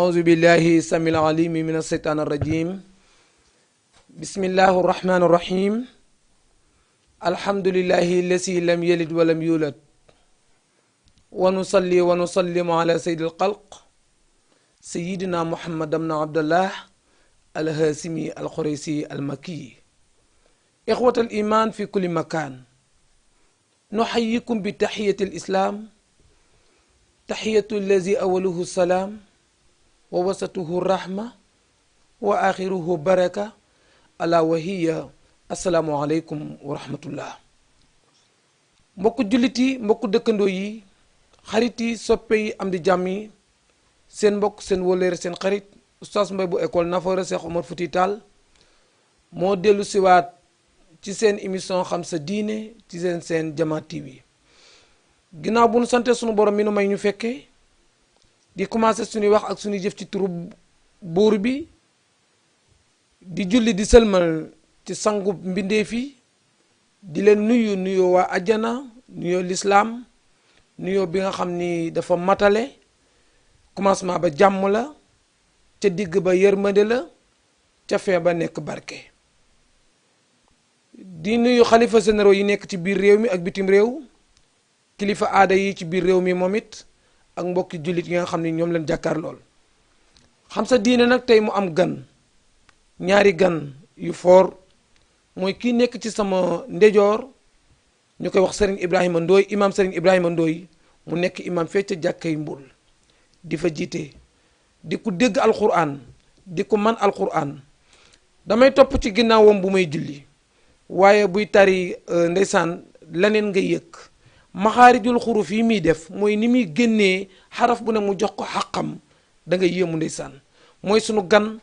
أعوذ بالله السميع العليم من الشيطان الرجيم بسم الله الرحمن الرحيم الحمد لله الذي لم يلد ولم يولد ونصلي ونسلم على سيد الخلق سيدنا محمد بن عبد الله الهاشمي القريشي المكي إخوة الإيمان في كل مكان نحييكم بتحية الإسلام تحية الذي أوله السلام ووسطه الرحمة وآخره بركة ألا وهي السلام عليكم ورحمة الله mbokku jullit yi mbokku dëkkandoo yi xarit yi soppe yi am di jàmm yi seen mbokk seen wóllëre seen xarit Oustaz Mbaye bu école Nafoore Cheikh Omar Fouti Tall moo dellu siwaat ci seen émission xam sa diine ci seen Jama TV ginnaaw bu nu sante sunu borom mi nu may ñu fekkee di commencé suñuy wax ak suñuy jëf ci turu buur bi di julli di sëlmal ci sangu mbindeef yi di leen nuyoo waa ajjana nuyoo lislaam nuyoo bi nga xam ni dafa matale commencement ba jàmm la ca digg ba yërmande la ca fee ba nekk barke di nuyu xalifa généraux yi nekk ci biir réew mi ak bitim réew kilifa aada yi ci biir réew mi moom it ak mbokki jullit yi nga xam ne ñoom leen jàkkaar lool xam sa diine nag tey mu am gan ñaari gan yu foor mooy kii nekk ci sama ndejoor ñu koy wax Serigne Ibrahima Ndoye imam Serigne Ibrahima Ndoye mu nekk imam fee ca jàkkay Mbul di fa jiite di ko dégg alquran di ko man alquran damay topp ci ginnaawam bu may julli waaye buy tari ndeysaan laneen nga yëg maxaarijul xuruf yi muy def mooy ni muy génnee xaraf bu ne mu jox ko xaqam da nga yéemu ndeysaan mooy sunu gan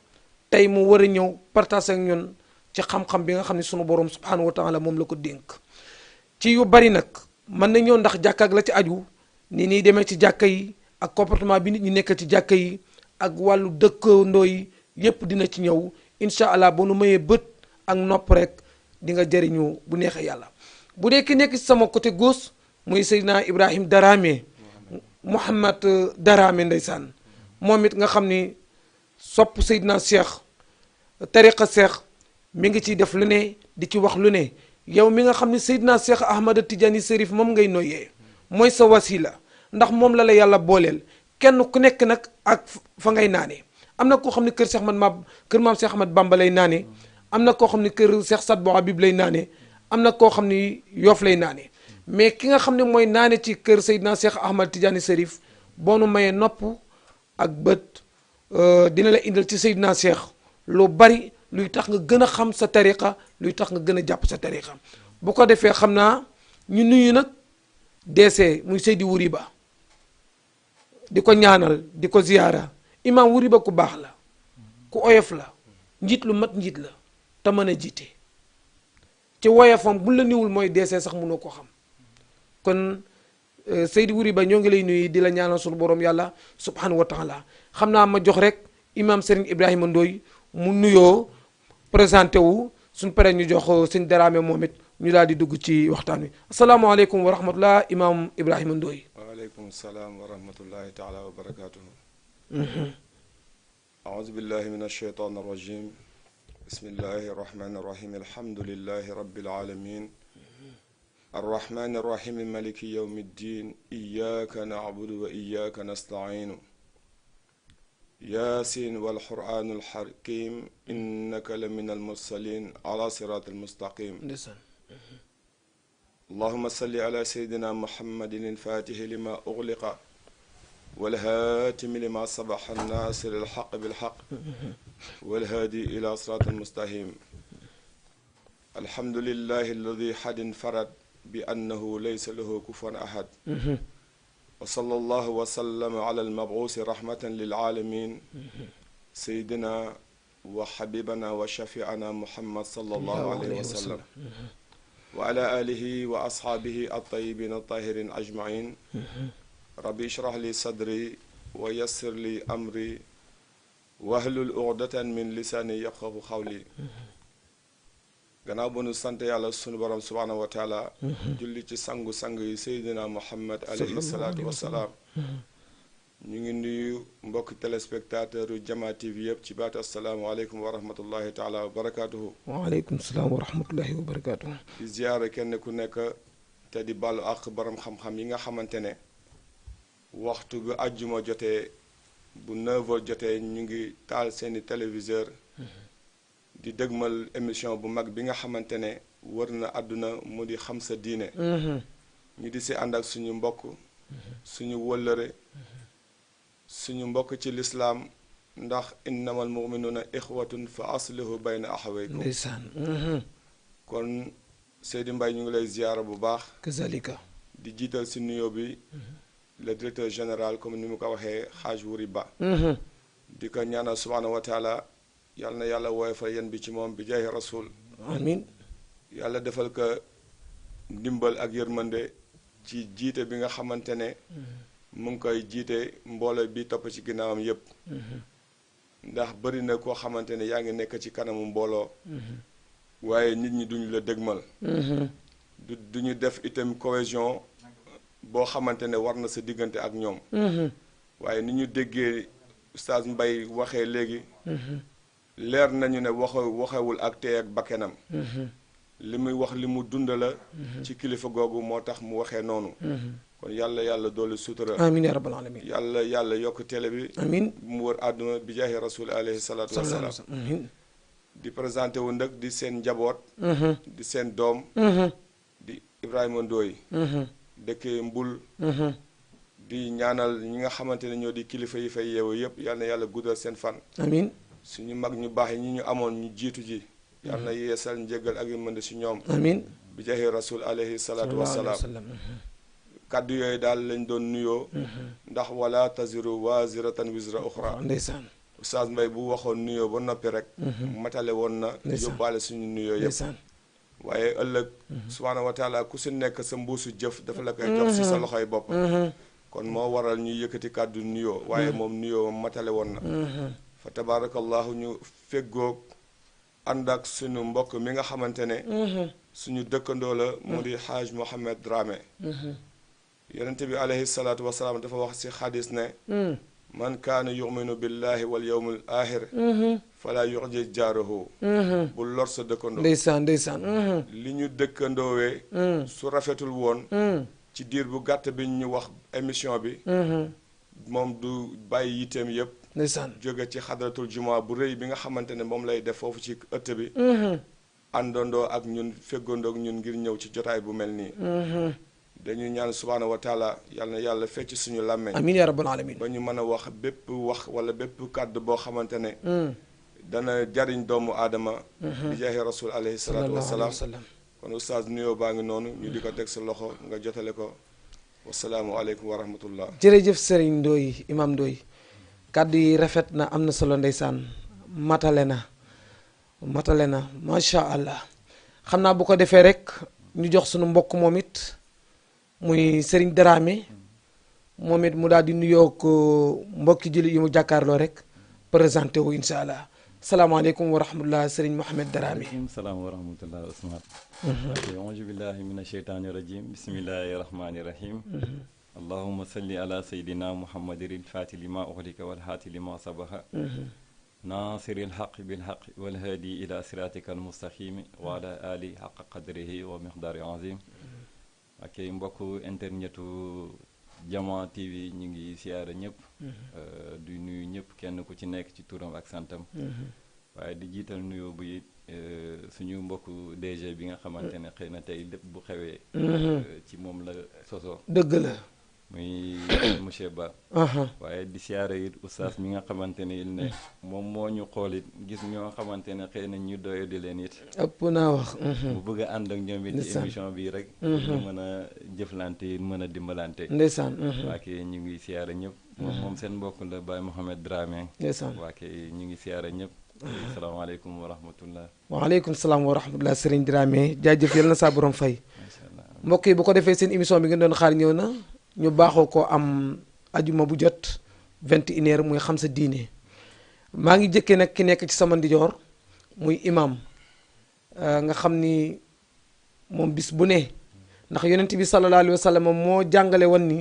tey mu war a ñëw partage ak ñun ci xam-xam bi nga xam ne sunu borom subhanahu wa taala moom la ko dénk ci yu bari nag mën na ñëw ndax jàkka ak la ci aju ni nii demee ci jàkka yi ak comportement bi nit ñi nekk ci jàkka yi ak wàllu dëkkandoo yi yépp dina ci ñëw incha allah ba nu mayee bët ak nopp rek di nga jëriñu bu neexee yàlla bu dee ki nekk ci sama côté gauche muy Seydina Ibrahim Darame Mouhamad Darame ndeysaan moom it nga xam ni sopp Seydina Cheikh tariqa Cheikh mi ngi ciy def lu ne di ci wax lu ne yow mi nga xam ne Seydina Cheikh Ahmad Tidiane Serif moom ngay noyyee mooy sa wasila ndax moom la yàlla booleel kenn ku nekk nag ak fa ngay naane am na koo xam ne kër maam Cheikh Ahmad Bamba lay naane am na koo xam ne kër Cheikh Sadbou Habib lay naane am na koo xam ni Yoff lay naane mais ki nga xam ne mooy naane ci kër Seydina Cheikh Ahmad Tidiane Serif boo nu mayee nopp ak bët dina la indil ci Seydina Cheikh lu bari luy tax nga gën a xam sa tariqa luy tax nga gën a jàpp sa tariqa bu ko defee xam naa ñu nuyu nag deesee muy Seydi Wuri Ba di ko ñaanal di ko ziyaara imam Wuri Ba ku baax la ku oyof la njiit lu mat njiit la te mën a jiite ci woyofam bu la niwul mooy deesee sax mënoo ko xam kon Seydi Wuri Ba ñoo ngi lay nuyu di la ñaanal sunu borom yàlla subhanahu wa taala xam naa ma jox rek imam Serigne Ibrahima Ndoye mu nuyoo présenté wu suñ paree ñu jox sëñ Darame moom it ñu daal di dugg ci waxtaan wi asalaamaaleykum wa rahmatullah imam Ibrahima Ndoye. waaleykum salaam wa rahmatullahi taala wa barakatuhu. aouzu billahi min ashaytan arrajim bismillahi arrahmani arrahim alhamdulillahi rabbil alamin الرحمن الرحيم مالك يوم الدين إياك نعبد وإياك نستعين ياسين والقرآن الحكيم إنك لمن المرسلين على صراط المستقيم اللهم صل على سيدنا محمد الفاتح لما أغلق والهاتم لما سبح الناصر الحق بالحق والهادي إلى صراط المستقيم الحمد لله الذي حد فرد بأنه ليس له كفوا أحد وصلى الله وسلم على المبعوث رحمة للعالمين سيدنا وحبيبنا وشفيعنا محمد صلى الله عليه وسلم وعلى آله وأصحابه الطيبين الطاهرين أجمعين ربي اشرح لي صدري ويسر لي أمري واحلل عقدة من لساني يفقهوا قولي gannaaw ba nu sant yàlla sunu borom subhaanahu wa taala julli ci sangu-sang yi seydina muhammad alayhi salaatu wassalaam ñu ngi nuyu mbokk téléspectateur yu Jama TV yëpp ci baatu asalaamaaleykum wa rahmatullahi taala wa barakaatuhu. waaleykum salaam wa rahmatullahi wa barakaatuhu. di ziyaare kenn ku nekk te di baalu ak borom xam-xam yi nga xamante ne waxtu bu àjjuma jotee bu 9h jotee ñu ngi taal seeni téléviseur di dëgmal émission bu mag bi nga xamante ne wër na àdduna mu di xam sa diine. ñu di si ànd ak suñu mbokk suñu wëllëre suñu mbokk ci lislaam ndax innamal mu'minuuna ixwatun fa aslihu bayna axawaykum. ndeysaan. kon Seydi Mbaye ñu ngi lay ziyaara bu baax. kazalika. di jiital si nuyoo bi le directeur général comme ni mu ko waxee Xaaj Wuri Ba. di ko ñaanal subhaanahu wa taala yal na yàlla woyofal yéen bi ci moom bi jaahi rasul. amiin. yàlla defal ko ndimbal ak yërmande ci jiite bi nga xamante ne. mu ngi koy jiite mbooloo bi topp ci ginnaawam yépp ndax bari na koo xamante ne yaa ngi nekk ci kanamu mbooloo. waaye nit ñi duñu la dëgmal. duñu def itam cohésion boo xamante ne war na sa diggante ak ñoom. waaye ni ñu déggee Oustaz Mbaye waxee léegi. leer nañu ne waxewul ak tey ak bakkenam. li muy wax li mu dund la. ci kilifa googu moo tax mu waxee noonu. kon yàlla doolu sutura. amiin yaa rabbal alamin. yàlla yokk télé bi. amiin mu wër àdduna bi jaahi rasul alayhi salaatu wasalaam. di présenté wu nag di seen njaboot. di seen doom. di Ibrahima Ndoye. dëkkee Mbul. di ñaanal ñi nga xamante ne ñoo di kilifa yi fay yeewu yëpp yal na yàlla guddal seen fan. amiin. suñu mag ñu baax yi ñi ñu amoon ñu jiitu ji. yal na yeesal njëggal ak yërmande si ñoom. amiin. bi jaahi rasul alayhi salaatu wasalaam. kàddu yooyu daal lañ doon nuyoo. ndax wala taziru waaziratan wizra uxra. ndeysaan. Oustaz Mbaye bu waxoon nuyoo ba noppi rek. matale woon na. yóbbaale suñu nuyoo yëpp. waaye ëllëg. subhaanahu wa taala ku si nekk sa mbuusu jëf dafa la koy jox si sa loxoy bopp. kon moo waral ñuy yëkkati kàddu nuyoo waaye moom nuyoo matale woon na. fa tabaarakallahu ñu feggoog ànd ak suñu mbokk mi nga xamante ne. suñu dëkkandoo la mu di Haaj Mohamed Dramé. yonent bi alayhi salaatu wasalaam dafa wax si xadis ne. man kaana yuminu billahi wal yawmil aaxir fala yuxji jaarahu. bu lor sa dëkkandoo. ndeysaan. li ñu dëkkandoowee. su rafetul woon. ci diir bu gàtt bi ñu wax émission bi. moom du bàyyi yitteem yépp. ndeysaan. jóge ci xadratul jumaa bu rëy bi nga xamante ne moom lay def foofu ci ëtt bi. àndandoo ak ñun feggandoo ak ñun ngir ñëw ci jotaay bu mel nii. dañuy ñaan subhaanahu wa taala yal na yàlla fecc suñu làmmeñ. amiin yaa rabbal alamin. ba ñu mën a wax bépp wax wala bépp kàddu boo xamante ne. dana jariñ doomu aadama. di jaahi rasul alayhi salaatu wasalaam. kon oustaz nuyoo baa ngi noonu ñu di ko teg sa loxo nga jotale ko. wasalaamualeykum wa rahmatullah. jërëjëf Serigne Ndoye Imam Ndoye kàddu yi rafet na am na solo ndeysaan matale na macha allah xam naa bu ko defee rek ñu jox sunu mbokk moom it muy Serigne Dramé moom it mu daal di nuyoo ko mbokki jullit yi mu jàkkaarloo rek présenté wu incha allah salaamaaleykum wa rahmatullah Serigne Mohamed Dramé. waaleykum salaam wa rahmatullah Ousmane. auzu billahi mina sheytaani rajim bismillahi rahmaani rahim. allahumma salli ala sayyidina muhammadin il-faati lima uxlika wal haati lima sabaxa. naasiril xaq bil xaq wal haadi ila siraatika al mustaqimi wa ala ali xaq qadrihi wa miqdaari azim. ak mbokku internetu Jama TV ñu ngi siyaara ñëpp. du nuyu ñëpp kenn ku ci nekk ci turam ak santam. waaye di jiital nuyoo bu it suñu mbokku DG bi nga xamante ne xëy na tey lépp bu xewee. ci moom la sosoo. dëgg la. muy monsieur Ba. waaye di siyaare it oustaz mi nga xamante ne il ne moom moo ñu xool it gis ñoo xamante ne xëy na ñu doyo di leen it. ëpp naa wax. mu bëgg a ànd ak ñoom it ci émission bi rek. ñu mën a jëflante it mën a dimbalante. ndeysaan. waa kay ñu ngi siyaare ñëpp. moom seen mbokk la Baye Mohamed Dramé. ndeysaan. waa kay ñu ngi siyaare ñëpp. salaamaaleykum wa rahmatullah. waaleykum salaam wa rahmatullah Serigne Dramé jaajëf yal na saa borom fay. macha allah mbokk yi bu ko defee seen émission bi ngeen doon xaar ñëw na. ñu baaxoo ko am ajuma bu jot 21h muy xam sa diine maa ngi jëkkee nag ki nekk ci sama ndijoor muy imam nga xam ni moom bis bu ne ndax yonent bi sallallahu alayhi wa sallam moo jàngale woon ni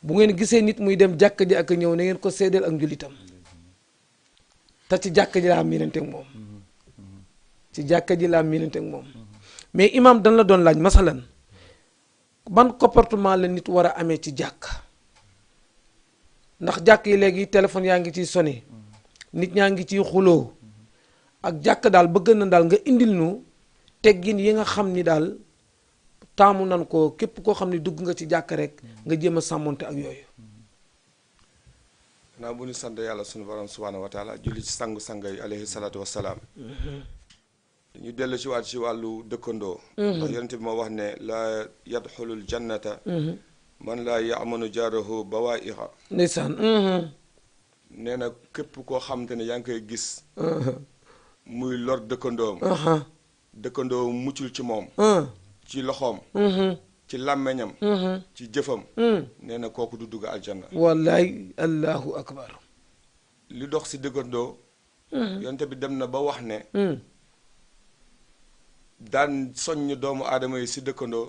bu ngeen gisee nit muy dem jàkka ji ak a ñëw na ngeen ko seedeel ak njullitam te ci jàkka ji laa miinante ak moom ci jàkka ji laa miinante ak moom mais imam dañ la doon laaj masalan ban comportement la nit war a amee ci jàkk ndax jàkk yi léegi téléphone yaa ngi ciy sone nit ñaa ngi ciy xuloo ak jàkk daal bëgg na daal nga indil nu teggin yi nga xam ni daal taamu nan ko képp koo xam ni dugg nga ci jàkk rek nga jéem a sàmmonte ak yooyu. naa bu ñu sant yàlla sunu borom subhaanahu wa taala julli ci sangu-sanga yi alayhi salaatu wassalaam ñu dellu ci waat ci wàllu dëkkandoo ndax yonent bi moo wax ne laa yadxulul jannata man laa yamanu jaarahu bawaa'iqa ndeysaan nee na képp koo xamante ne yaa ngi koy gis muy lor dëkkandoom dëkkandoom muccul ci moom ci loxoom ci làmmeñam ci jëfam nee na kooku du dugg aljanna wallaay allahu akbar li dox si dëkkandoo yonte bi dem na ba wax ne daan soññ doomu aadama yi si dëkkandoo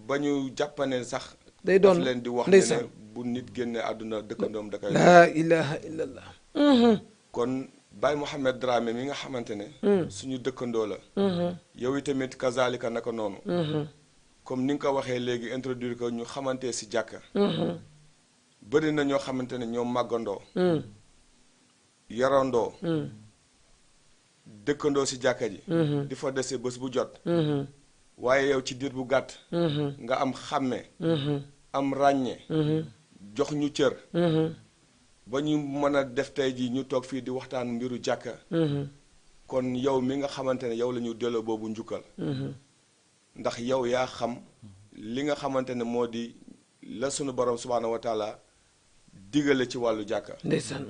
ba ñu jàppane sax day doon daf leen di wax ndeysaan ne bu nit génne àdduna dëkkandoom da koy laa ilaha illallah kon Baye Mouhamed Dramé mi nga xamante ne suñu dëkkandoo la yow itamit kazalika naka noonu comme ni nga ko waxee léegi introduire ko ñu xamante si jàkka bëri na ñoo xamante ne ñoo màggandoo yarandoo dëkkandoo si jàkka ji di fa dese bés bu jot waaye yow ci diir bu gàtt nga am xàmme am ràññe jox ñu cër ba ñu mën a def tey ji ñu toog fii di waxtaan mbiru jàkka kon yow mi nga xamante ne yow la ñu delloo boobu njukkal ndax yow yaa xam li nga xamante ne moo di la sunu borom subhaanahu wa taala digale ci wàllu jàkka ndeysaan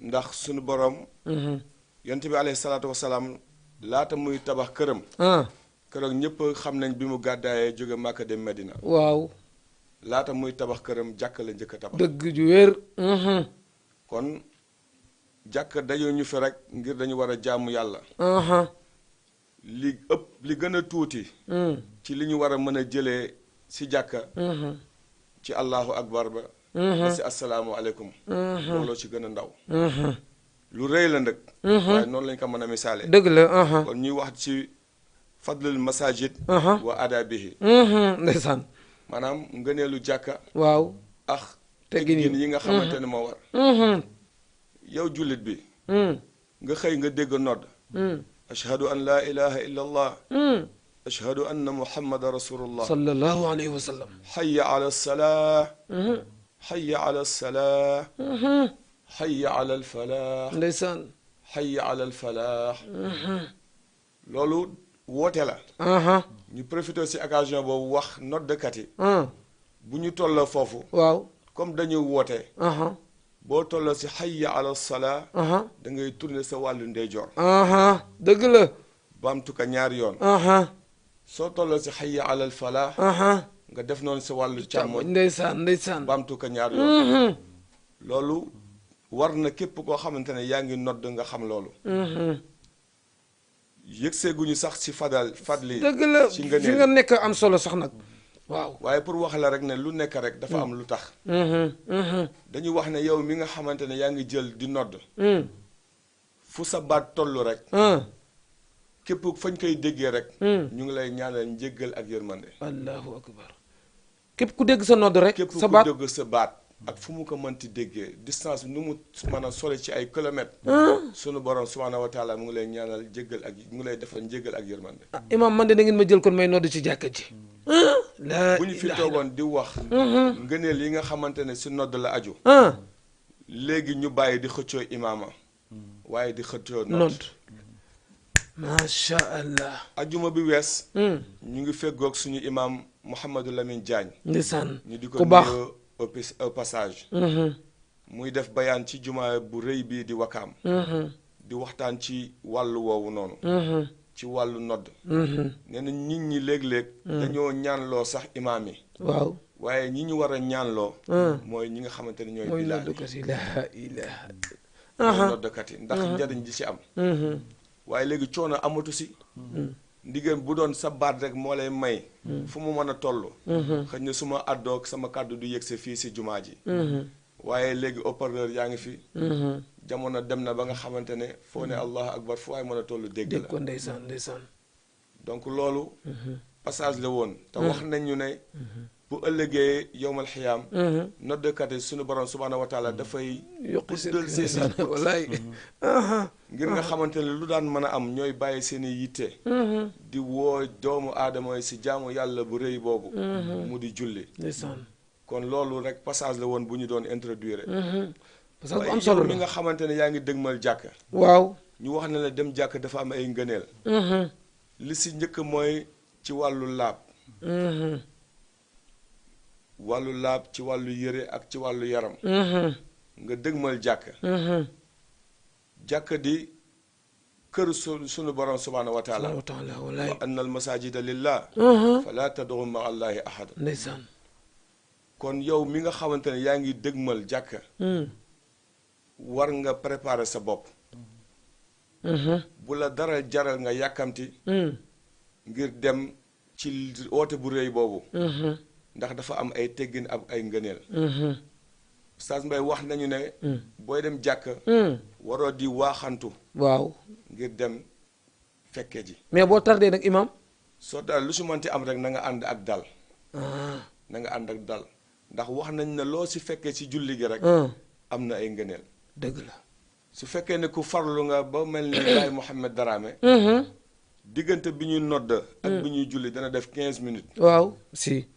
ndax sunu borom yonent bi alayhi salaatu wasalaam laata muy tabax këram keroog ñëpp xam nañ bi mu gàddaayee jóge Màkka dem Medina waaw laata muy tabax këram jàkka la njëkk a tabax dëgg ju wér kon jàkka dañoo ñu fi rek ngir dañu war a jaamu yàlla li gën a tuuti ci li ñu war a mën a jëlee si jàkka ci allahu akbar ba ba si asalaamu aleykum looloo ci gën a ndaw lu rëy la ndëg waaye noonu lañ ko mën a misaale dëgg la kon ñuy wax ci fadlul masajid wa adabihi ndeysaan maanaam ngëneelu jàkka waaw ak teggin yi nga xamante ne moo war yow jullit bi nga xëy nga dégg nodd ashhadu an laa ilaha illa allah ashhadu anna muhammadan rasulullah sallallahu alayhi wa sallam hayya ala salaa hayya ala salaa hayya ala alfalaax ndeysaan hayya ala alfalaax loolu woote la ñu profité si occasion boobu wax noddkat yi bu ñu tolloo foofu waaw comme dañuy woote boo tolloo si hayya ala salaa da ngay tourner sa wàllu ndeyjoor dëgg la baamtu ko ñaari yoon soo tolloo si hayya ala alfalaax nga def noonu sa wàllu càmmoñ ndeysaan baamtu ko ñaari yoon loolu war na képp koo xamante ne yaa ngi nodd nga xam loolu yëgseeguñu sax si fadli dëgg la si fi nga nekk am solo sax nag waaw waaye pour wax la rek ne lu nekk rek dafa am lu tax dañu wax ne yow mi nga xamante ne yaa ngi jël di nodd fu sa baat tollu rek képp fañ koy déggee rek ñu ngi lay ñaanal njéggal ak yërmande allahu akbar képp ku dégg sa nodd rek képp sa ku baat dégg sa baat ak fu mu ko mënti déggee distance bi nu mu mën a sori ci ay kilomètres sunu borom subhaanahu wa taala mu ngi lay ñaanal jéggal ak mu ngi lay defal njéggal ak yërmande imam man de da ngeen ma jël kon may nodd ci jàkka ji bu ñu fi toogoon di wax ngëneel yi nga xamante ne si nodd la aju léegi ñu bàyyi di xëccoo imaama waaye di xëccoo nodd macha allah ajuma bi wees ñu ngi feggoog suñu imaam Mouhamadou Lamine Diagne ndeysaan ñu di ko ku baax nuyoo au passage muy def bayaan ci juma bu rëy bii di wakaam di waxtaan ci wàllu woowu noonu ci wàllu nodd nee na nit ñi léeg-léeg dañoo ñaanloo sax imaam yi waaw waaye ñi ñu war a ñaanloo mooy ñi nga xamante ne ñooy mooy bilaal noddkat yi laa ilaha mooy noddkat yi ndax njariñ ji ci am waaye léegi coono amatu si ndigal bu doon sa baat rek moo lay may fu mu mën a toll xëy na su ma àddoog sama kàddu du yëgse fii si jumaa ji waaye léegi haut-parleur yaa ngi fi jamono dem na ba nga xamante ne foo ne allahu akbar fu waay mën a toll dégg la ko ndeysaan ndeysaan donc loolu passage la woon te wax nañ ñu ne bu ëllëgee yowmal xiyaam noddkat yi suñu borom subhaanahu wa taala dafay guddal seen wallaay ngir nga xamante ne lu daan mën a am ñooy bàyyi seen i yitte di woo doomu aadama yi si jaamu yàlla bu rëy boobu mu di julli ndeysaan kon loolu rek passage la woon bu ñu doon introduire parce que bu am solo mi la nga xamante ne yaa ngi dëgmal jàkk waaw ñu wax ne la dem jàkk dafa am ay ngëneel li si njëkk mooy ci wàllu laab wàllu laab ci wàllu yëre ak ci wàllu yaram nga dëgmal jàkk jàkk di kër sunu borom subhaanahu wa taala wa taala wallaay wa anna al masajida lillah fala tad'u ma allahi ahada ndeysaan kon yow mi nga xamante ne yaa ngi dëgmal jàkk war nga préparer sa bopp bu la dara jaral nga yàkkamti ngir dem ci oote bu rëy boobu ndax dafa am ay teggin ak ay ngëneel Oustaz Mbaye wax nañu ne booy dem jàkk waroo di waaxantu waaw ngir dem fekke ji mais boo tardé nag imam soo daal lu si mënti am rek na nga ànd ak dal na nga ànd ak dal ndax wax nañ ne loo si fekkee si julli gi rek am na ay ngëneel dëgg la su fekkee ne ku farlu nga ba mel ni Baye Mouhamed Darame diggante bi ñuy nodd ak bi ñuy julli dana def 15 minutes waaw si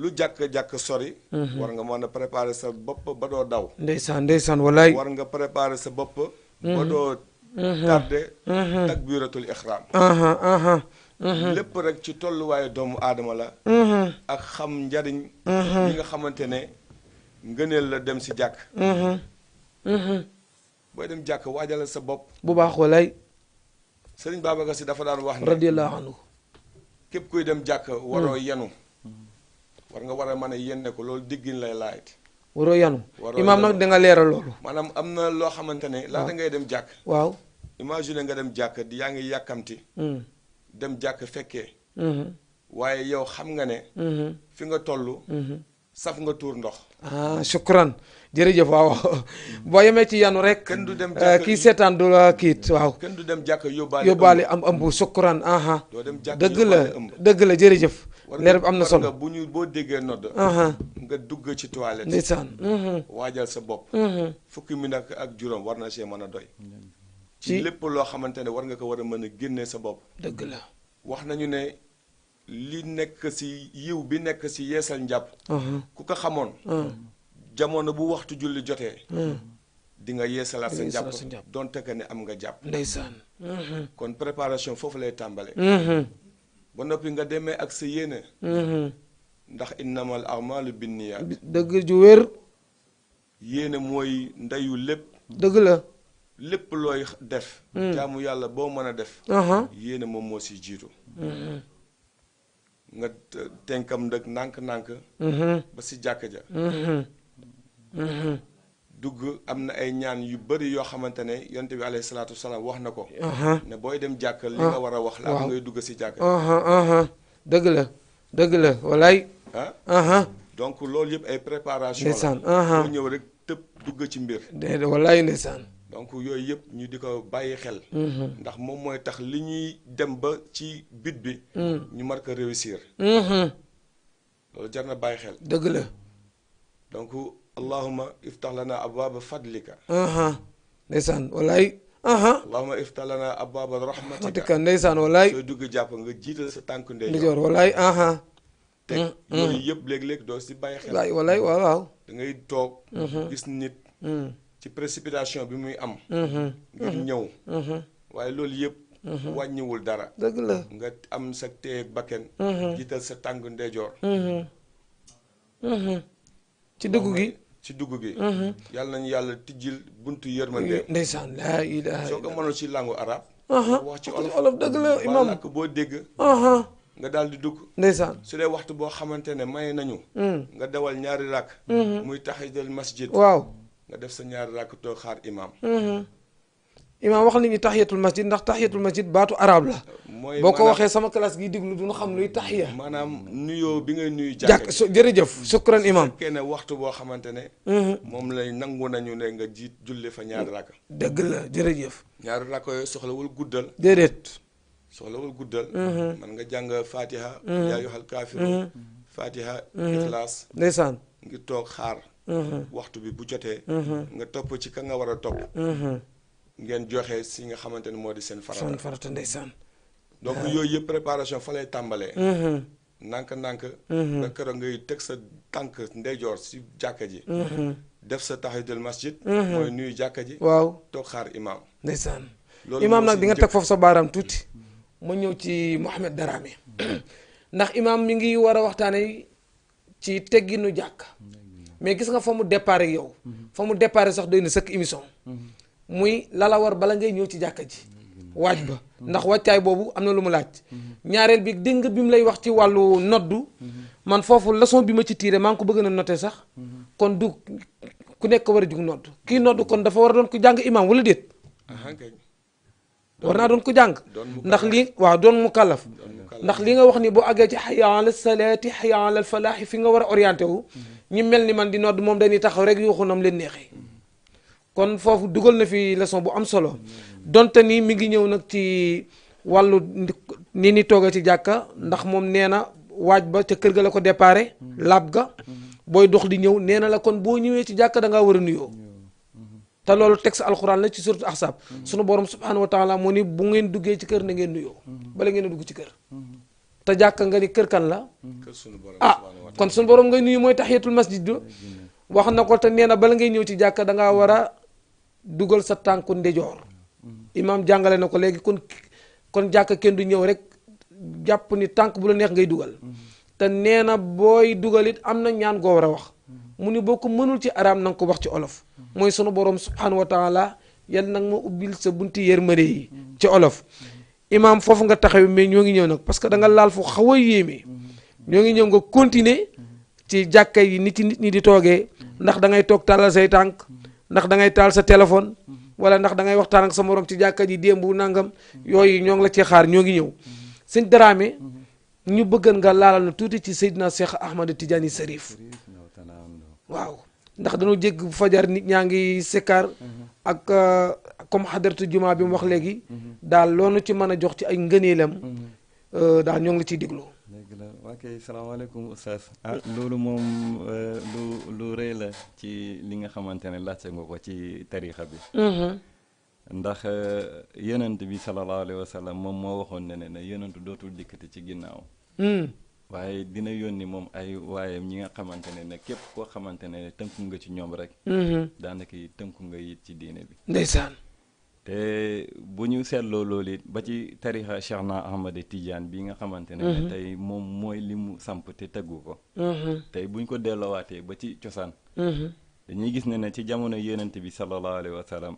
lu jàkk-jàkk sori war nga mën a préparer sa bopp ba doo daw ndeysaan ndeysaan wallaay war nga préparer sa bopp ba doo tardé takbiratul ixram lépp rek ci tolluwaayu doomu aadama la ak xam njariñ yi nga xamante ne ngëneel la dem si jàkk booy dem jàkk waajalal sa bopp bu baax wallaay Sëriñ Babacar Si dafa daan wax ne radiyallahu anhu képp kuy dem jàkk waroo yenu war nga war a mën a yenne ko loolu diggin lay laayit waroo yanu waroo imaam nag da nga leeral loolu maanaam am na loo xamante ne laata ngay dem jàkk waaw imagine nga dem jàkk di yaa ngi yàkkamti dem jàkk fekkee waaye yow xam nga ne fi nga toll saf nga tuur ndox ah shukran jërëjëf waaw boo yemee ci yanu rek kenn du dem jàkk kii seetaan du la kiit waaw kenn du dem jàkk yóbbaale am ëmb shukran aha doo dem jàkk dëgg la dëgg la jërëjëf leer bi am na solo nga bu ñu boo déggee nodd nga dugg ci toilette ndeysaan waajal sa bopp fukki minute ak juróom war na see mën a doy ci lépp loo xamante ne war nga ko war a mën a génnee sa bopp dëgg la wax nañu ne li nekk si yiw bi nekk si yeesal njàpp ku ko xamoon jamono bu waxtu julli jotee di nga yeesalaat sa njàpp donte que ne am nga jàpp ndeysaan kon préparation foofu lay tàmbale ba noppi nga demee ak sa yéene ndax innamal a'malu binniyaat dëgg ju wér yéene mooy ndeyu lépp dëgg la lépp looy def jaamu yàlla boo mën a def yéene moom moo si jiitu nga tenkam ndëg nànk-nànk ba si jàkk ja dugg am na ay ñaan yu bari yoo xamante ne yonte bi alayhi salaatu wasalaam wax na ko ne booy dem jàkk li nga war a wax la ngay dugg si jàkk dëgg la walaay donc loolu yëpp ay préparation ndeysaan la boo ñëw rek tëb dugg ci mbir déedéet walaay ndeysaan donc yooyu yëpp ñu di ko bàyyi xel ndax moom mooy tax li ñuy dem ba ci but bi ñu mar ko réussir loolu jar na bàyyi xel dëgg la donc allahuma iftax lana abwaaba fadlika ndeysaan walaay allahuma iftax lana abwaaba rahmatika ndeysaan walaay sooy dugg jàpp nga jiital sa tànk ndijoor walaay te yooyu yëpp léeg-léeg doo si bàyyi xel walaay waaw da ngay toog gis nit ci précipitation bi muy am ngir ñëw waaye loolu yëpp wàññiwul dara dëgg la nga am sa téye bakken jiital sa tànk ndeyjoor ci dugg gi ci dugg gi yàlla nañu yàlla tijjil buntu yërmande ndeysaan laa ilaaha soo ko mënul ci langue arabe wax ci olof dëgg la imam làkk boo dégg nga daal di dugg ndeysaan su dee waxtu boo xamante ne may nañu nga dawal ñaari ràkk muy tahiyatul masjid waaw nga def sa ñaari ràkk toog xaar imam imaam waxal nit ñi tahiyatul masjid ndax tahiyatul masjid baatu arab la mooy boo ko waxee sama classe gi diglu duñu xam luy tahiya maanaam nuyoo bi ngay nuyu jàkk jërëjëf shukran imaam fekkee ne waxtu boo xamante ne moom lay nangu nañu ne nga jiit julli fa ñaari rakka dëgg la jërëjëf ñaari rakka yooyu soxlawul guddal déedéet soxlawul guddal man nga jàng fatiha yaa ayyuhal kaafiruun fatiha ixlaas ndeysaan ngir toog xaar waxtu bi bu jotee nga topp ci ka nga war a topp ngeen joxe si nga xamante ne moo di seen farata ndeysaan donc yooyu yëpp préparation fa lay tàmbalee nànk-nànk nga keroog ngay teg sa tànk ndeyjoor si jàkka ji def sa tahiyatul masjid mooy nuyu jàkka ji waaw toog xaar imaam ndeysaan loolu imaam nag di nga teg foofu sa baaraam tuuti ma ñëw ci Mohamed Darame ndax imaam mi ngi war a waxtaane ci tegginu jàkk mais gis nga fa mu départ ak yow fa mu départ sax doy na sëkk émission muy lala war bala ngay ñëw ci jàkka ji waaj ba ndax wàccaay boobu am na lu mu laaj ñaareel bi dégg nga bi mu lay wax ci wàllu noddu man foofu leçon bi ma ci tiire maa ngi ko bëgg na noté sax kon du ku nekk war a jug nodd kii nodd kon dafa war a doon ko jàng imaam wala déet war naa doon ko jàng ndax lii waaw doon mu kàllaf ndax li nga wax ni boo àggee ci hayya ala salaati hayya ala falaahi fi nga war a orienté wu ñi mel ni man di nodd moom dañuy taxaw rek yuuxu nam leen neexee kon foofu dugal na fi leçon bu am solo donte ni mi ngi ñëw nag ci wàllu ni ni toogee ci jàkka ndax moom nee na waaj ba ca kër ga la ko déparé laab ga booy dox di ñëw nee na la kon boo ñëwee ci jàkka da ngaa war a nuyoo te loolu texte alxuraan la ci suratu ahzab sunu borom subhanahu wa taala moo ni bu ngeen duggee ci kër na ngeen nuyoo bala ngeen a dugg ci kër te jàkka nga ni kër kan la ah kon sunu borom ngay nuyu mooy tahiyatul masjid do wax na ko te nee na bala ngay ñëw ci jàkka da ngaa war a dugal sa tànku ndejoor imaam jàngale na ko léegi kon jàkka kenn du ñëw rek jàpp ni tànk bu la neex ngay dugal te nee na booy dugal it am na ñaan goo war a wax mu ni boo ko mënul ci araam na nga ko wax ci olof mooy sunu borom subhanahu wa taala yal nag ma ubbil sa bunti yërmande yi ci olof imaam foofu nga taxaw mais ñoo ngi ñëw nag parce que da nga laal fu xaw a yéeme ñoo ngi ñëw nga continuer ci jàkka yi nit ñi di toogee ndax da ngay toog tàllal say tànk ndax da ngay taal sa téléphone wala ndax da ngay waxtaan ak sa morom ci jàkka ji démb nangam yooyu ñoo ngi la ci xaar ñoo ngi ñëw sëñ Dramé ñu bëggan nga laalal na tuuti ci Seydina Cheikh Ahmad Tidiane Sarif waaw ndax dañoo jégg fajar nit ñaa ngi sekkaar ak comme xadaratu juma bi mu wax léegi daal loolu ci mën a jox ci ay ngëneelam daal ñoo ngi la ciy déglu. dëgg la ok salaamaaleykum oustaz loolu moom lu rëy la ci li nga xamante ne laajte nga ko ci tarixa bi ndax yonent bi sallallahu alayhi wa sallam moom moo waxoon ne yonent dootul dikkati ci ginnaaw waaye dina yónni moom ay waayam ñi nga xamante ne képp koo xamante ne tënku nga ci ñoom rek daanaka tënku nga it ci diine bi ndeysaan te bu ñu seetloo loolu it ba ci tarixa Cheikh na Ahmad Tidiane bi nga xamante ne tey moom mooy li mu samp te tegu ko tey buñ ko delloowaatee ba ci cosaan dañuy gis ne ci jamono yonent bi sallallahu alayhi wa sallam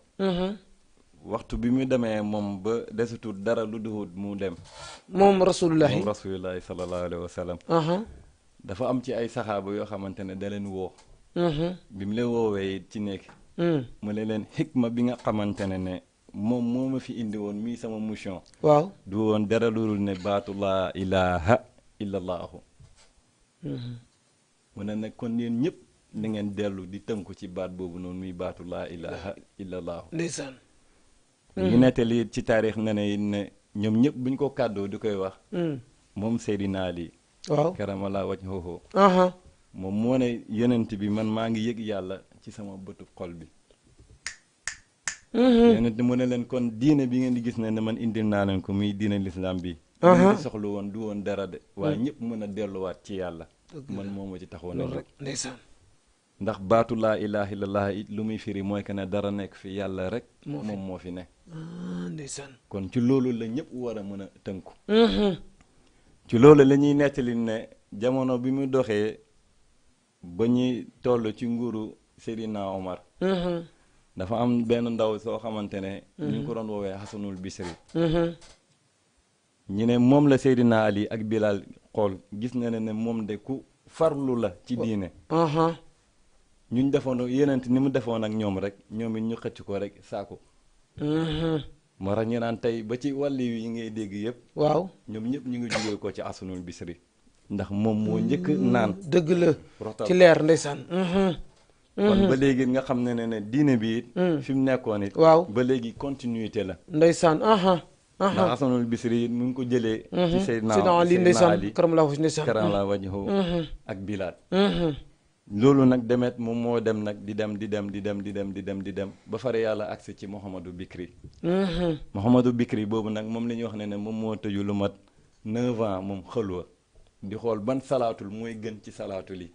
waxtu bi mu demee moom ba desatul dara lu duhut mu dem moom rasulullahi sallallahu alayhi wa sallam dafa am ci ay saxaaba yoo xamante ne da leen woo bi mu leen woowee it ci nekk mu ne leen xikma bi nga xamante ne moom moo ma fi indi woon mii sama mission waaw du woon dara lu dul ne baatu laa ilaha illallahu mu ne nag kon yéen ñëpp da ngeen dellu di tënku ci baat boobu noonu muy baatu laa ilaha illallahu ndeysaan ñu nettali ci taarix ne ñoom ñëpp buñ ko kàddoo di koy wax moom Seydina Ali waaw karamallahu wajhahu moom moo ne yonent bi man maa ngi yëg yàlla ci sama bëtu xol bi yonent mu ne leen kon diine bi ngeen di gis ne man indil naa leen ko muy diine l'islam bi li soxla woon du woon dara de waaye ñëpp mën a delluwaat ci yàlla man moo ma ci taxoon rek ndeysaan ndax baatu laa ilaha illallah it lu muy firi mooy que ne dara nekk fi yàlla rek moom moo fi ne ndeysaan kon ci loolu la ñëpp war a mën a tënku ci loolu la ñuy nettali ne jamono bi mu doxee ba ñuy toll ci nguuru Seydina Omar dafa am benn ndaw soo xamante ne ñu ngi ko doon woowee Hasanul Bisri ñu ne moom la Seydina Ali ak Bilal xool gis na ne moom de ku farlu la ci diine ñuñ defoon yenent ni mu defoon ak ñoom rek ñoom it ñu xëcc ko rek saako moo tax ñu naan tey ba ci wàlli yi ngay dégg yëpp waaw ñoom ñëpp ñu ngi jugee ko ci asanul bisri ndax moom moo njëkk naan dëgg la rotal ci leer ndeysaan kon ba léegi nga xam ne diine bi it fi mu nekkoon it waaw ba léegi continuité la ndeysaan ndax asanul bisri it mu ngi ko jëlee ci Seydina Ali ndeysaan karamallahu wajhahu ndeysaan karamallahu wajhahu ak Bilaal loolu nag demet moom moo dem nag di dem ba fare yàlla agsi ci Mouhamadou Bikri Mouhamadou Bikri boobu nag moom la ñuy wax ne moom moo tëju lu mat 9 ans moom xëlwa di xool ban salaatul mooy gën ci salaatul yi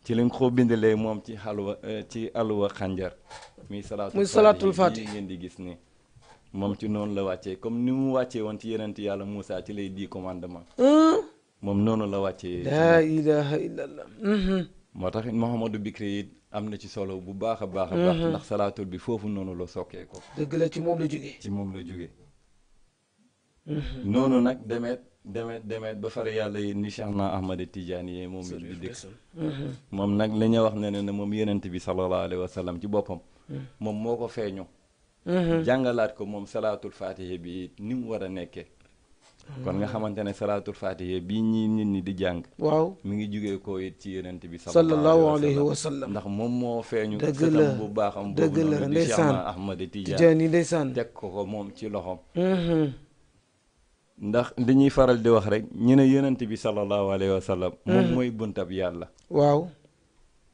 ci li nga ko bindalee moom ci xalwa ci alwa xànjar muy salaatul faati ngeen di gis ni moom ci noonu la wàccee comme ni mu wàccee woon ci yenent yàlla Moussa ci lay 10 commandement moom noonu la wàccee laa ilaha illallah moo tax Mouhamadou Bikri it am na ci solo bu baax a baax a baax ndax salaatul bi foofu noonu la sokkee ko dëgg la ci moom la jógee noonu nag demeet ba far yàlla yi ni Cheikh na Ahmad Tidiane yi moom it bi dëkk moom nag li ñu wax ne moom yenent bi sallallahu alayhi wa sallam ci boppam moom moo ko feeñu jàngalaat ko moom salaatul fatiha bi ni mu war a nekkee kon nga xamante ne salaatul fatiha bii ñii nit ñi di jàng waaw mi ngi jugee ko it ci yenent bi sallallahu alayhi wa sallam ndax moom moo feeñu dëgg la sëtam bu baaxam boobu noonu di Cheikh na Ahmad Tidiane yi ndeysaan teg ko moom ci loxom ndax li ñuy faral di wax rek ñu ne yenent bi sallallahu alayhi wa sallam moom mooy buntab yàlla waaw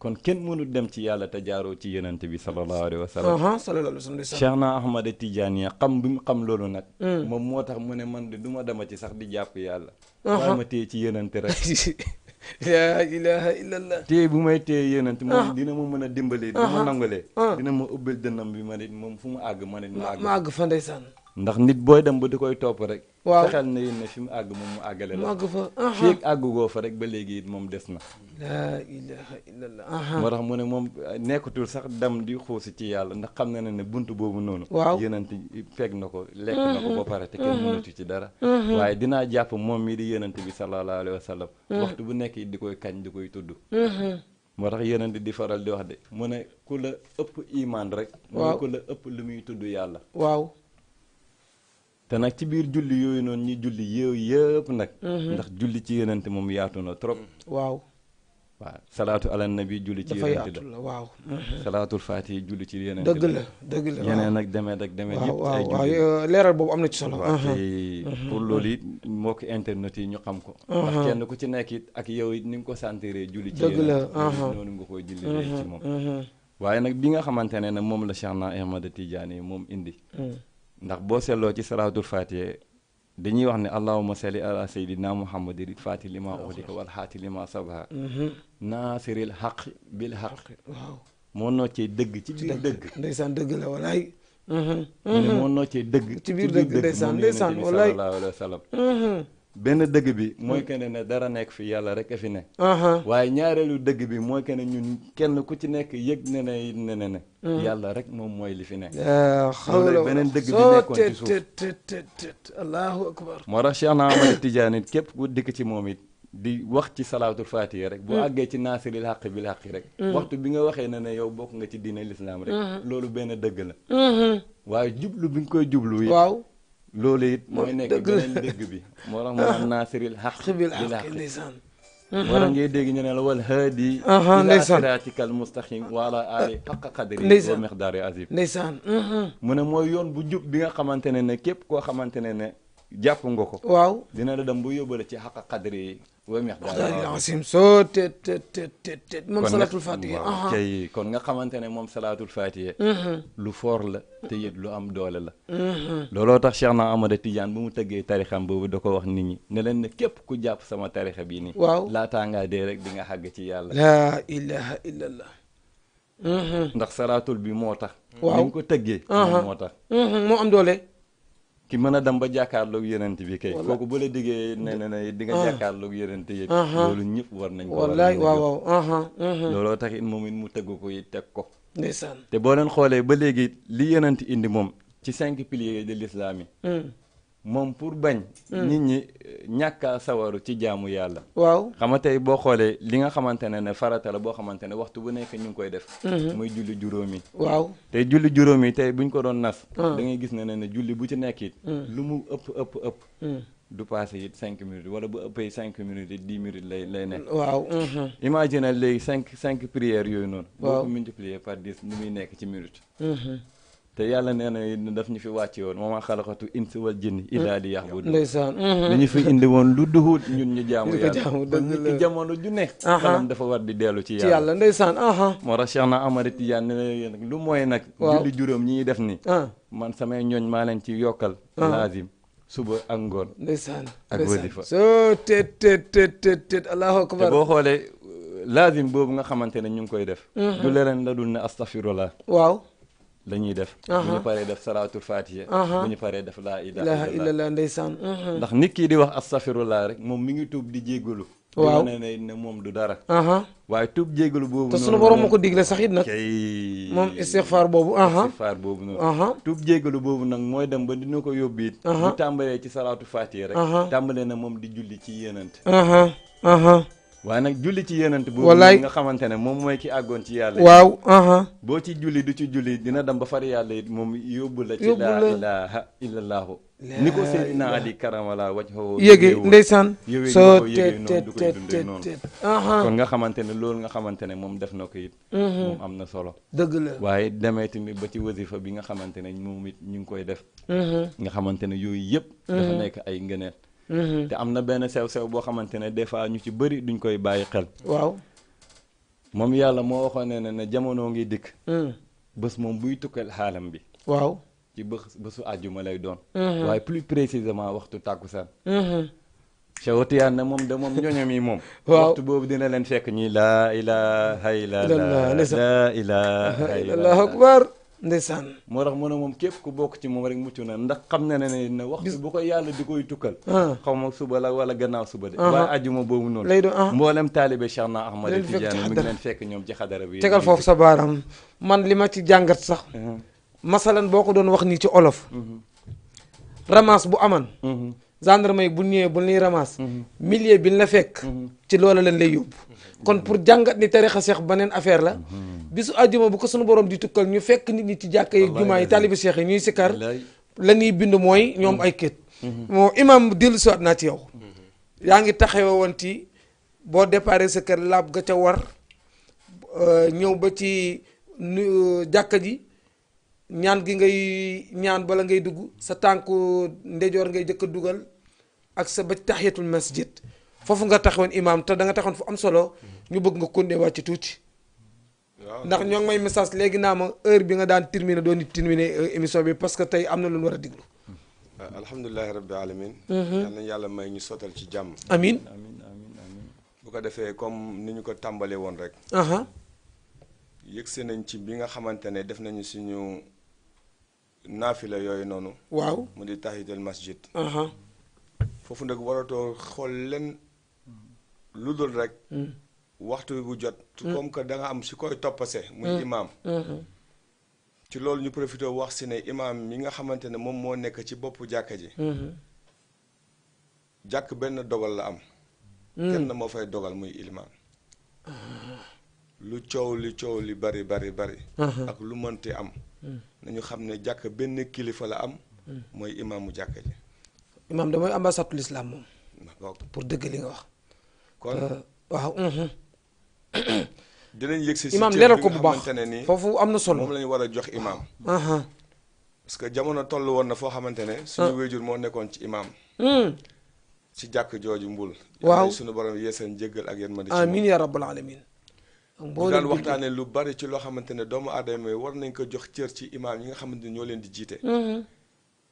kon kenn mënul dem ci yàlla te jaaroo ci yenent bi sallallahu alayhi wa sallam sallallahu alayhi wa sallam Cheikh na Ahmad Tidiane ya xam bi mu xam loolu nag moom moo tax mu ne man de du ma dema ci sax di jàpp yàlla waaye ma téye ci yenent rek laa ilaha illallah téye bu may téye yenent moom dina ma mën a dimbalee dina ma nangalee dina ma ubbil dënnam bi ma nit moom fu mu àgg ma nit ma àgg fa ndeysaan ndax nit booy dem ba di koy topp rek waaw fexeel na yéen ne fi mu àgg moom mu àggale la mu àgg fa fii àggugoo fa rek ba léegi it moom des na laa ilaha illallah moo tax mu ne moom nekkatul sax dem di xuusi ci yàlla ndax xam na ne bunt boobu noonu waaw yenent fekk na ko lekk na ko ba pare te kenn mënatu ci dara waaye dinaa jàpp moom mii di yenent bi sallallahu alayhi wa sallam waxtu bu nekk it di koy kañ di koy tudd moo tax yenent di faral di wax de mu ne ku la ëpp imaan rek mu ne ku la ëpp lu muy tudd yàlla waaw te nag ci biir julli yooyu noonu ñi julli yëpp nag ndax julli ci yenent moom yaatu na trop waaw salaatu ala nabi julli ci yenent la waaw salaatul faatiha julli ci yenent dëgg la yeneen nag demeet yëpp ay waaw leeral boobu am na ci solo pour loolu it mbokk internet yi ñu xam ko ndax kenn ku ci nekk it ak yow it ni nga ko sentiree julli ci yenent noonu nga koy julli ci moom waaye nag bi nga xamante ne nag moom la Cheikh na Ahmad Tidiane moom indi ndax boo seetloo ci salaatul faatiha dañuy wax ne allahumma salli ala sayyidina muhammadin faati lima uxlika wal xaati lima sabaha naasiril xaq bil xaq waaw moo noccee dëgg ci biir dëgg ndeysaan dëgg la walaay mu ne moo noccee dëgg ci biir dëgg ndeysaan walaay sallallahu alayhi wa sallam benn dëgg bi mooy que ne dara nekk fi yàlla rek a fi ne waaye ñaareelu dëgg bi mooy que ne ñun kenn ku ci nekk yëg ne yàlla rek moom mooy li fi ne loolu beneen dëgg bi nekkoon ci suuf allahu akbar moo tax Cheikh na Ahmad Tidiane it képp ku dikk ci moom it di wax ci salaatul fatiha rek bu àggee ci naasiril xaq bil xaq rek waxtu bi nga waxee ne yow bokk nga ci diine l'islam rek loolu benn dëgg la waaye jublu bi nga koy jublu waaw loolu it mooy nekk beneen dëgg bi moo tax moo naasiril xaq bil xaq ndeysaan moo tax ngay dégg ñu ne la wal haadi ila siraatikal mustaqim wala ali xaqa qadri wa miqdaari azim ndeysaan mu ne mooy yoon bu jub bi nga xamante ne képp koo xamante ne jàpp nga ko waaw dina la dem bu yóbbale ci xaqa qadri yi wa miqdaari azim soo te moom salaatul fatiha kay kon nga xamante ne moom salaatul fatiha lu foor la te it lu am doole la looloo tax Cheikh na Ahmad Tidiane bu mu tëggee tarixam boobu da ko wax nit ñi ne leen ne képp ku jàpp sama tarixa bii nii waaw laataa ngaa dee rek di nga xàgg ci yàlla laa ilaha illallah ndax salaatul bi moo tax waaw ni ñu ko tëggee moo tax moo am doole ki mën a dem ba jàkkaarloog yenent bi kay kooku bu la diggee ne di nga jàkkaarloog yenent yi loolu ñëpp war nañ ko wallaay waaw looloo tax it moom it mu tëgg ko it teg ko ndeysaan te boo leen xoolee ba léegi li yenent indi moom ci 5 piliers de l'islam yi moom pour bañ nit ñi ñàkk a sawaru ci jaamu yàlla waaw xam nga tey boo xoolee li nga xamante ne farata la boo xamante ne waxtu bu nekk ñu ngi koy def muy julli juróomi waaw tey julli juróomi tey buñ ko doon nas da ngay gis ne julli bu ci nekk it lu mu ëpp du passé it 5 minutes wala bu ëppee 5 minutes it 10 minutes lay nekk waaw imagine léegi cinq prières yooyu noonu waaw boo ko multiplier par 10 ni muy nekk ci minute te yàlla nee na daf ñu fi wàcce woon moo ma xalaxatu insi wal jinni illaa li ya'budu ndeysaan dañu fi indi woon lu duhut ñun ñu jaamu yàlla jaamu, kon dëgg nit la. ki jamono ju nekk xelam dafa war di dellu ci ci yàlla yàlla ndeysaan moo tax Cheikh na Amady Tidiane ne nag lu mooy nag waaw. julli juróom ñi ñuy def ni ah man samay ñooñ maa leen ci yokkal laazim suba ak ngoon ndeysaan ak wasifa soo tet allahu te akbar boo xoolee laazim boobu nga xamante ne ñu ngi koy def du leneen la dul ne astaghfirullah waaw la ñuy def bu ñu paree def salaatul fatiha bu ñu paree def laa ilaha ilaha illallah illallah ndeysaan ndax nit kii di wax astaghfirullah rek moom mi ngi tuub di jéggalu waaw ne moom du dara aha waaye tuub jéggalu boobu te noonu sunu borom moo ko digle sax it nag kay moom istighfar boobu aha istighfar boobu noonu aha tuub jéggalu boobu nag mooy dem ba dina ko yóbbu it bu tàmbalee ci salaatu fatiha rek tàmbalee na moom di julli ci yéenante aha waaye nag julli ci yéenante boobu Wallaay. nga xamante ne moom mooy ki àggoon ci yàlla waaw aha boo ci julli du ci julli dina dem ba far yàlla it moom yóbbu la ci Yóbbu laa la. ilaha illallahu ni ko Seydina Ali karamala wajhahu yéege ndeysaan yëwee soo ko yëgee tet noonu du koy tet dundee tet noonu tet aha kon nga xamante ne loolu nga xamante ne moom def na ko it moom am na solo dëgg la waaye demee tamit ba ci wasifa bi nga xamante ne moom it ñu ngi koy def nga xamante ne yooyu yëpp dafa nekk ay ngëneel te am na benn sew-sew boo xamante ne des fois ñu ci bëri duñ koy bàyyi xel waaw moom yàlla moo waxoon ne jamono ngi dikk bés moom buy tukkal xaalam bi waaw ci bésu àjjuma lay doon waaye plus précisément waxtu tàkkusaan Cheikhotiyaan ne moom de moom ñoñom yi moom waaw waxtu boobu dina leen fekk ñi laa ilaha illallah laa ilaha allahu illallah akbar ndeysaan moo tax mu ne moom képp ku bokk ci moom rek mucc na ndax xam na ne waxtu bu ko yàlla di koy tukkal xaw ma suba la wala gannaaw suba de waaye àjjuma boobu noonu lay doon mboolem taalibe Cheikh na Ahmad leen fekk Tidiane ci mi ngi xadara. leen fekk ñoom ci xadara bi tegal foofu sa baaraam man li ma ci jàngat sax masalan boo ko doon wax nii ci olof ramas bu aman gendarme yi bu ñëwee bu ñuy ramas millier bi ñu la fekk ci loola leen lay yóbbu kon pour jàngat ni tarixa seex beneen affaire la bisu àjjuma bu ko sunu borom di tukkal ñu fekk nit ñi ci jàkka yi jumaa yi taalibi seex yi ñuy sikkar la ñuy bind mooy ñoom ay kët moo imam dellu siwaat naa ci yow yaa ngi taxawe woon ci boo déparé sa kër laab ga ca war ñëw ba ci jàkka ji ñaan gi ngay ñaan bala ngay dugg sa tànku ndejoor ngay jëkk a dugal ak sa ba tahiyatul masjid foofu nga taxawoon imam te da nga taxoon fu am solo ñu bëgg nga kondee wàcc tuuti ndax ñoo ngi may message léegi naa ma heure bi nga daan terminer doon terminer émission bi parce que tey am na lu ñu war a diglu alhamdulilahi rabbi alamin yal nañ yàlla may ñu sottal ci jàmm amin amin amin amin bu ko defee comme ni ñu ko tàmbalee woon rek aha yëgse nañ ci bi nga xamante ne def nañu suñu naafila yooyu noonu waaw mu di tahiyatul masjid aha foofu nag waratoo xool leen lu dul rek waxtu bi bu jot comme que da nga am si koy toppase muy imaam ci loolu ñu profité wax si ne imaam mi nga xamante ne moom moo nekk ci boppu jàkka ji jàkk benn dogal la am kenn moo fay dogal muy ilimaan lu coow li bari ak lu mënti am nañu xam ne jàkk benn kilifa la am mooy imaamu jàkka ji imam damay ambassade l'islam moom donc pour dëgg li nga wax kon waaw dinañ yëg si imam cër leeral bi ko nga bu baax xamante ne nii foofu am na solo moom la ñu war a jox imaam aha parce que jamono toll woon na foo xamante ne suñu wéjur moo nekkoon ci imaam ci jàkk jooju mbul waaw yàlla suñu borom yeesal njéggal ak yéen ma di ci amin ya rabbal alamin bu daan waxtaane lu bari ci loo xamante ne doomu aadama yi war nañ ko jox cër ci imaam yi nga xamante ne ñoo leen di jiite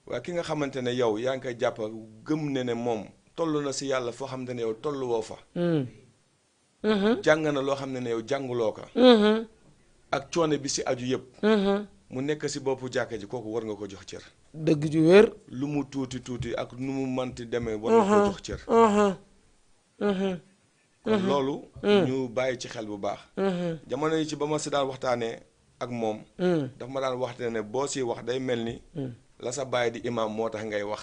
waaye ki nga xamante ne yow yaa ngi koy jàpp gëm ne moom toll na si yàlla foo xamante ne yow toll woo fa jàng na loo xam ne yow jànguloo ko ak coono bi si aju yëpp mu nekk si boppu jàkka ji kooku war nga ko jox cër dëgg ju wér lu mu tuuti ak nu mu manti demee war nga ko jox cër kon loolu ñu bàyyi ci xel bu baax jamono yi ci ba ma si daan waxtaanee ak moom dafa ma daan waxte ne boo si wax day mel ni la sa baay di imaam moo tax ngay wax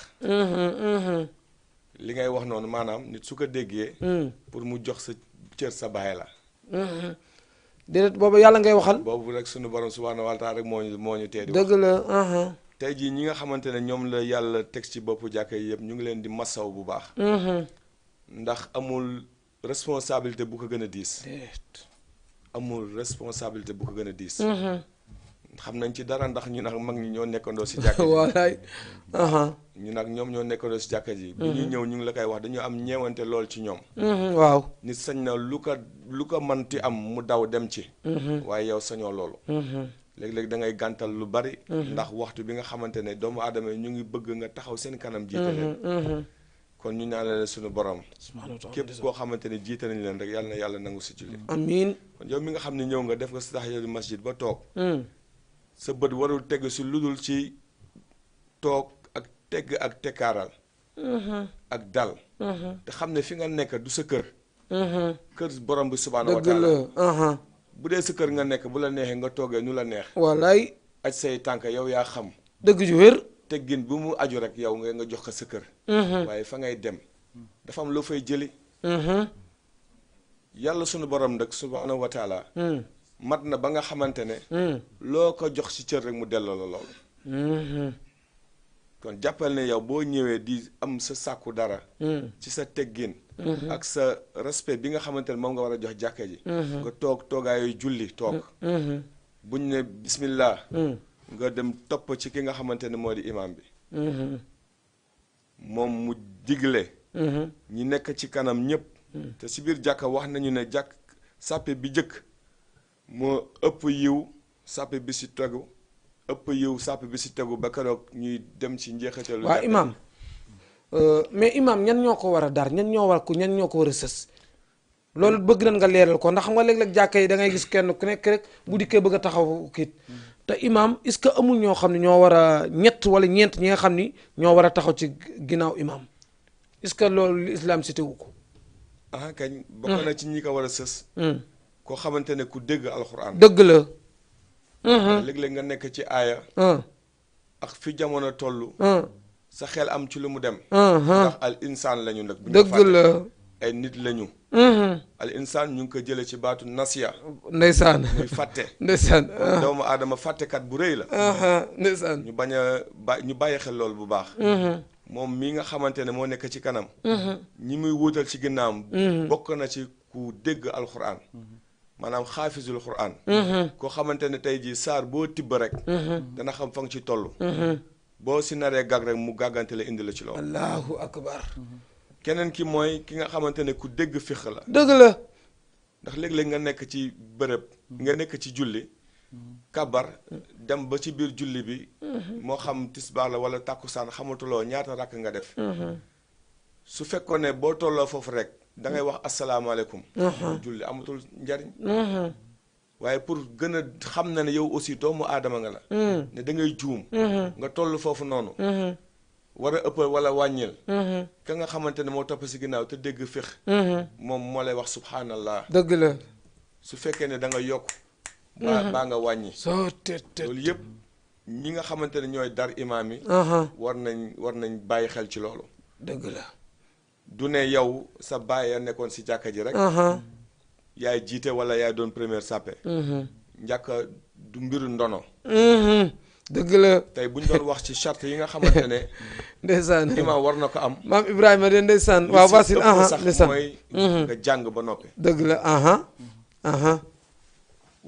li ngay wax noonu maanaam nit su ko déggee pour mu jox sa cër sa baay la déedéet boobu yàlla ngay waxal boobu rek sunu borom subhaanahu wa taala rek moo ñu tee di wax dëgg la tey jii ñi nga xamante ne ñoom la yàlla teg ci boppu jàkka yi yëpp ñu ngi leen di massaw bu baax ndax amul responsabilité bu ko gën a diis amul responsabilité bu ko gën a diis xam nañ ci dara ndax ñu nag mag ñi ñoo nekkandoo si jàkka ji wallaay ñu nag ñoom ñoo nekkandoo si jàkka ji bi ñuy ñëw ñu ngi la koy wax dañu am ñeewante lool ci ñoom waaw nit sañ na lu ko manti am mu daw dem ci waaye yow sañoo loolu léeg-léeg da ngay gàntal lu bari ndax waxtu bi nga xamante ne doomu aadama yi ñu ngi bëgg nga taxaw seen kanam jiite leen kon ñu ñaanal suñu borom képp koo xamante ne jiite nañ leen rek yàlla na yàlla nangu si julli amiin kon yow mi nga xam ne ñëw nga def nga si tahiyatul masjid ba toog sa bët warul tegg si ludul ci toog ak tegg ak tekkaaral ak dal te xam ne fi nga nekk du sa kër kër borom bi subhaanahu wa taala bu dee sa kër nga nekk bu la neexee nga toogee nu la neex wallaay aj say tànk yow yaa xam dëgg ju wér teggin bu mu aju rek yow nga jox ko sa kër waaye fa ngay dem dafa am loo fay jëli yàlla sunu borom nag subhaanahu wa taala mat na ba nga xamante ne loo ko jox ci cër rek mu delloo la loolu kon jàppal ne yow boo ñëwee di am sa sàkku dara ci sa teggin ak sa respect bi nga xamante ne moom nga war a jox jàkka ji nga toog toogaayu julli toog buñ ne bismillah nga dem topp ci ki nga xamante ne moo di imaam bi moom mu digle ñi nekk ci kanam ñëpp te ci biir jàkka wax nañu ne jàkk sàppe bi jëkk moo ëpp yiw sàppe bi ci tegu ëpp yiw sàppe bi ci tegu ba keroog ñuy dem ci njeexitalu waaw imaam mais imaam ñan ñoo ko war a dar ñan ñoo war a sës loolu bëgg nañ nga leeral ko ndax xam nga léeg-léeg jàkka yi da ngay gis kenn ku nekk rek bu dikkee bëgg a taxaw kiit te imaam est-ce que amul ñoo xam ne ñoo war a ñett wala ñeent ñi nga xam ni ñoo war a taxaw ci ginnaaw imaam est-ce que loolu islam cité wu ko kañ bokk na ci ñi ko war a sës koo xamante ne ku dégg alxuraan dëgg la léeg-léeg nga nekk ci aaya ak fi jamono toll sa xel am ci lu mu dem ndax al insaan lañu nag bu ñu dëgg la ay nit lañu al insaan ñu ngi ko jële ci baatu nasiya ndeysaan muy fàtte ndeysaan doomu aadama fàttekat bu rëy la ndeysaan ñu bàyyi xel loolu bu baax moom mii nga xamante ne moo nekk ci kanam ñi muy wuutal ci ginnaawam bokk na ci ku dégg alxuraan maanaam xaafisul xuraan koo xamante ne tey jii saar boo tibb rek dana xam fa nga ci toll boo si naree gàgg rek mu gàggante la indi la ci loolu allahu akbar keneen ki mooy ki nga xamante ne ku dégg fiq la dëgg la ndax léeg-léeg nga nekk ci bërëb nga nekk ci julli kabar dem ba ci biir julli bi moo xam tisbaar la wala tàkkusaan xamatuloo ñaata rakk nga def su fekkoon ne boo tolloo foofu rek da ngay wax asalaamaaleykum julli amatul njariñ waaye pour gën a xam na ne yow aussi doomu aadama nga la ne da ngay juum nga toll foofu noonu war a ëppal wala wàññil ka nga xamante ne moo topp si ginnaaw te dégg fiq moom moo lay wax subhanallah dëgg la su fekkee ne da nga yokk baa nga wàññi loolu yëpp ñi nga xamante ne ñooy dar imaam yi war nañ bàyyi xel ci loolu dëgg la du ne yow sa baay a nekkoon si jàkka ji rek yaay jiite wala yaay doon première sàppe njàkka du mbiru ndono dëgg la tey bu ñu doon wax ci charte yi nga xamante ne ndeysaan imaam war na ko am maam Ibrahima de ndeysaan waaw Basil sax ndeysaan mooy nga jàng ba noppi dëgg la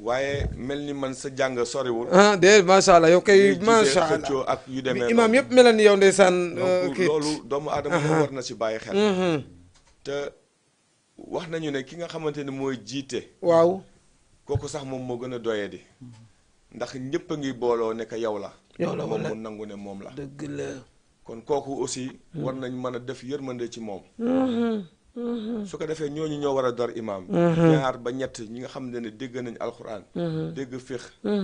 waaye mel ni man sa jàng soriwul de macha allah yow kay macha allah xëccoo ak yu demee imaam yëpp mel ni yow ndeysaan kii loolu doomu aadama war na ci bàyyi xel te wax nañu ne ki nga xamante ne mooy jiite waaw kooku sax moom moo gën a doyee di ndax ñëpp a ngi booloo ne ko yow la moom mu nangu ne moom la dëgg la kon kooku aussi war nañ mën a def yërmande ci moom su ko defee ñooñu ñoo war a door imaam ñaar ba ñett ñi nga xam ne dégg nañ alxuraan dégg fiq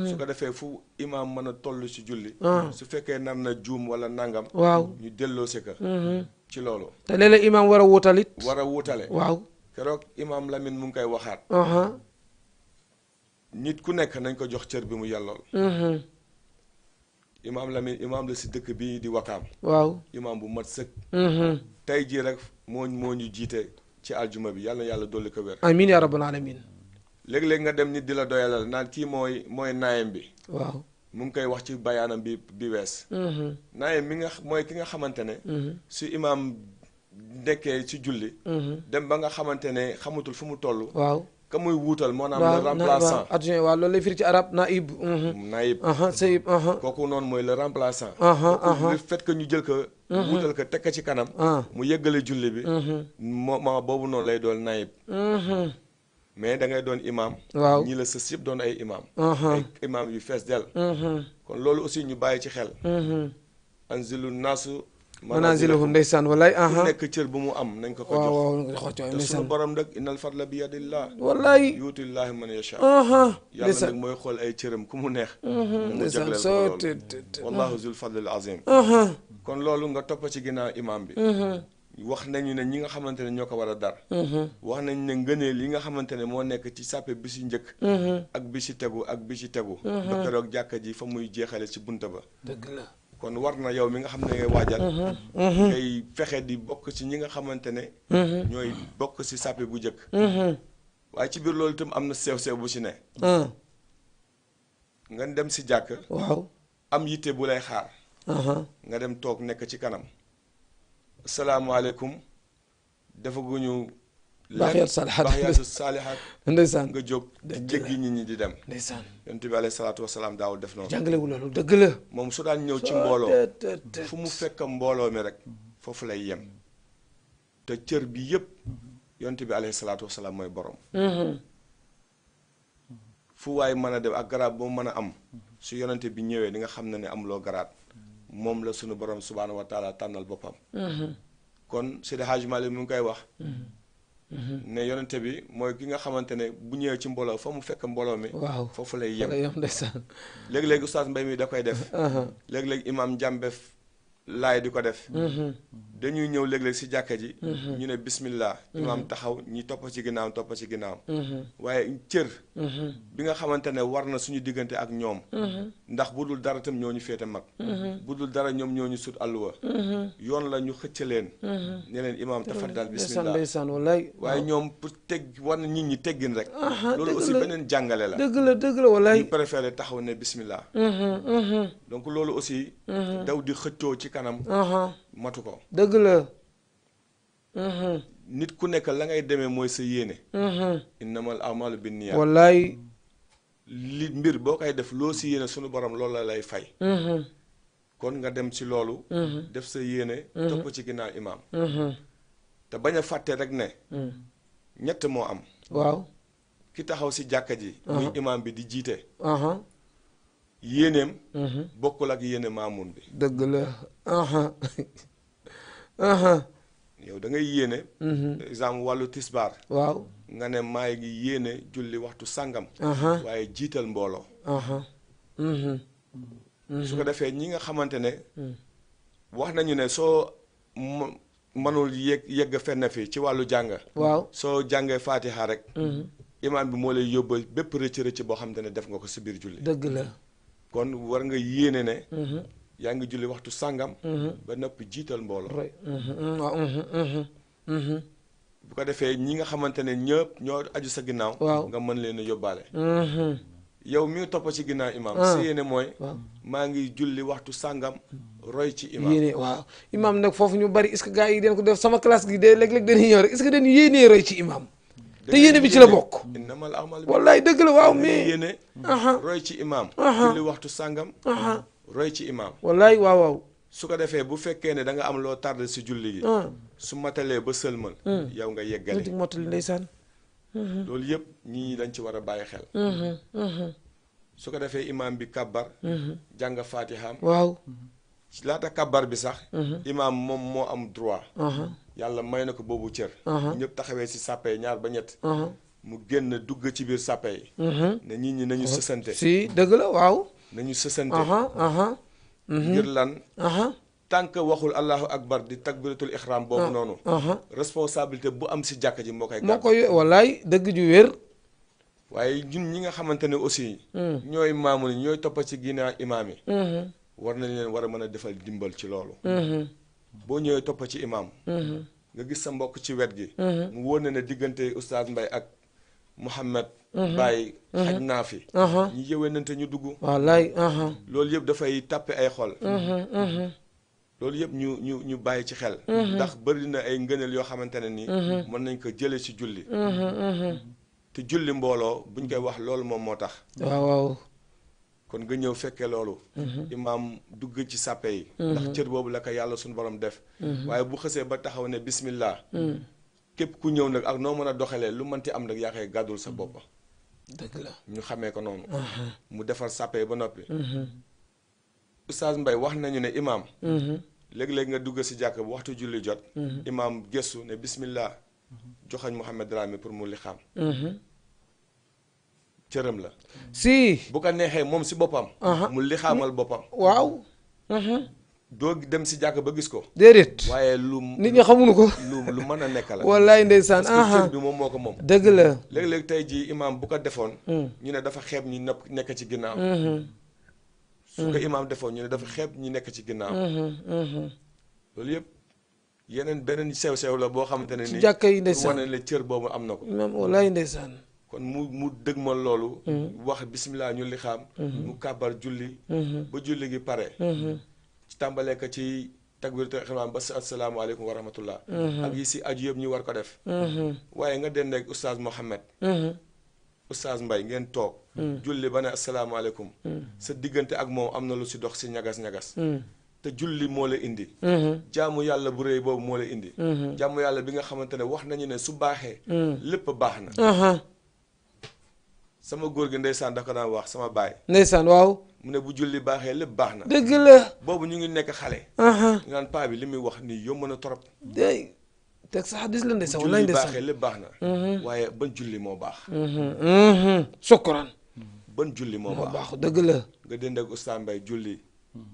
su ko defee fu imaam mën a toll ci julli su fekkee nar na juum wala nangam waaw ñu delloo si ka ci loolu te léeg-léeg imaam war a wuutalit war a wuutale waaw keroog imaam Lamine mu ngi koy waxaat nit ku nekk nañ ko jox cër bi mu yellool imaam Lamine imaam la si dëkk bii di Wakaam. waaw. imaam bu mat sëkk. tey jii rek moo ñu jiite ci aljuma bi yàlla na yàlla dolli ko wér. amiin yaa rabbal alamin. léeg-léeg nga dem nit di la doyalal naan kii mooy naayam bi. waaw. mu ngi koy wax ci bayaanam bi wees. naayam mi nga mooy ki nga xamante ne. su imaam nekkee ci julli. dem ba nga xamante ne xamatul fu mu toll. waaw. ka muy wuutal moo naam le remplaçant adjoint waaw loolu lay firi ci arab naib. naib sayib. kooku noonu mooy le remplaçant. le fait que ñu jël ko. wuutal ko teg ko ci kanam. mu yëggale julli bi. moment boobu noonu lay doon naib. mais da ngay doon imam. waaw ñi la sës yëpp doon ay imam. ay imam yu fees del. kon loolu aussi ñu bàyyi ci xel. anzilu naasu. manazilahum ndeysaan wallaay. ku nekk cër bu mu am nañ ko ko jox. waaw te suñu borom nag innal fadla bi yadillah. wallaay. yuutillaahi man yasha. ndeysaan yàlla nag mooy xool ay cëram ku mu neex. mu jagleel ko loolu wallahu zul fadlil azim. kon loolu nga topp ci ginnaaw imam bi. wax nañu ne ñi nga xamante ne ñoo ko war a dar. wax nañu ne ngëneel yi nga xamante ne moo nekk ci sàppe bi si njëkk. ak bi si tegu ak bi si tegu. ba keroog jàkka ji fa muy jeexale ci bunta ba. dëgg la. kon war na yow mi nga xam ne ngay waajal. ngay fexe di bokk ci ñi nga xamante ne. ñooy bokk si sàppe bu njëkk. waaye ci biir loolu itam am na sew-sew bu si ne. nga dem si jàkk. waaw. am yitte bu lay xaar. nga dem toog nekk ci kanam. asalaamaaleykum defaguñu. baaxiyaatu saalihaat ndeysaan nga jóg di jéggi nit ñi di dem. ndeysaan yonent bi alayhi salaatu wasalaam daawul def noonu. jàngalewu loolu dëgg la. moom su daan ñëw ci mbooloo fu mu fekk mbooloo mi rek foofu lay yem. te cër bi yépp yonent bi alayhi salaatu wasalaam mooy borom. fu waay mën a dem ak garaat boo mën a am su yonent bi ñëwee di nga xam ne amuloo garaat. moom la sunu borom subhaanahu wa taala tànnal boppam. kon Seydi Hadji Malick mu ngi koy wax. ne yonente bi mooy ki nga xamante ne bu ñëwee ci mbooloo fa mu fekk mbooloo mi. waaw foofu lay yem. ndeysaan. léegi-léegi oustaz Mbaye mi da koy def. léegi-léegi imam Njàmbe laay di ko def. dañuy ñëw léeg-léeg si jàkka ji. ñu ne bismillah. imam taxaw ñi topp ci ginnaaw topp ci ginnaaw. waaye cër. bi nga xamante ne war na suñu diggante ak ñoom. ndax bu dul dara tam ñoo ñu féete mag. bu dul dara ñoom ñoo ñu sut àlluwa. yoon la ñu xëcc leen. ne leen imam tafaddal bismillah ndeysaan wallaay. waaye ñoom pour teg war na nit ñi teggin rek. loolu aussi beneen jàngale la. dëgg la wallaay. ñu préféré taxaw ne bismillah. donc loolu aussi. daw di xëccoo ci kanam. matu ko. dëgg la. nit ku nekk la ngay demee mooy sa yéene. innamal a'maalu binniyaat. wallaay. li mbir boo koy def loo si yéene sunu borom loolu la lay fay. kon nga dem ci loolu. def sa yéene. topp ci ginnaaw imaam. te bañ a fàtte rek ne. ñett moo am. waaw. ki taxaw si jàkka ji. muy imaam bi di jiite. yéeneem. bokkul ak yéene maamun bi. dëgg la. yow da ngay yéene. exemple wàllu tisbaar. waaw. nga ne maa ngi yéene julli waxtu sàngam. waaye jiital mbooloo. su ko defee ñi nga xamante ne. wax nañu ne soo mënul yegg fenn fi ci wàllu jàng. waaw soo jàngee faatiha rek. imaam bi moo lay yóbbal bépp rëcc boo xamante ne def nga ko si biir julli. dëgg la. kon war nga yéene ne. yaa ngi julli waxtu sàngam. ba noppi jiital mbooloo. bu ko defee ñi nga xamante ne ñëpp ñoo aju sa ginnaaw. waaw nga mën leen a yóbbaale. yow mi ngi topp ci ginnaaw imaam. si yéene mooy. maa ngi julli waxtu sàngam. roy ci imaam yéene waaw. imaam nag foofu ñu bari est-ce que gars yi den ko def sama classe gi de léeg-léeg dañuy ñëw rek est-ce que dañuy yéenee roy ci imaam. te yéene bi ci la bokk. innamal a'maalu wallaay dëgg la waaw mais yéene. roy ci imaam. julli waxtu sàngam. roy ci imaam. wallaay waaw waaw. su ko defee bu fekkee ne da nga am loo tardé si julli gi. su matalee ba sëlmal. yow nga yeggale. mottali ndeysaan. loolu yëpp ñii dañ ci war a bàyyi xel. su ko defee imaam bi kabbar. jàng faatihaam. waaw. laata kabbar bi sax. imaam moom moo am droit. yàlla may na ko boobu cër. ñëpp taxawee si sàppe yi ñaar ba ñett. mu génn dugg ci biir sàppe yi. ne nit ñi nañu sësante. si dëgg la waaw. nañu sësante. ngir lan. tant que waxul allahu akbar di takbiratul ihram boobu noonu. responsabilité bu am si jàkka ji moo koy. moo koy wallaay dëgg ju wér. waaye ñun ñi nga xamante ne aussi. ñooy maamu ni ñooy toppa ci ginnaaw imaam yi. war nañ leen war a mën a defal dimbal ci loolu boo ñëwee topp ci imaam nga gis sa mbokk ci wet gi mu wóor na ne diggante oustaz Mbaye ak Mouhamed Baye xaj naa fi ñu yëwénante ñu dugg wallaay loolu yëpp dafay tàppe ay xol loolu yëpp ñu bàyyi ci xel ndax bëri na ay ngëneel yoo xamante ne ni mën nañ ko jële ci julli te julli mbooloo buñ koy wax loolu moom moo tax waaw kon nga ñëw fekkee loolu imaam dugg ci sàppe yi ndax cër boobu la ko yàlla suñu borom def waaye bu xësee ba taxaw ne bismillah képp ku ñëw nag ak noo mën a doxalee lu mënti am nag yaa koy gàddul sa bopp dëgg la ñu xamee ko noonu mu defar sàppe yi ba noppi Oustaz Mbaye wax nañu ne imaam léeg-léeg nga dugg si jàkk bu waxtu julli jot imaam gëstu ne bismillah joxañ Mouhamed Dramé pour mu li xam cëram la si bu ko neexee moom si boppam mu li xaamal boppam waaw doo dem si jàkk ba gis ko déedéet waaye lu nit ñi xamuñu ko lu mën a nekk la wallaay ndeysaan parce que cër bi moom moo ko moom dëgg la léeg-léeg tey jii imaam bu ko defoon ñu ne dafa xeeb ñi nekk ci ginnaaw su ko imaam defoon ñu ne dafa xeeb ñi nekk ci ginnaaw loolu yëpp yeneen beneen sew-sew la boo xamante ne ni jàkka yi ndeysaan wane ne cër boobu am na ko imaam wallaay ndeysaan kon mu dëgmal loolu wax bismillah ñu li xaam mu kàbbar julli ba julli gi pare ci tàmbalee ko ci takbiratul ihram ba asalaamaaleykum wa rahmatullah ak yi si aju yëpp ñu war ko def waaye nga den rek oustaz Mohamed oustaz Mbaye ngeen toog julli ba ne asalaamaaleykum sa diggante ak moom am na lu si dox si ñagas-ñagas te julli moo la indi jaamu yàlla bu rëy boobu moo la indi jaamu yàlla bi nga xamante ne wax nañu ne su baaxee lépp baax na sama góor gi ndeysaan da ko daan wax sama baay ndeysaan waaw mu ne bu julli baaxee lépp baax na dëgg la boobu ñu ngi nekk xale ñu naan paa bi li muy wax nii yomb na trop day teg sa xadis la ndeysaan julli wallaay ndeysaan baaxee lépp baax na waaye ban julli moo baax sukkuraan ban julli moo moo baax baax dëgg la nga dend ak Oustaz Mbaye julli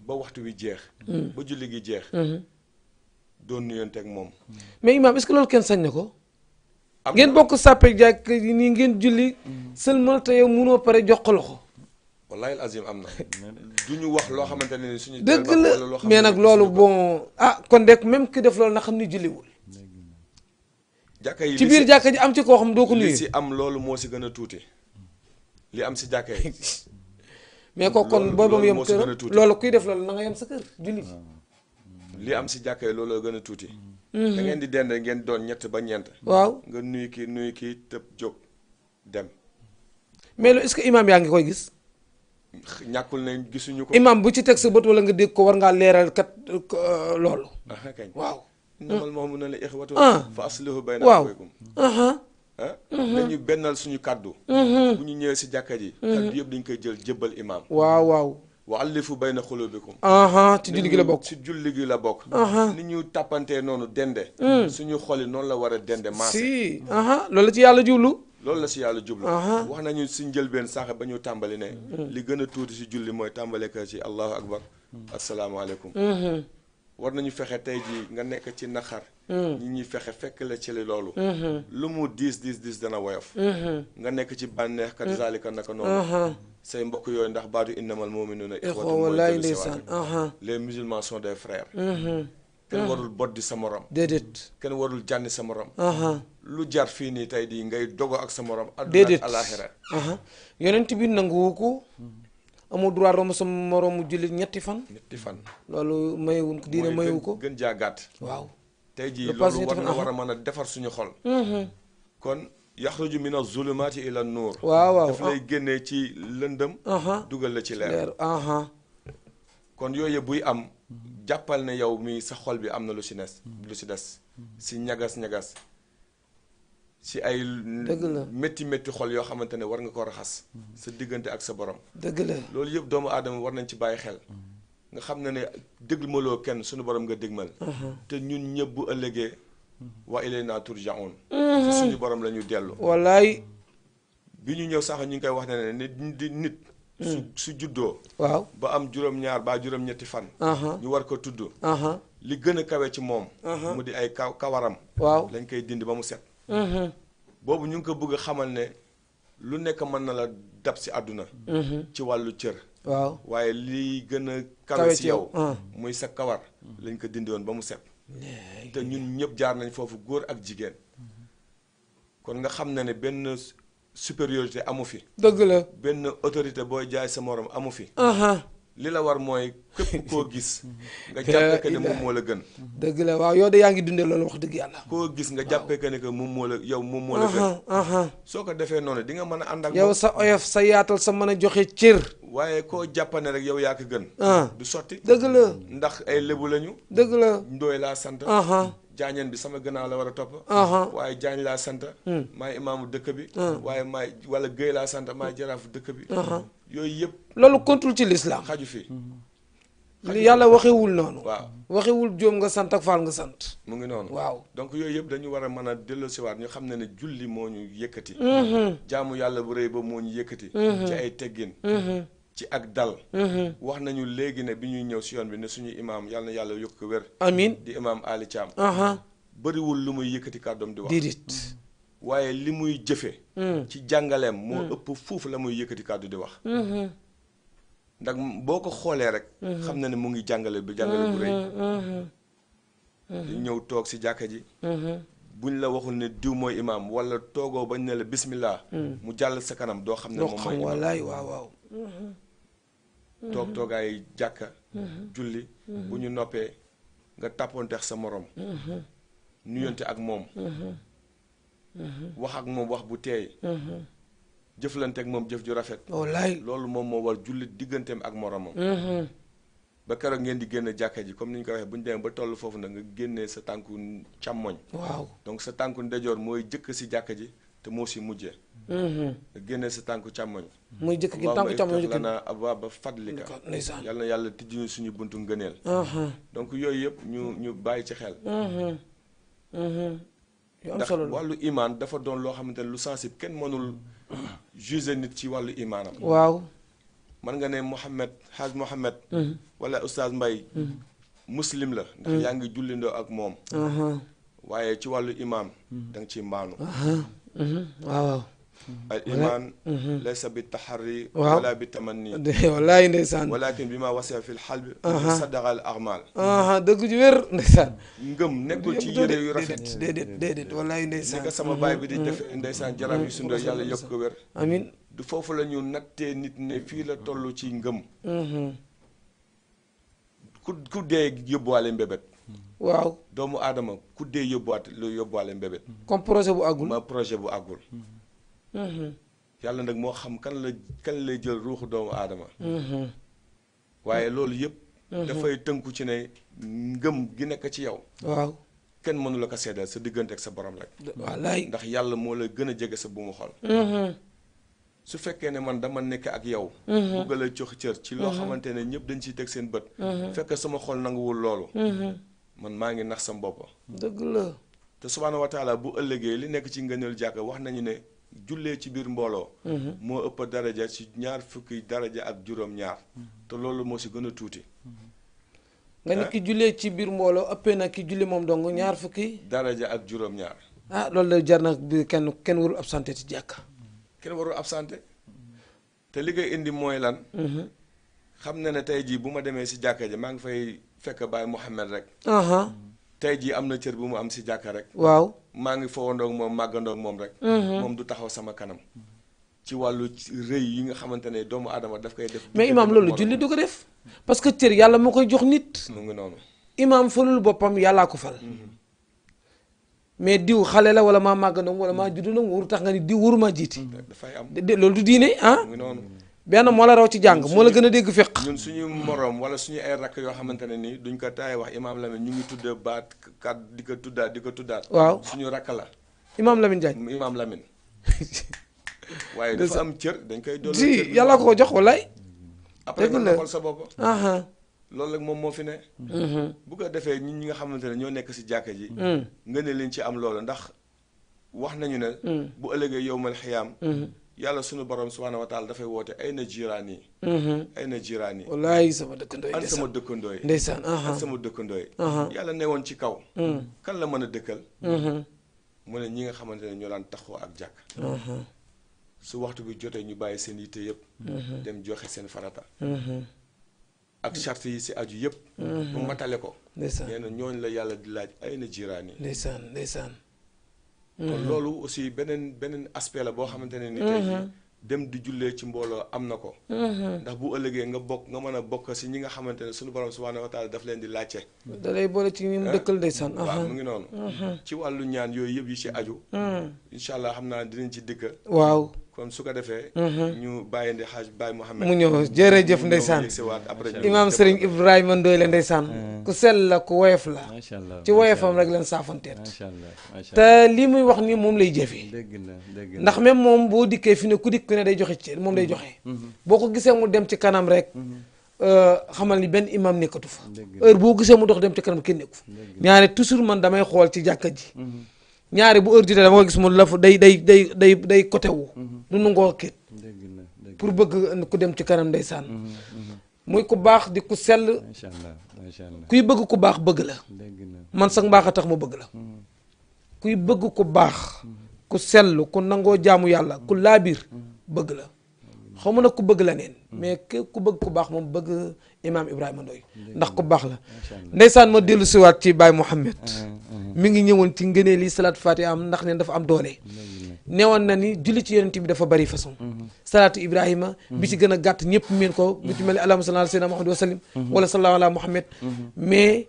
ba waxtu wi jeex ba julli gi jeex doon nuyonteeg moom mais imaam est-ce que loolu kenn sañ na ko ngeen bokk sàppe jàkk yi nii ngeen julli seulement te yow munoo pare jox ko loxo wallahi azim am na du ñu wax loo xamante ne ni suñu dëgg la mais nag loolu bon kon de même ki def loolu na xam ni julliwul jàkka yi ci biir jàkka ji am ci koo xam doo ko nuyu li si am loolu moo si gën a tuuti li am si jàkka yi mais ko kon booy ba mu yem moo si kër gën a tuuti. loolu kuy def loolu na nga yem sa kër julli li am si jàkka yi loolu gën a tuuti da ngeen di dend ngeen doon ñett ba ñeent waaw nga nuyu kii tëb jóg dem mais loolu est-ce que imaam yaa ngi koy gis ñàkkul ne gisuñu ko imaam bu ci teg sa bët wala nga dégg ko war ngaa leeral kat loolu kañ waaw innamal mu'minuuna ixwatun fa aslihu bayna waaw axawaykum dañu bennal suñu kàddu bu ñu ñëwee si jàkka ji kàddu yëpp dañ koy jël jébbal imaam waaw waaw wa allifu bayna xulubikum ci julli gi la bokk si julli gi la bokk ni ñu tàppantee noonu dende suñu xoli noonu la war a dende maase si loolu la ci yàlla jublu loolu la si yàlla jublu wax nañu si njëlbeen sànq ba ñu tàmbali ne li gën a tuuti si julli mooy tàmbale ko ci allahu akbar asalaamaaleykum war nañu fexe tey jii nga nekk ci naqar ñi ñuy fexe fekk la ci li loolu lu mu diis dana woyof nga nekk ci bànneex kat zalika naka noonu say mbokk yooyu ndax baatu innamal mu'minuuna ixwatun mooy wallaay dellu si ndeysaan waat les musulmans sont des frères kenn warul boddi sa morom déedéet kenn warul jànni sa morom lu jar fii nii tey di ngay dogo ak sa morom adduna déedéet ak alaxira yonent bi nanguwu ko amul droit romb sa moroomu jullit ñetti fan loolu mayewuñ ko diine mayewu ko gën jaa gàtt waaw tey jii Le pass loolu war ñetti na fan, war a mën a defar suñu xol kon yaxruju min az-zulumaati ila nuur waaw waaw daf lay génnee ci lëndëm dugal la ci leer leer kon yooyu buy am jàppal ne yow mi sa xol bi am na lu si des si ñagas-ñagas si ay dëgg la métti xol yoo xamante ne war nga ko raxas sa diggante ak sa borom dëgg la loolu yëpp doomu aadama war nañ ci bàyyi xel nga xam ne ne dégmaloo kenn suñu borom nga dégmal te ñun ñëpp bu ëllëgee wa ilayna turja'un ci suñu borom la ñu dellu wallaay bi ñu ñëw sax ñu ngi koy wax ne nit su juddoo waaw ba am juróom-ñaar ba juróom-ñetti fan ñu war ko tudd li gën a kawe ci moom mu di ay kawaram waaw lañ koy dindi ba mu set boobu ñu ngi ko bëgg a xamal ne lu nekk mën na la dab si àdduna ci wàllu cër waaw waaye liy gën a kawe kawe si ci yow yow. muy sa kawar lañ ko dindi woon ba mu set te ñun ñëpp jaar nañ foofu góor ak jigéen kon nga xam ne benn supériorité amu fi dëgg la. benn autorité booy jaay sa morom amu fi aha li la war mooy képp koo gis nga jàppee que ne moom moo la gën dëgg la waaw yow de yaa ngi dundee loolu wax dëgg yàlla. koo gis nga jàppee que ne que moom moo la yow moom moo la gën soo ko defee noonu di nga mën a ànd ak yow moom sa oyof sa yaatal sa mën a joxe cër. waaye koo jàppane rek yow yaa ko gën du sotti dëgg la ndax ay lébu lañu dëgg la. ndooy laa sant jaañeen bi sama gannaaw la war a topp waaye jaañ laa sant maay imaamu dëkk bi waaye maay wala géy laa sant maay jaraafu dëkk bi yooyu yëpp loolu kontul ci lislaam. xaju fi yàlla waxewul noonu. waaw waxewul jóom nga sant ak faal nga sant. mu ngi noonu waaw donc yooyu yëpp dañu war a mën a delloosiwaat ñu xam ne julli moo ñu yëkkati jaamu yàlla bu rëy ba moo ñu yëkkati ci ay teggin ci ak dal wax nañu léegi ne bi ñuy ñëw si yoon bi ne suñu imaam yàlla na yàlla yokk ko wér amiin di imaam Ali Thiam bëriwul lu muy yëkkati kàddoom di wax diidit waaye li muy jëfe ci jàngaleem moo ëpp fuuf la muy yëkkati kàddu di wax ndax boo ko xoolee rek xam na ne mu ngi jàngale bu rëy ñëw toog si jàkka ji buñ la waxul ne diw mooy imaam wala toogoo bañ ne la bismillah mu jàll sa kanam doo xam ne moom mooy imaam wallaay waaw waaw toog toogaay jàkka julli bu ñu noppee nga tàppoonteex sa morom nuyonte ak moom wax ak moom wax bu teey jëflante ak moom jëf ju rafet wallaay loolu moom moo war jullit digganteem ak moromam ba keroog ngeen di génn jàkka ji comme ni ñu ko waxee bu ñu demee ba toll foofu nag nga génnee sa tànku càmmoñ waaw donc sa tànku ndejoor mooy jëkk si jàkka ji te moo si mujjee nga génnee sa tànku càmmoñ muy jëkk gi tànku càmmoñ jëkk lana abwaaba fadlika yàlla na yàlla tijji ñu suñu buntu ngëneel donc yooyu yëpp ñu bàyyi ci xel ndax wàllu imaan dafa doon loo xamante ne lu sensible kenn mënul juger nit ci wàllu imaanam waaw man nga ne Haaj Mohamed wala Oustaz Mbaye muslim la ndax yaa ngi jullindoo ak moom waaye ci wàllu imaan da nga ciy maanu waaw al iman laysa bi taxarri wala bi tamanni wallaay ndeysaan walakin bi ma wasee fi lxalbi saddaqa al amal dëgg ju wér ndeysaan ngëm nekkul ci yére yu rafet déedéet wallaay ndeysaan ni ko sama baay bi di def ndeysaan jaraaf yu sundoo yàlla yokk ko wér amiin du foofu la ñu nattee nit ne fii la toll ci ngëm ku dee yóbbuwaale mbébét waaw doomu aadama ku dee yóbbuwaale mbébét comme projet bu àggul ma projet bu àggul yàlla nag moo xam kan lay jël ruuxu doomu aadama waaye loolu yëpp dafay tënku ci ne ngëm gi nekk ci yow waaw kenn mënu la ko seddal sa diggante ak sa borom rek wallaay ndax yàlla moo la gën a jege sa bu mu xol su fekkee ne man dama nekk ak yow bugga la jox cër ci loo xamante ne ñëpp dañ ciy teg seen bët fekk sama xol nanguwul loolu man maa ngi nax sa bopp dëgg la te subhaanahu wa taala bu ëllëgee li nekk ci ngëneel jàkka wax nañu ne jullee ci biir mbooloo moo ëpp daraja ci 20 daraja ak juróom-ñaar te loolu moo si gën a tuuti nga ni ki jullee ci biir mbooloo ëppee na ki julli moom dong 20 daraja ak juróom-ñaar loolu la jar na bi kenn warul absenté ci jàkka kenn warul absenté te li koy indi mooy lan xam na ne tey jii bu ma demee si jàkka ji maa ngi fay fekk Baay Mouhamed rek tey jii am na cër bu mu am si jàkka rek waaw maa ngi fowandoog moom màggandoog moom rek moom du taxaw sama kanam ci wàllu rëy yi nga xamante ne doomu aadama daf koy def mais imaam loolu julli du ko def parce que cër yàlla moo koy jox nit mu ngi noonu imaam falul boppam yàllaa ko fal mais diw xale la wala maa màggandoog wala maa juddu la waru tax nga ni diw waru maa jiiti dafay am loolu du diine mu ngi noonu benn moo la raw ci jàng moo la gën a dégg fiq ñun suñu moroom wala suñu ay rakk yoo xamante ne nii duñ ko taay wax imaam Lamine ñu ngi tuddee baat kat di ko tuddaat waaw suñu rakk la imaam Lamine Diagne imaam Lamine waaye dafa am cër dañ koy doole si yàlla ko jox wallaay après nga noppal sa bopp aha loolu rek moom moo fi ne bu ko defee ñi nga xamante ne ñoo nekk si jàkka ji nga ne leen ci am loolu ndax wax nañu ne bu ëllëgee yowmal xiyaam yàlla sunu borom subhaanahu wa taala dafay woote ay na jiraan yi ay na jiraan yi wallaay sama dëkkandooy an sama dëkkandooy ndeysaan an sama dëkkandooy yàlla ne woon ci kaw kan la mën a dëkkal mu ne ñi nga xamante ne ñoo daan taxoo ak jàkk su waxtu bi jotee ñu bàyyi seen yitte yëpp dem joxe seen farata ak charte yi si aju yëpp bu matale ko ndeysaan nee na ñooñu la yàlla di laaj ay na jiraan yi ndeysaan ndeysaan kon loolu aussi beneen aspect la boo xamante ne ni tey jii dem di jullee ci mbooloo am na ko ndax bu ëllëgee nga mën a bokk si ñi nga xamante ne suñu borom subhaanahu wa taala daf leen di laajte da lay boole ci ñi mu dëkkal ndeysaan waaw mu ngi noonu ci wàllu ñaan yooyu yëpp yi ci aju incha allah xam naa dinañ ci dikk waaw kon su ko defee ñu bàyyindi xaaj Baye Mouhamed mu ñëw jërëjëf ndeysaan imaam Serigne Ibrahima Ndoye la ndeysaan ku sell la ku woyof la macha allah ci woyofam rek leen saafanteet macha allah macha te lii muy wax ni moom lay jëfee dëgg la dëgg la ndax même moom boo dikkee fi ne ku dikk ne day joxe ci moom day joxe boo ko gisee mu dem ci kanam rek xamal ni benn imam nekkatu fa heure boo gisee mu dox dem ci kanam kenn nekku fa ñaare toujours man damay xool ci jàkka ji ñaare bu heure jotee dama ko gis mu la fa day côté wu du nangoo kéet pour bëgg ku dem ci kanam ndeysaan muy ku baax di ku sell macha allah macha allah kuy bëgg ku baax bëgg la dëgg la man sax mbaax a tax ma bëgg la kuy bëgg ku baax ku sell ku nangoo jaamu yàlla ku laabir bëgg la xaw ma nag ku bëgg la neen mais ku bëgg ku baax moom bëgg imaam Ibrahima Ndoye ndax ku baax la ndeysaan ma dellu siwaat ci Baye Mouhamed mi ngi ñëwoon ci ngënee li salaatu fatiha am ndax neen dafa am doole newoon na ni julli ci yonent bi dafa bari façon salaatu Ibrahima bi ci gën a gàtt ñëpp meen ko bi ci mel ni allahumma salli ala sayyidina Muhammad wa sallim wala sallallahu ala Muhammad mais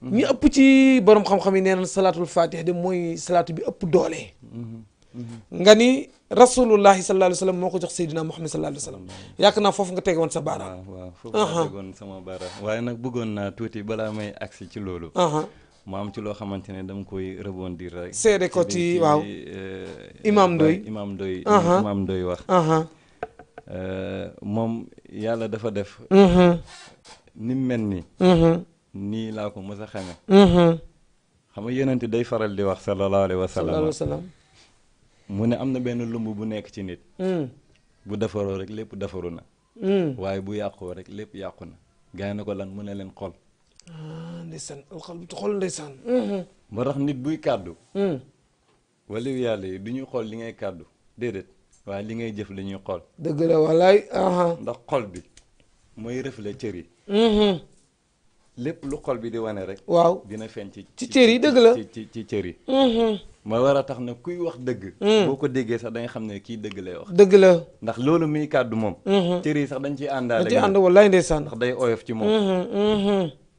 ñi ëpp ci borom xam-xam yi nee na salaatul fatiha de mooy salaatu bi ëpp doole nga ni rasulullahi sallallahu alayhi wa sallam moo ko jox Seydina Muhammad sallallahu alayhi wa sallam yaakaar naa foofu nga tege woon sa baaraam waaw foofu nga tegoon sama baaraam waaye nag bëggoon naa tuuti balaa may agsi ci loolu mu am ci loo xamante ne dama koy rebondir rek seede ko ci waaw imam Ndoye imam Ndoye wax moom yàlla dafa def ni mel nii nii laa ko mës a xame xam nga yonent day faral di wax sallallahu alayhi wa sallam mu ne am na benn lumb bu nekk ci nit bu defaroo rek lépp defaru na waaye bu yàqoo rek lépp yàqu na gaa yi na ko lan mu ne leen xol ndeysaan xol ndeysaan moo tax nit buy kàddu wala yàlla yi du ñuy xool li ngay kàddu déedéet waaye li ngay jëf la ñuy xool dëgg la walaay ndax xol bi mooy reflet cër yi lépp lu xol bi di wane rek waaw dina feeñ ci cër yi dëgg la ci cër yi ma war a tax na kuy wax dëgg boo ko déggee sax da nga xam ne kii dëgg lay wax dëgg la ndax loolu muy kàddu moom cër yi sax dañ ciy àndaale dañ ciy ànd wallaay ndeysaan ndax day oyof ci moom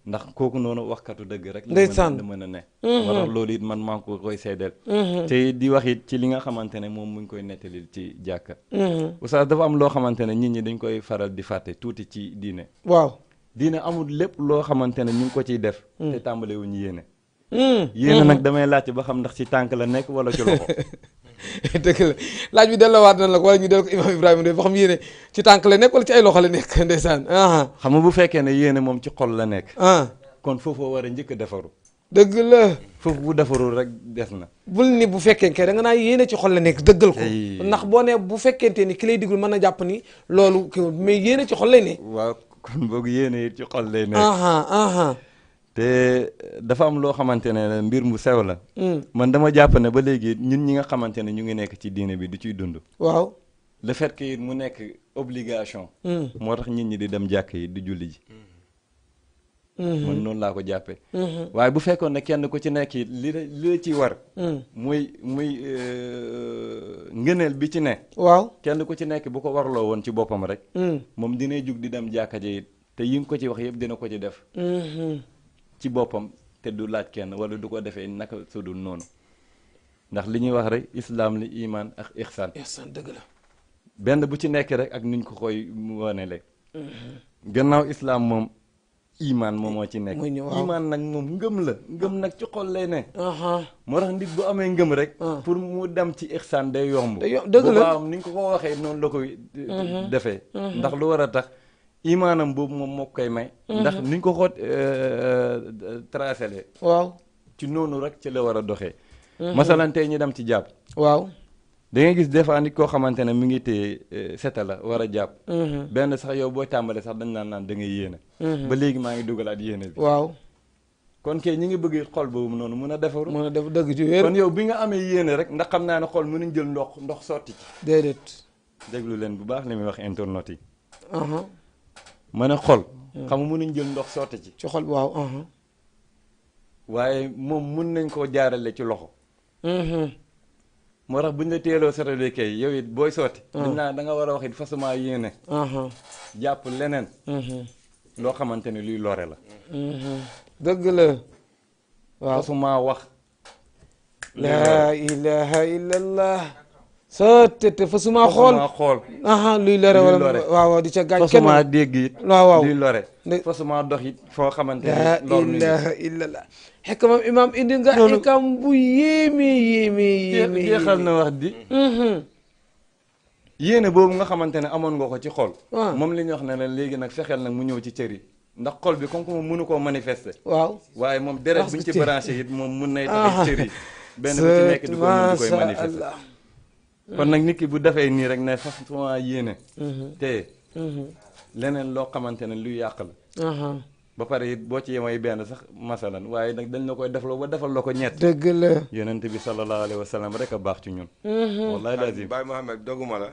ndax kooku noonu waxkatu dëgg rek ndeysaan la mën a ne moo tax loolu it man maa ngi ko koy seedeel te di wax it ci li nga xamante ne moom mu ngi koy nettalil ci jàkka oustaz dafa am loo xamante ne nit ñi dañ koy faral di fàtte tuuti ci diine waaw diine amul lépp loo xamante ne ñu ngi ko ciy def te tàmbale wuñu yéene yéene nag damay laajte ba xam ndax ci tànk la nekk wala ci loxo dëgg la laaj bi delloowaat na la ko wala ñu del ko imaam Ibrahima Ndoye ba xam yéene ci tànk la nekk wala ci ay loxo la nekk ndeysaan xam nga bu fekkee ne yéene moom ci xol la nekk kon foofoo war a njëkk a defaru dëgg la foofu bu defarul rek des na bul ni bu fekkee kay da nga naa yéene ci xol la nekk dëggal ko ndax boo ne bu fekkente ni ki lay digul mën na jàpp ni loolu kii mais yéene ci xol lay ne waaw kon boog yéene it ci xol lay nekk te dafa am loo xamante ne mbir mu sew la man dama jàpp ne ba léegi ñun ñi nga xamante ne ñu ngi nekk ci diine bi du ciy dund waaw le fait que it mu nekk obligation moo tax nit ñi di dem jàkk yi di julli ji man noonu laa ko jàppee waaye bu fekkoon ne kenn ku ci nekk it li la ci war muy ngëneel bi ci ne waaw kenn ku ci nekk bu ko warloo woon ci boppam rek moom dinay jug di dem jàkka ji it te yi nga ko ci wax yëpp dina ko ci def ci boppam te du laaj kenn wala du ko defee naka sudul noonu ndax li ñuy wax rek islaam li iman ak ihsan dëgg la benn bu ci nekk rek ak nuñ ko koy wanele gannaaw islaam moom iman moom moo ci nekk iman nag moom ngëm la ngëm nag ci xol lay ne moo tax nit bu amee ngëm rek pour mu dem ci ihsan day yomb dëgg la am ni ñu ko waxee noonu la koy defee ndax lu war a tax imaanam boobu moom moo koy may ndax niñ ko xoot tracé waaw ci noonu rek ci la war a doxee masalan tey ñu dem ci jàpp waaw da ngay gis des fois nit koo xamante ne mi ngi téye seta la war a jàpp benn sax yow boo tàmbalee sax dañ naan da ngay yéene ba léegi maa ngi dugalaat yéene bi waaw kon kay ñi ngi bëgg xol boobu noonu mun a defaru. mën a def dëgg ci wér. kon yow bi nga amee yéene rek ndax xam naa ne xol mënuñ jël ndox sotti ci. déedéet. déglu leen bu baax li muy wax internet yi. ma ne xol. xam nga mënuñ jël ndox sotti ci. ci xol bi waaw. waaye moom mun nañ koo jaarale ci loxo. moo tax buñ la teeloo sotale kay yow it booy sotti. dañ naa da nga war a wax it façon yéene. jàpp leneen. loo xamante ne luy lore la. dëgg la. waaw façon wax. laa ilaha illallah. sottete fa suma xool luy lore wala waaw di ca gaañ kenn fasuma dégg it waaw luy lore fasuma dox it foo xamante ne laa ilaha illallah xekk moom imam indi nga xekam bu yéeme jeexal na wax di yéene boobu nga xamante ne amoon nga ko ci xol moom li ñu wax ne la léegi nag fexeel nag mu ñëw ci cër yi ndax xol bi comme que moom mënu koo manifester waaw waaye moom deret buñ ci branché it moom mun nay tax cër yi benn bu ci nekk di koy manifester kon nag nit ki bu defee nii rek ne fas suma yéene te leneen loo xamante ne luy yàq la ba pare it boo ci yemay benn sax masalan waaye nag dañ la koy defloo ba defal la ko ñett dëgg la yonent bi sallallahu alayhi wa sallam rek a baax ci ñun wallahi lazim Baye Mohamed doguma la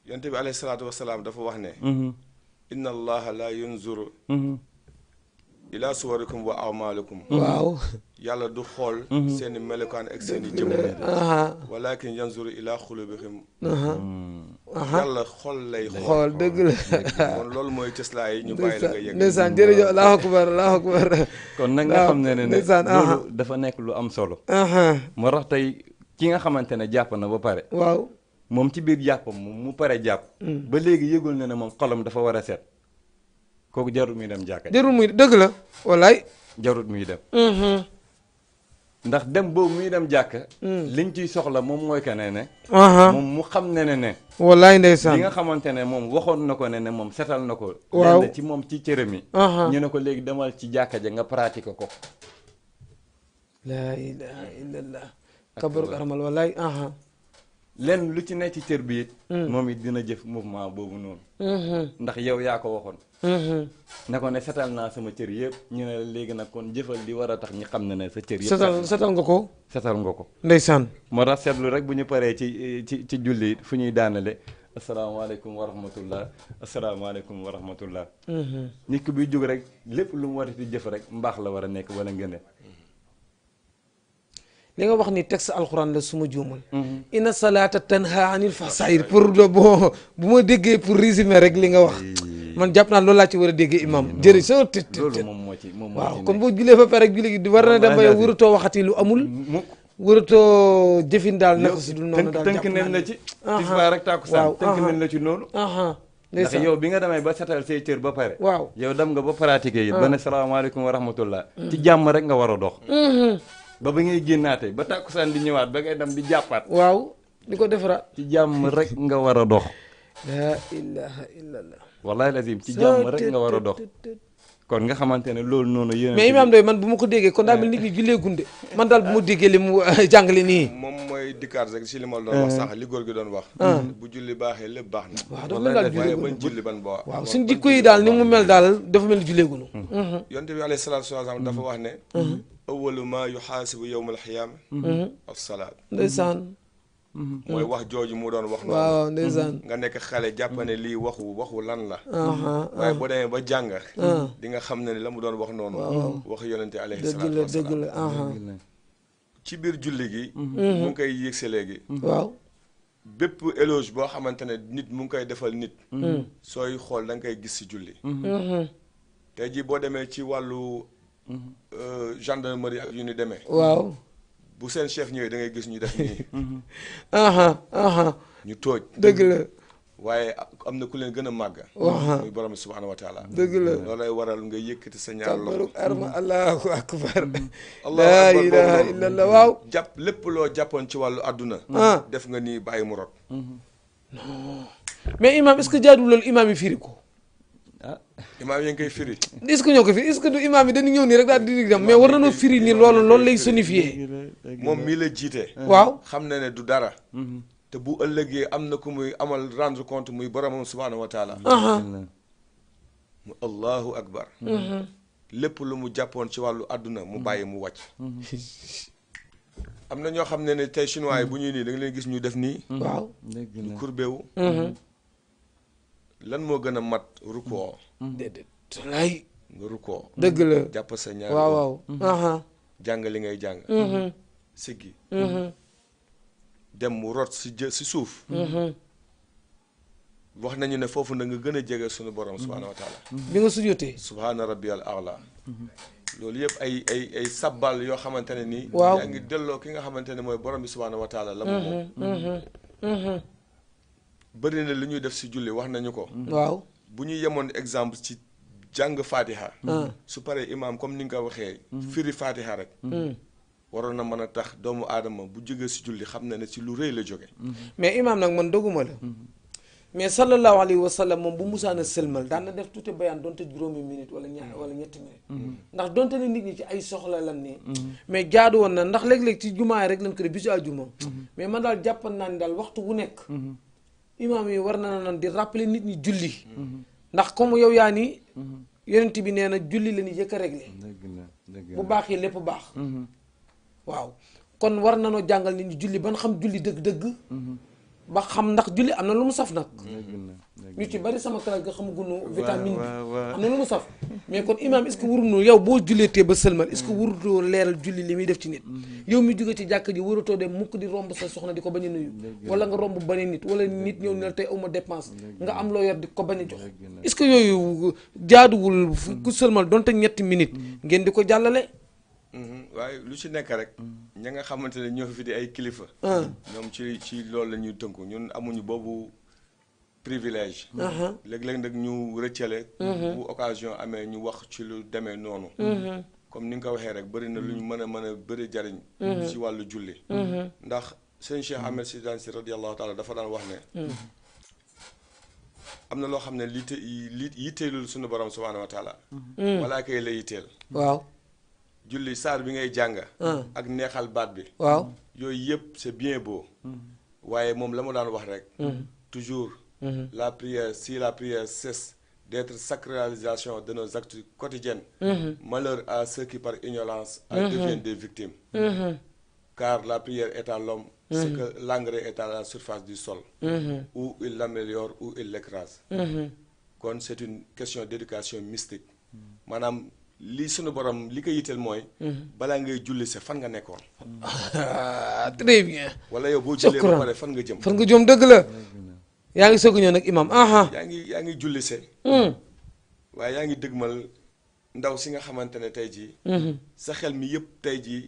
yonent bi alayhi salaatu wasalaam dafa wax ne inna allaha la yanzuru ila suwarikum wa amalikum waaw yàlla du xool seeni melokaan ak seeni jëm walakin yanzuru ila xulubikum yàlla xool lay xool dëgg la kon loolu mooy cëslaa yi ñu bàyyi la nga yëg ndeysaan jërëjëf allahu akbar allahu akbar kon nag nga xam ne loolu dafa nekk lu am solo moo tax tey ki nga xamante ne jàpp na ba pare waaw moom ci biir jàppam moom mu pare jàpp ba léegi yëgul na ne moom xolam dafa war a set kooku jarut muy dem jàkka jarut muy dëgg la wallaay jarut muy dem ndax dem boobu muy dem jàkka liñ ciy soxla moom mooy que ne moom mu xam ne wallaay ndeysaan li nga xamante ne moom waxoon na ko ne moom setal na ko waaw lenn ci moom ci cërëm yi ñu ne ko léegi demal ci jàkka ja nga pratique ko laa ilaha illallah kabaruk aramal wallaay lenn lu ci ne ci cër bi it moom it dina jëf mouvement boobu noonu ndax yow yaa ko waxoon ne ko ne setal naa sama cër yëpp ñu ne léegi nag kon jëfal di war a tax ñi xam ne ne sa cër yëpp setal nga ko setal nga ko ndeysaan moo tax seetlu rek bu ñu paree ci julli fu ñuy daanale asalaamaaleykum wa rahmatullah asalaamaaleykum wa rahmatullah nit ki buy jóg rek lépp lu mu war a di jëf rek mbaax la war a nekk wala ngëne li nga wax ni texte alxuraan la suma juumal inna salaata tanha anil fahsaa'i pour bon bu ma déggee pour résumer rek li nga wax man jàpp naa loolu laa ci war a déggee imam jërëjëf soo tët loolu moom moo ci waaw kon boo julee fa pare rek julli gi war na dem ba yow waratoo waxati lu amul waratoo jëfin daal naka si dul noonu daal tënk nañ la ci tisbaar rek tàkkusaan tënk nañ la ci noonu ndax yow bi nga demee ba setal say cër ba pare waaw yow dem nga ba pratiquer it ba ne salaamaaleykum wa rahmatullah ci jàmm rek nga war a dox ba ngay génnaate ba tàkkusaan di ñëwaat ba ngay dem di jàppaat waaw di ko defaraat ci jàmm rek nga war a dox la ilaha illallah wallahi lazim ci jàmm rek nga war a dox kon nga xamante ne loolu noonu yéen mais imaam doy man bu ma ko déggee kon daa mel nit ñi jullee gunde man daal bu ma déggee li mu jàngale nii moom mooy dikkaat rek si li ma doon wax sax li góor gi doon wax bu julli baaxee lépp baax na waaw dafa mel daal jullee bañ julli ban ba waaw suñ jikko yi daal ni mu mel daal dafa mel ni jullee gunu yonte bi alayhi salaatu wasalaam dafa wax ne awalu ma yuxaasibu yowmal xiyaama as-salaat ndeysaan mooy wax jooju mu doon wax noonu waaw ndeysaan nga nekk xale jàppane lii waxu lan la waaye boo demee ba jàng di nga xam ne la mu doon wax noonu wax yonente alayhi salaatu wasalaam dëgg la ci biir julli gi mu ngi koy yëgse léegi waaw bépp éloge boo xamante ne nit mu ngi koy defal nit sooy xool da nga koy gis si julli tey jii boo demee ci wàllu gendarmerie ak yu ni demee waaw bu seen chef ñëwee da ngay gis ñu def nii ñu tooj dëgg la waaye am na ku leen gën a màgg muy borom subhaanahu wa taala dëgg la loolu lay waral nga yëkkati sa ñaar loxo arma allahu akbar laa ilaha illallah waaw jàpp lépp loo jàppoon ci wàllu àdduna def nga nii bàyyi mu rot mais imam est-ce que jaadu loolu imam yi firi ko imaam yi ngi koy firi est-ce que ñoo ko firi est-ce que du imaam yi dañu ñëw nii rek daal di dem mais war na noo firi nii loolu lay signifié moom mii la jiite waaw xam na ne du dara te bu ëllëgee am na ku muy amal rendre compte muy boromam subhaanahu wa taala mu allahu akbar lépp lu mu jàppoon ci wàllu àdduna mu bàyyi mu wàcc. am na ñoo xam ne tey chinois yi bu ñuy nii da nga leen gis ñu def nii. waaw ñu courbé wu. lan moo gën a mat rukkoo. déedéet lay nga rukkoo. dëgg la jàpp sa ñaar. waaw waaw. jàng li ngay jàng. siggi. dem mu rot si suuf. wax nañu ne foofu na nga gën a jege suñu borom subhaanahu wa taala. bi nga sujjóotee. subhaana rabbiyal a'la. loolu yëpp ay sabbal yoo xamante ne nii. waaw yaa ngi delloo ki nga xamante ne mooy borom bi subhaanahu wa taala la mu moom. bëri na li ñuy def si julli wax nañu ko. waaw bu ñu yemoon exemple ci jàng fatiha. su paree imaam comme ni nga ko waxee. firi fatiha rek. waroon na mën a tax doomu aadama bu jógee si julli xam na ne si lu rëy la jóge. mais imaam nag man doguma la. mais sallallahu alayhi wa sallam moom bu musaana sëlmal daan na def tuuti bayaan donte juróomi minute wala wala ñetti minute. ndax donte ne nit ñi ci ay soxla lan ne. mais jaadu woon na ndax léeg-léeg ci jumaa rek lañ ko def bisu àjjuma. mais man daal jàppan naa ni daal waxtu wu nekk. imaam yi war na nan di rappeler nit ñi julli. ndax comme yow yaa ni. yonent bi nee na julli la ñuy jëkk a réglé. bu baaxee lépp baax. waaw kon war na noo jàngal nit ñi julli ban xam julli dëgg-dëgg. ba xam ndax julli am na lu mu saf nag. ñu ci bari sama classe ga xamaguñu vitamine bi am na lu mu saf. mais kon imaam est-ce que waruñu yow boo julleetee ba sëlmal est-ce que warutoo leeral julli li muy def ci nit. yow mi jóge ci jàkk ji waratoo dem mukk di romb sa soxna di ko bañ a nuyu. wala nga romb beneen nit wala nit ñëw ne la tey awma dépense nga am loo yor di ko bañ a jox. est-ce que yooyu jaaduwul ku sëlmal donte ñetti minute ngeen di ko jàllale. waaye lu ci nekk rek. ña nga xamante ne ñoo fi di ay kilifa. ñoom ci loolu la ñuy tënku ñun amuñu boobu privilège. léeg-léeg nag ñu rëccale. bu occasion amee ñu wax ci lu demee noonu. comme ni nga ko waxee rek bëri na lu ñu mën a bëri jariñ. ci wàllu julli. ndax sëñ Cheikh Ahmed Tidiane Sy radiyallahu taala dafa daan wax ne. am na loo xam ne li yitteelul suñu borom subhaanahu wa taala. walaa kay la yitteel. waaw. julli saar bi ngay jàng. ak neexal baat bi. waaw yooyu yëpp c'est bien beau. waaye moom la mu daan wax rek. toujours. la prière si la prière cesse d'être sacralisation de nos actes quotidiens. Malheur à ceux qui par ignorance deviennent des victimes. Car la prière est à l'homme ce que l'engrais est à la surface du sol. Où il l'améliore ou il l'écrase. kon c'est une question d'éducation mystique. maanaam li sunu borom li ko yitteel mooy. balaa ngay julli sa fan nga nekkoon. très bien. wala yow boo jullee ba pare fan nga jëm. fan nga jëm dëgg la. yaa ngi soog a ñëw nag imam. yaa ngi julli se. waaye yaa ngi dëgmal ndaw si nga xamante ne tey jii. sa xel mi yëpp tey jii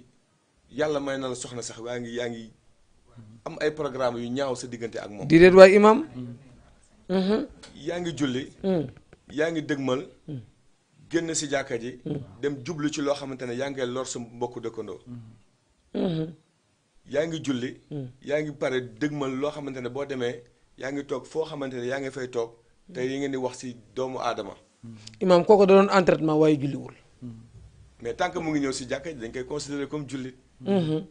yàlla may na la soxna sax yaa ngi am ay programme yu ñaaw sa diggante ak moom. di déet waay imam. yaa ngi julli. yaa ngi dëgmal. génn si jàkka ji. dem jublu ci loo xamante ne yaa ngi lor sa mbokku dëkkandoo. yaa ngi julli. yaa ngi pare dëgmal loo xamante ne boo demee yaa ngi toog foo xamante ne yaa ngi fay toog te yi ngeen di wax si doomu aadama. imaam kooku da doon entraînement waaye julliwul. mais tant que mu ngi ñëw si jàkka ji dañ koy considérer comme jullit. dañ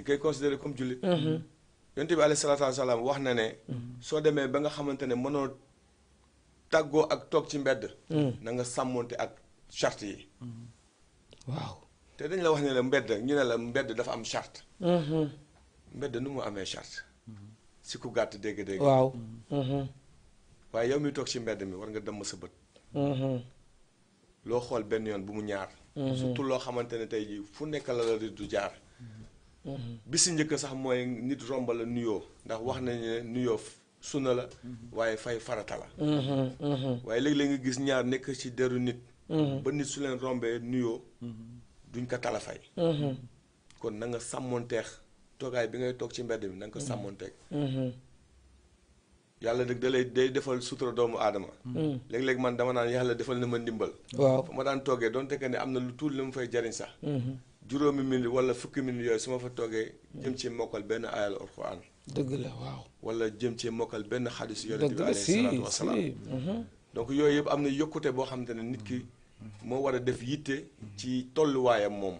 koy considérer comme jullit. yonent bi alayhi salaatu wa salaam wax na ne. soo demee ba nga xamante ne mënoo tàggoo ak toog ci mbedd. na nga sàmmonte ak charte yi. waaw te dañ la wax ne la mbedd ñu ne la mbedd dafa am charte. mbedd nu mu amee charte. si ku gàtt dégg-dégg. waaw. waaye yow mi toog ci mbedd mi war nga dem sa bët. loo xool benn yoon bu mu ñaar. surtout loo xamante ne tey jii fu nekk la du jaar. bi si njëkk sax mooy nit romb la nuyoo ndax wax nañu ne nuyoo sunna la. waaye fay farata la. waaye léeg-léeg nga gis ñaar nekk ci deru nit. ba nit su leen rombee nuyoo. duñ ko tala fay. kon na nga sàmmonteex toogaay bi ngay toog ci mbedd mi na nga ko sàmmonteeg. yàlla nag day defal sutura doomu aadama. léeg-léeg man dama naan yàlla defal na ma ndimbal. waaw fa ma daan toogee donte que ne am na lu tuuti lu mu fay jariñ sax. juróomi minute wala fukki minute yooyu su ma fa toogee jëm ci mokkal benn ayal alquran. dëgg la waaw. wala jëm ci mokkal benn xadis yonent bi alayhi salaatu wasalaam. donc yooyu yëpp am na yokkute boo xamante ne nit ki moo war a def yitte ci tolluwaayam moom.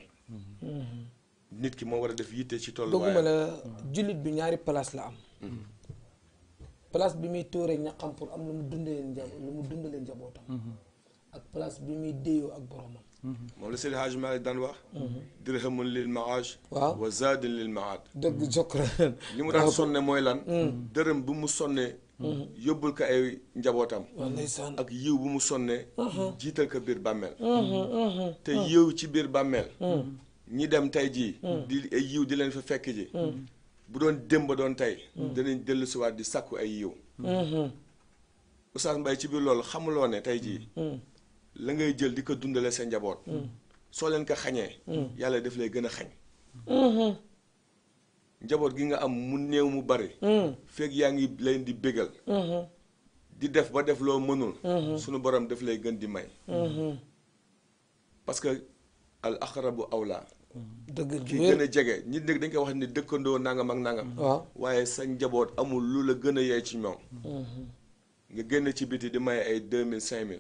nit ki moo war a def yitte ci tolluwaayam. dëgguma la jullit bi ñaari place la am. place bi muy tóoree ñaqam pour am lu mu dundalee njabootam. ak place bi muy déyoo ak boromam. moom la Seydi Hadji Malick daan wax dirhamun lil maaj waaw wa zaadin lil maad dëgg jokran li mu daan sonne mooy lan dërëm bu mu sonne yóbbul ko ay njabootam ndeysaan ak yiw bu mu sonne jiital ko biir bàmmeel te yiw ci biir bàmmeel ñi dem tey jii di ay yiw di leen fa fekk ji bu doon démb doon tey danañ dellu siwaat di sàkku ay yiw Oustaz Mbaye ci biir loolu xamuloo ne tey jii la ngay jël di ko dundale sa njaboot soo leen ko xañee yàlla daf lay gën a xañ njaboot gi nga am mu néew mu bari fekk yaa ngi leen di bégal di def ba def loo mënul sunu borom daf lay gën di may parce que al aqrabu awla dëgg ki gën a jege nit nag dañ koy wax ni dëkkandoo nangam ak nangam waaw waaye sa njaboot amul lu la gën a yey ci ñoom nga génn ci biti di may ay 2000 5000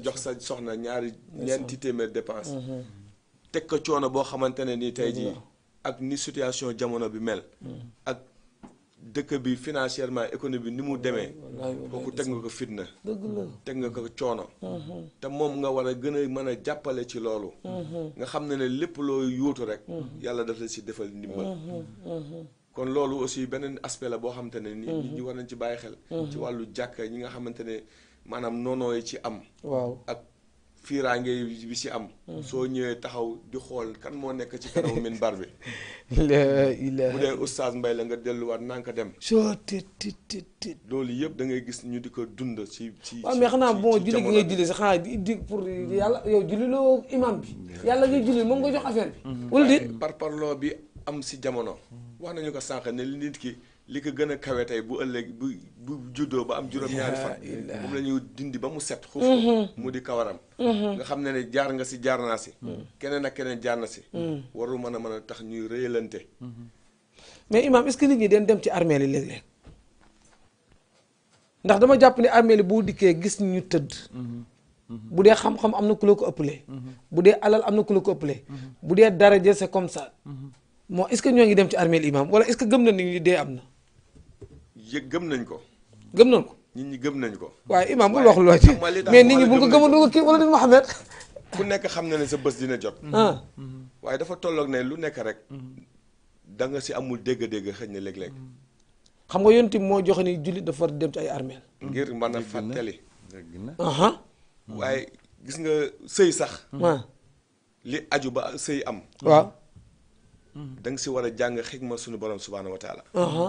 jox sa soxna ñeenti téeméer dépense teg ko coono boo xamante ne nii tey jii ak ni situation jamono bi mel ak dëkk bi financièrement économie bi ni mu demee kooku teg nga ko fitna dëgg la teg nga ko coono te moom nga war a gën a mën a jàppale ci loolu nga xam ne lépp loo yuutu rek yàlla daf la si defal ndimbal kon loolu aussi beneen aspect la boo xamante ne nit ñi war nañ ci bàyyi xel ci wàllu jàkka ñi nga xamante ne maanaam noonoo yi ci am waaw ak fiiraange bi ci am soo ñëwee taxaw di xool kan moo nekk ci kanamu minbar bi la ilaha bu dee Oustaz Mbaye la nga delluwaat naa ko dem tit loolu yëpp da ngay gis ñu di ko dund ci waaw mais xanaa bon julli gi ngay julli sax xanaa di pour yàlla yow julli loo imam bi yàlla ngay julli moom nga jox affaire bi wala déet parparloo bi am si jamono wax nañu ko sànq ne li nit ki li ko gën a kawe tey bu ëllëg bu juddoo ba am juróom-ñaari fan moom la ñuy dindi ba mu set xuuf mu di kawaram nga xam ne jaar nga si jaar naa si keneen ak keneen jaar na si warul mën a tax ñuy rëyalante mais imam est-ce que nit ñi den dem ci armée li léeg-léeg ndax dama jàpp ne armée li boo dikkee gis ñu tëdd bu dee xam-xam am na ku la ko ëppalee bu dee alal am na ku la ko ëppalee bu dee daraja c'est comme ça moo est-ce que ñoo ngi dem ci armée li imam wala est-ce que gëm na nit ñi dee am na gëm nañ ko gëm nañ ko nit ñi gëm nañ ko waaye imam bul wax lu ci mais nit ñi bu ko gëmoon du ko kii wala nit Mohamed ku nekk xam na ne sa bés dina jot waaye dafa tolloog ne lu nekk rek da nga si amul dégg-dégg xëj na léeg-léeg xam nga yonent moo joxe ni jullit dafa war dem ci ay armeel ngir mën a fàttali aha waaye gis nga sëy sax waaw li aju ba sëy am waaw da nga si war a jàng xikma suñu borom subhaanahu wa taala aha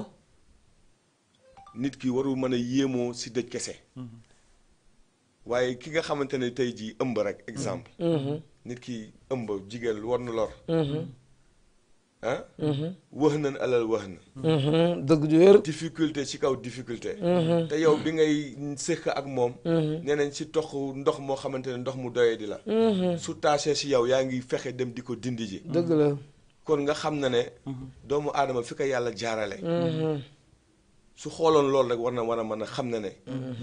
nit ki warul mën a yéemoo si dëj kese waaye ki nga xamante ne tey jii ëmb rek exemple nit ki ëmb jigéen war na lor ah wax nañ alal wax na dëgg ju wér difficulté ci kaw difficulté te yow bi ngay sëkk ak moom nee nañ si tox ndox moo xamante ne ndox mu doyee di la su taasee si yow yaa ngi fexe dem di ko dindi ji dëgg la kon nga xam na ne doomu aadama fi ko yàlla jaarale su xooloon loolu rek war na war a mën a xam na ne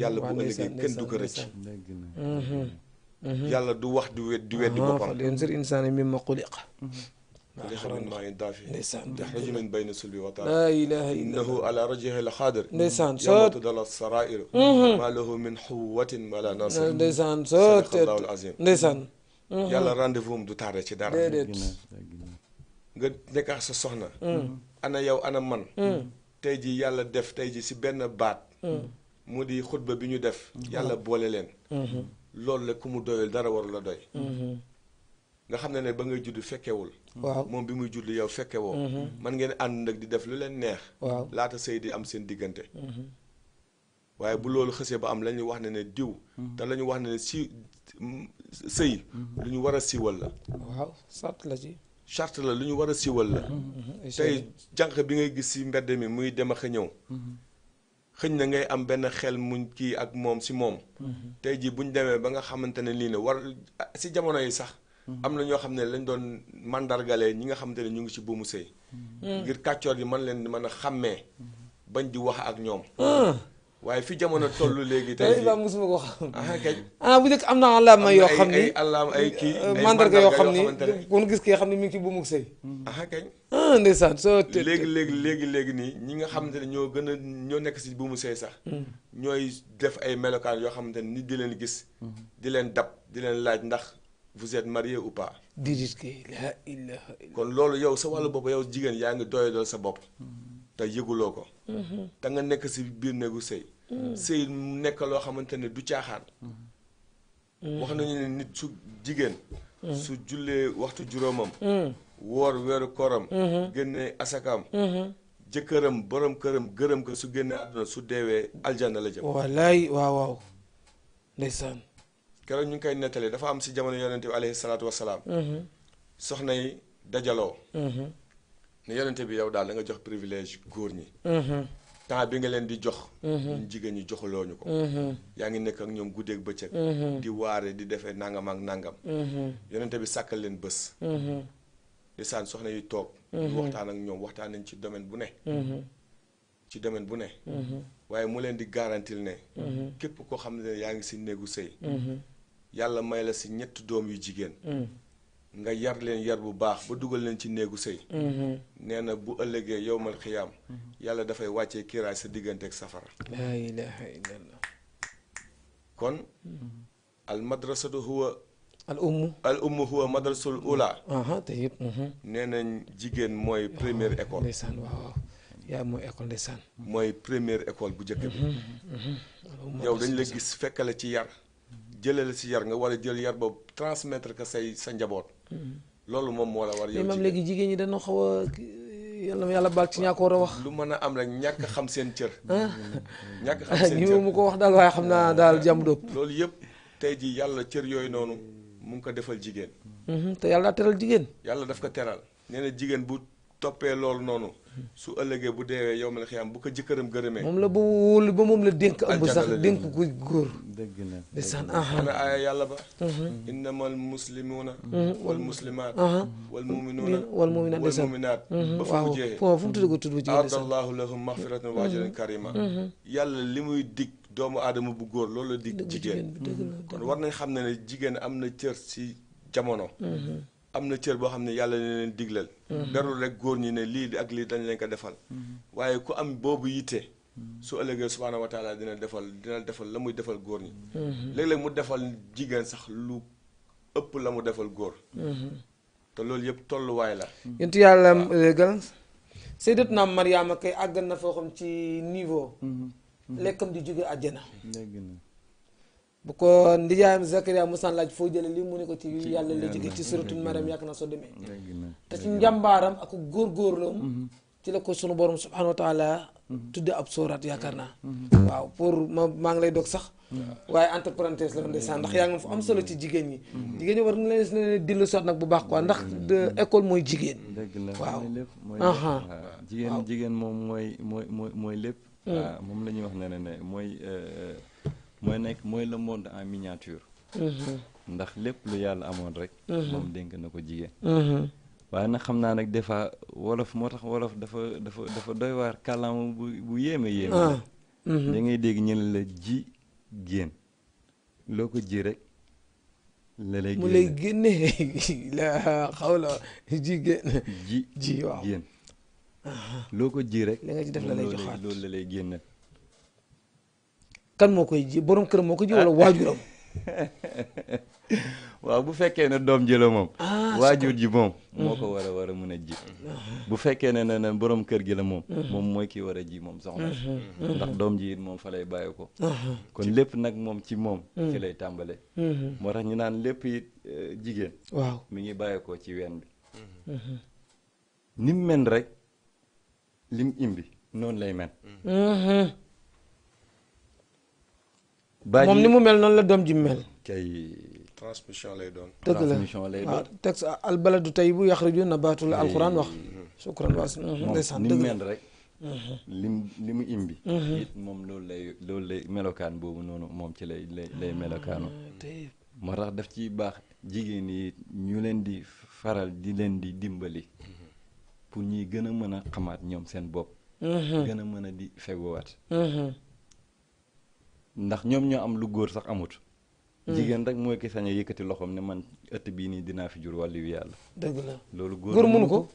yàlla bu ëllëgee kenn du ko rëcc yàlla du wax di weddi boppam falyunzir insaanu mimmaa xuliqa خلق من ماء دافئ ndeysaan يخرج من بين الصلب والترائب laa ilaaha illa إنه على رجعه لقادر ndeysaan يوم soot تبلى السرائر ما له من قوة ولا ناصر ndeysaan soot صدق الله العظيم ndeysaan yàlla rendez-vous am du tardé ci dara déedéet nga nekk ak sa soxna ana yow ana man tey ji yàlla def tey ji si benn baat mu di xutba bi ñu def yàlla boole leen loolu la ku mu doyul dara waru la doy nga xam ne ba ngay judd fekkewul waaw moom bi muy judd yow fekkewoo man ngeen ànd nag di def lu leen neex waaw laata sëy di am seen diggante waaye bu loolu xësee ba am la ñuy wax ne diw te la ñu wax ne si sëy lu ñu war a siiwal la waaw sart la ci charte la lu ñu war a siiwal la tey jànq bi ngay gis si mbedd mi muy dem ak a ñëw xëñ na ngay am benn xel muñ kii ak moom si moom tey jii buñ demee ba nga xamante ne lii ne war si jamono yi sax am na ñoo xam ne lañ doon mandargalee ñi nga xamante ne ñu ngi ci buumu sëy ngir kàccoor yi mën leen mën a xàmmee bañ di wax ak ñoom waaye fi jamono toll léegi tey tey jii ba musuma ko xam kañ bu njëkk am na alaama yoo xam ni ay allaam ay kii ay mandarga yoo xam ni xamante ne ku nu gis kii xam ni mi ngi ci buumug sëy kañ ndeysaan soo léegi nii ñi nga xamante ne ñoo gën a ñoo nekk si buumu sëy sax ñooy def ay melokaan yoo xamante ne nit di leen gis di leen dab di leen laaj ndax vous êtes marié ou pas dirit kay la ilaha illa kon loolu yow sa wàllu bopp yow jigéen yaa ngi doyadal sa bopp te yëguloo ko te nga nekk si biir néegu sëy sëy nekk loo xamante ne du caaxaan wax nañu ne nit su jigéen su jullee waxtu juróomam woor weeru koram génne asakam jëkkëram borom këram gërëm ko su génne àdduna su deewee aljanna la jëm wallaay waaw ndeysaan keroog ñu ngi koy nettali dafa am si jamono yonente bi alayhi salaatu wasalaam soxna yi dajaloo ne yonente bi yow daal da nga jox privilège góor ñi temps bi nga leen di jox ñun jigéen ñi joxuloo ñu ko yaa ngi nekk ak ñoom guddeeg bëccëg di waare di defee nangam ak nangam yonente bi sàkkal leen bés di saan soxna yi toog ñu waxtaan ak ñoom waxtaan nañ ci domaine bu ne waaye mu leen di garantil ne képp koo xam ne yaa ngi si néegu sëy yàlla may la si 3 doom yu jigéen nga yar leen yar bu baax ba dugal leen ci néegu sëy nee na bu ëllëgee yowmal xiyaam yàlla dafay wàccee kiiraay sa diggante ak safara laa ilaha illallah kon al madrasatu huwa al ummu huwa madrasul ula te yëpp nee nañ jigéen mooy première école ndeysaan waaw yaa mooy école ndeysaan mooy première école bu njëkk bi yow dañ la gis fekk la ci yar jëlee la ci yar nga war a jël yar boobu transmettre ko sa njaboot loolu moom moo la war yow même léegi jigéen ñi dañoo xaw a yàlla baal ci ñaa ko war a wax lu mën a am rek ñàkk xam seen cër ñàkk xam seen ñi cër mu ko wax daal waaye xam naa daal jàmm dóob loolu yëpp tey jii yàlla cër yooyu noonu mu ngi ko defal jigéen te yàlla daa teral jigéen yàlla daf ko teral nee na jigéen bu toppee loolu noonu su ëllëgee bu deewee yow ma la xiyam bu ko jëkkëram gërëmee moom la ba wóolu ba moom la dénk ëmb sax dénk ko góor dëgg la ndeysaan ana aaya yàlla ba innamal muslimuuna wal muslimaat wal muminuuna wal muminaat wal muminaat ba fa mu jeexee fu mu tudd ko tudd bu jigéen aadallahu lahum maxfiratan wa ajran karima yàlla li muy dig doomu aadama bu góor loolu la dig jigéen kon war nañ xam ne ne jigéen am na cër si jamono am na cër boo xam ne yàlla ne leen diglal darul rek góor ñi ne lii ak lii dañ leen ko defal waaye ku am boobu yitte su ëllëgee subhaanahu wa taala dina defal la muy defal góor ñi léeg-léeg mu defal jigéen sax lu ëpp la mu defal góor te loolu yëpp tolluwaay la yentu yàlla léegal Sayyidatuna Mariama kay àgg na foo xam ci niveau lekkam di jóge àjjana bu ko ndijaayam Zakaria musaan laaj foo jële lii mu ne ko ci yàlla la jóge ci suratul Maryam yàgg na soo demee te ci njàmbaaram ak góorgóorloom ci la ko sunu borom subhanahu wa taala tudde ab sóoraat yaakaar naa waaw pour maa ngi lay dog sax waaye entre parenthèse la ndeysaan ndax yaa ngi fu am solo ci jigéen ñi jigéen ñi war nga leen ne dillu sot nag bu baax quoi ndax école mooy jigéen waaw jigéen moom mooy lépp waaw moom la ñuy wax ne mooy le monde en miniature ndax lépp lu yàlla amoon rek moom dénk na ko jigéen waaye nag xam naa nag des fois wolof moo tax wolof dafa doy waar kàllaama bu yéeme da ngay dégg ñu ne la ji génn loo ko ji rek mu lay génne la xaw la ji génn ji waaw génn loo ko ji rek li nga ci def la lay joxaat loolu la lay génne kan moo koy ji borom këram moo ko ji wala waajuram waaw bu fekkee ne doom ji la moom waajur ji moom moo ko war a mën a ji bu fekkee ne borom kër gi la moom mooy ki war a ji moom soxna ndax doom ji it moom fa lay bàyyi ko kon lépp nag moom ci moom ci lay tàmbale moo tax ñu naan lépp it jigéen waaw mi ngi bàyyi ko ci ween bi nim men rek lim imbi noonu lay men moom ni mu mel noonu la doom ji mel kay transmission lay doon dëgg la transmission lay doon waaw texte albaladu tayyibu yaxruju nabaatul alquran wax sukran waas ndeysaan ni dëgg mu la mel rek li mu imbi it moom loolu lay melokaan boobu noonu moom ci lay melokaanu moo tax daf ci baax jigéen yi ñu leen di faral di leen di dimbali pour ñuy gën a mën a xamaat ñoom seen bopp gën a mën a di feguwaat ndax ñoom ñoo am lu góor sax amut jigéen rek mooy ki sañ a yëkkati loxoom ne man ëtt bii nii dinaa fi jur wàllu yu yàlla dëgg la loolu góor mënu ko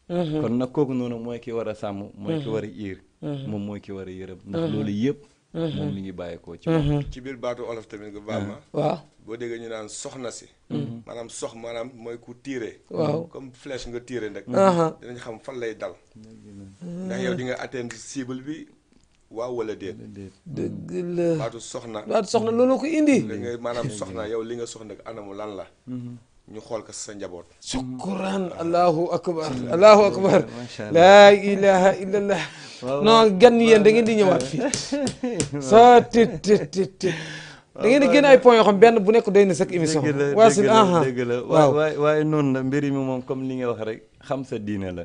kon nag kooku noonu mooy ki war a sàmm mooy ki war a iir moom mooy ki war a yërëm ndax loolu yëpp moom mi ngi bàyyeekoo ci moom ci biir baatu olof tamit nga baal ma waaw boo déggee ñu naan soxna si maanaam maanaam mooy ku tiire waaw comme flèche nga tiire nag dinañ xam fan lay dal ndax yow di nga atteindre cible bi waaw wala déet dëgg la baatu soxna loolu ko indi li nga maanaam soxna yow li nga soxna anamu lan la ñu xool ko sa njaboot shukran allahu akbar laa ilaha illallah non gan yéen da ngeen di ñëwaat fii soo tit da ngeen di génn ay points yoo xam benn bu nekk doy na sax émission dëgg la waaye noonu la mbiri mi moom comme li nga wax rek xam sa diine la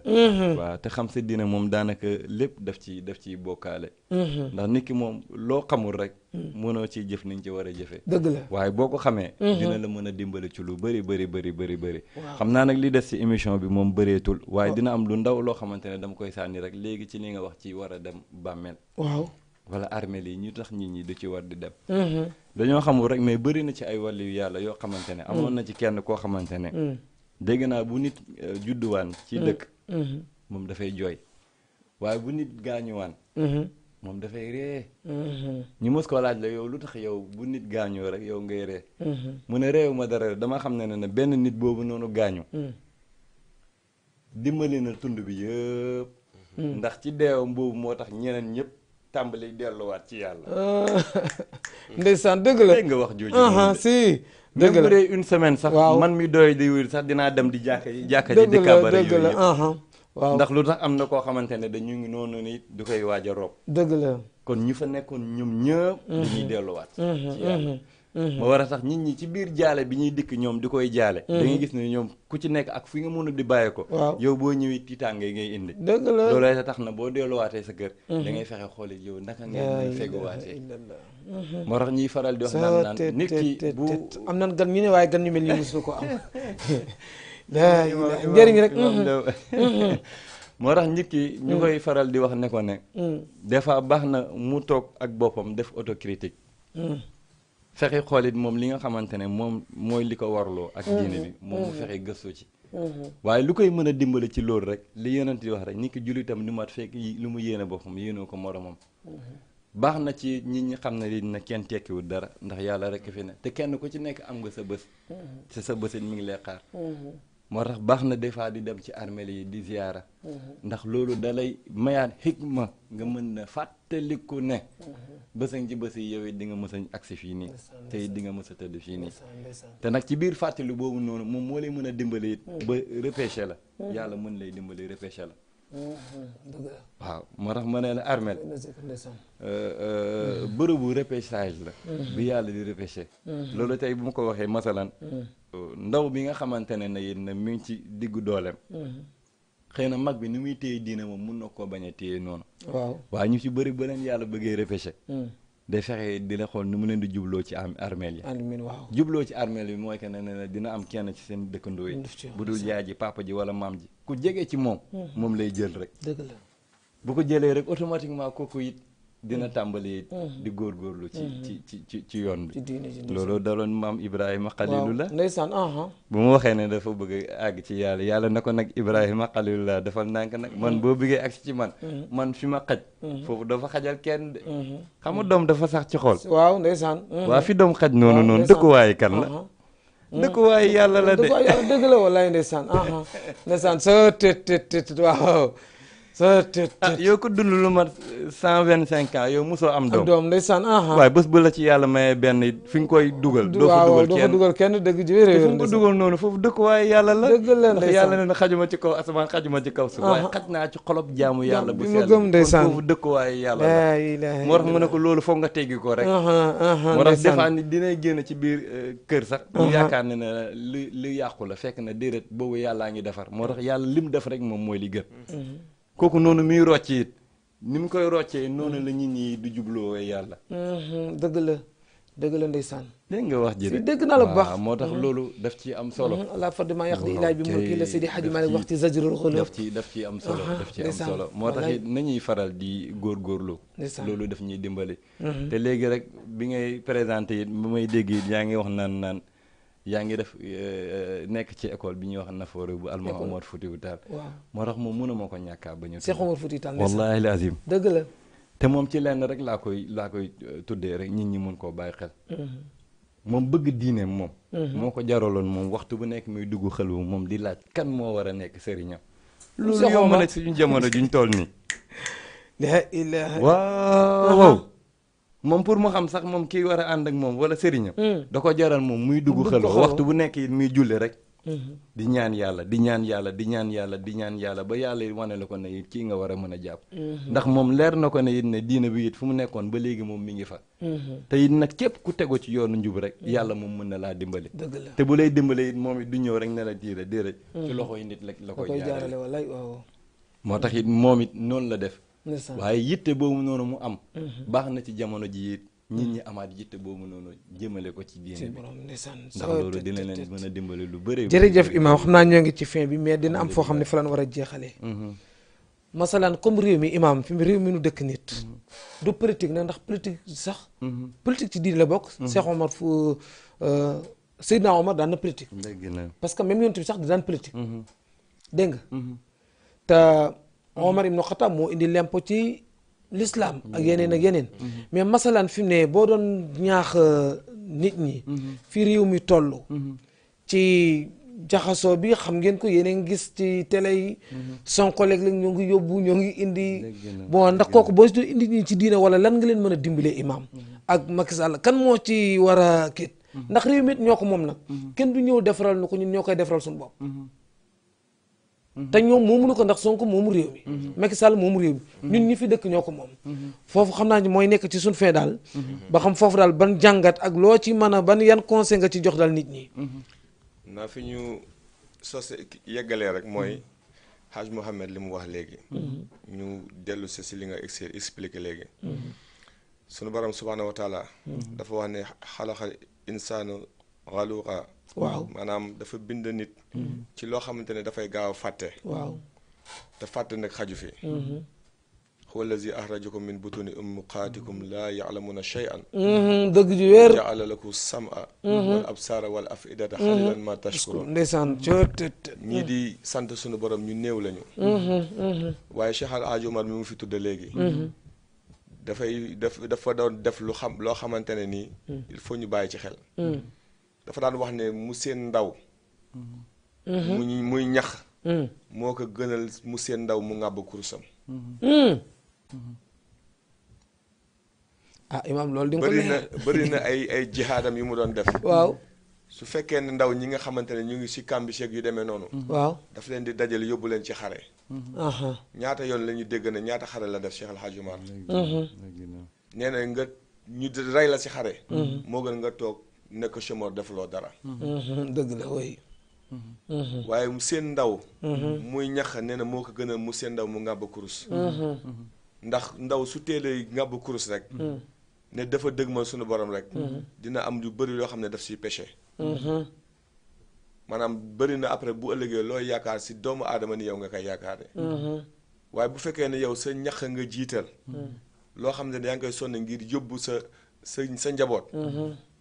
waaw te xam sa diine moom daanaka lépp daf ciy bokkaale ndax nit ki moom loo xamul rek mënoo ciy jëf niñ ci war a jëfee dëgg la waaye boo ko xamee dina la mën a dimbali ci lu bëri xam naa nag li des ci émission bi moom bëreetul waaye dina am lu ndaw loo xamante ne dama koy sànni rek léegi ci li nga wax ci war a dem bàmmeel waaw wala armeel yi ñu tax nit ñi du ci war di dem dañoo xamul rek mais bëri na ci ay wàllu yu yàlla yoo xamante ne amoon na ci kenn koo xamante ne dégg naa bu nit judduwaan ci dëkk moom dafay jooy waaye bu nit gaañuwaan moom dafay ree ñu mës ko laaj la yow lu tax yow bu nit gaañoo rek yow ngay ree mu ne réew ma dara dama xam ne benn nit boobu noonu gaañu dimbali na tund bi yëpp ndax ci deewam boobu moo tax ñeneen ñëpp tàmbali delluwaat ci yàlla ndeysaan dëgg la dégg nga wax jooju si dëgg la bu dee une semaine sax man mi doy di wér sax dinaa dem di jàkka ji di kabare yooyu yëpp waaw ndax lu tax am na koo xamante ne dañu ngi noonu ni du koy waaj a rob dëgg la kon ñu fa nekkoon ñoom ñëpp dañuy delluwaat ci yàlla moo war a tax nit ñi ci biir jaale bi ñuy dikk ñoom di koy jaale da ngay gis ne ñoom ku ci nekk ak fi nga mën a di bàyyee ko yow boo ñëwee tiitaange ngay indi dëgg la loolu tax na boo delluwaatee sa kër da ngay fexe xooli yow naka ngay feguwaatee moo tax ñuy faral di wax naan nit ki bu am nan gan ñu ne waaye gan ñu mel ni mosu ko am njëriñ rek moo tax nit ki ñu koy faral di wax ne ko ne des fois baax na mu toog ak boppam def autocritique fexe xoolit moom li nga xamante ne moom mooy li ko warloo ak diine bi moom mu fexe gëstu ci waaye lu koy mën a dimbali ci loolu rek li yonent di wax rek nit ki jullitam li mat fekk lu mu yéene boppam yéenoo ko moromam baax na ci nit ñi xam ne li na kenn tekkiwul dara ndax yàlla rek fi ne te kenn ku ci nekk am nga sa bés te sa bés it mi ngi lay xaar moo tax baax na des fois di dem ci armeel yi di ziyaara ndax loolu dalay mayaat xikma nga mën na fàttaliku ne bësañ ci bës yi yow it di nga mës a agsi fii nii te it di nga mës a tëdd fii nii te nag ci biir fàttali boobu noonu moom moo lay mën a dimbali it ba repêché la yàlla mën lay dimbali repêché la waaw moo tax ma ne la armeel bërëbu repêchage la bi yàlla di repêché loolu tey bu ma ko waxee masalan ndaw bi nga xamante ne it na mi ngi ci diggu dooleem xëy na mag bi ni muy téye diine moom mun na koo bañ a téye noonu waaye ñu ci bëri ba leen yàlla bëggee repêché day fexe di la xool ni mu leen di jubloo ci armeel yi jubloo ci armeel yi mooy que ne dina am kenn ci seen dëkkandoo yi bu dul yaay ji papa ji wala maam ji ku jege ci moom moom lay jël rek dëgg la bu ko jëlee rek automatiquement kooku it dina tàmbali di góorgóorlu ci yoon bi loolu daloon maam Ibrahima Xalilullah ndeysaan bu ma waxee ne dafa bëgg àgg ci yàlla na ko nag Ibrahima Xalilullah defal nànk nag man boo bëggee àgg ci man fi ma xaj foofu dafa xajal kenn de xam nga doom dafa sax ci xol waaw ndeysaan waa fi doom xaj noonu dëkkuwaayu kan la dëkkuwaayu yàlla la de dëgg la wallaay ndeysaan sa tet waaw yow ko dund lu mat 125 ans yow mosoo am doom ndeysaan waaye bés bu la ci yàlla mayee benn fi nga koy dugal doo fa dugal kenn dëgg ji wér fu nga ko dugal noonu foofu dëkkuwaaye yàlla la dëgg la ndax yàlla ne xajuma ci kaw asamaan xajuma ci kaw suuf waaye xaj naa ci xolob jaamu yàlla bu sell kon foofu dëkkuwaaye yàlla la moo tax mu ne ko loolu foog nga teggi ko rek moo tax des fois ni dinay génn ci biir kër sax mu yaakaar ne ne li yàqu la fekk na déedéet boobu yàllaa ngi defar moo tax yàlla lim def rek moom mooy li gën kooku noonu muy rocc it ni mu koy roccee noonu la nit ñi du jubloo yàlla dëgg la dëgg la ndeysaan. dégg nga wax ji de. si dégg naa la bu baax. waaw moo tax loolu daf ci am solo. la fadma yaqdi ilaay bi mulki la Seydi Hadji Malick wax ci zajrul xulub. daf ci am solo daf ci am solo. moo tax it nañuy faral di góorgóorlu. loolu daf ñuy dimbali. te léegi rek bi ngay présenté it bu may dégg it yaa ngi wax naan yaa ngi def nekk ci école bi ñuy wax Nafoore bu Alma Omar Foutiyou Tall. waaw moo tax moom mënuma ko ñàkkaa ba ñu. Cheikh Omar Foutiyou Tall wallaahi lazim dëgg la. te moom ci lenn rek laa koy tuddee rek nit ñi mun koo bàyyi xel. moom bëgg diineem moom. moo ko jaraloon moom waxtu bu nekk muy dugg xel wu moom di laaj kan moo war a nekk sëriñam. loolu yomb na suñu jamono juñ toll nii. la ilaha waaw moom pour mu xam sax moom kii war a ànd ak moom wala sëriñam. da ko jaral moom muy dugg xel waxtu bu nekk it muy julli rek. di ñaan yàlla di ñaan yàlla di ñaan yàlla di ñaan yàlla ba yàlla wane la ko ne it kii nga war a mën a jàpp. ndax moom leer na ko ne it ne diina bi it fu mu nekkoon ba léegi moom mi ngi fa. te it nag képp ku tegu ci yoonu njub rek yàlla moom mën na laa dimbali. te bu lay dimbali it moom it du ñëw rek ne la tiire déedéet. ci loxo yi nit la koy jaarale wallaay waaw. moo tax it moom it noonu la def. waaye yitte boobu noonu mu am. baax na ci jamono ji it nit ñi amaat yitte boobu noonu jëmale ko ci diine bi ndax loolu dina leen mën a dimbali lu bëri. jërëjëf Imam xam naa ñoo ngi ci fin bi mais dina am foo xam ne fa lan war a jeexalee. masalan comme réew mi Imam fi réew mi nu dëkk nit. du politique nag ndax politique sax. politique ci diine la bokk. Cheikh Omar fu Seydina Omar daan na politique. parce que même yonent bi sax di daan politique. dégg nga. te Omar ibn Khattab moo indi lempo ci. l'islam ak yeneen mais masalan fi mu ne boo doon ñaax nit ñi fi réew mi toll ci jaxasoo bi xam ngeen ko yéen gis ci télé yi Sonko léeg-léeg ñoo ngi yóbbu ñoo ngi indi bon ndax kooku boo si indi ñi ci diine wala lan nga leen mën a dimbalee Imam ak Macky Sall kan moo ci war a kit ndax réew mi ñoo ko moom nag kenn du ñëw defaral nu ko ñun ñoo koy defaral suñu bopp te ñoom moomuñu ko ndax Sonko moomu réew mi Macky Sall moomu réew mi ñun ñi fi dëkk ñoo ko moom foofu xam naa ni mooy nekk ci suñ fee daal ba xam foofu daal ban jàngat ak loo ci mën a ban yan conseil nga ci jox daal nit ñi naa fi ñu sos yeggalee rek mooy Haj Mohamed li mu wax léegi ñu dellu si li nga expliqué léegi sunu borom subhaanahu wa taala dafa wax ne xalaxal insaanu xaluqa waaw maanaam dafa bind nit ci loo xamante ne dafay gaaw a fàtte waaw te fàtte nag xaju fi huwa allazi axrajakum min butuni ummahaatikum laa ya'lamuuna shay'an dëgg ju wér ja'ala lakum sam'a wal absaara wal af'idata qaliilan ma tashkuruun ndeysaan ñii di sant sunu borom ñu néew lañu waaye Cheikh Al Hadj Omar mi mu fi tudde léegi dafa doon def loo xamante ne nii il faut ñu bàyyi ci xel dafa daan wax ne mu seen ndaw muy ñax moo ko gënal mu seen ndaw mu ŋàbb kurusam Imam loolu di nga ko bëri na ay jihaadam yu mu doon def waaw su fekkee ne ndaw ñi nga xamante ne ñu ngi si kambiseeg yu demee noonu waaw daf leen di dajale yóbbu leen ci xare ñaata yoon la ñu dégg ne ñaata xare la def Cheikh El Hadj Omar nee na nga ñu rey la si xare moo gën nga toog nekk chômeur defuloo dara dëgg la way waaye mu seen ndaw muy ñax nee na moo ko gënal mu seen ndaw mu ngàbb kurus ndax ndaw su teelee ngàbb kurus rek ne dafa dëgg ma sunu borom rek dina am lu bëri loo xam ne daf siy péché maanaam bëri na après bu ëllëgee looy yaakaar si doomu aadama ni yow nga koy yaakaare waaye bu fekkee ne yow sa ñax nga jiital loo xam ne yaa ngi koy sonn ngir yóbbu sa njaboot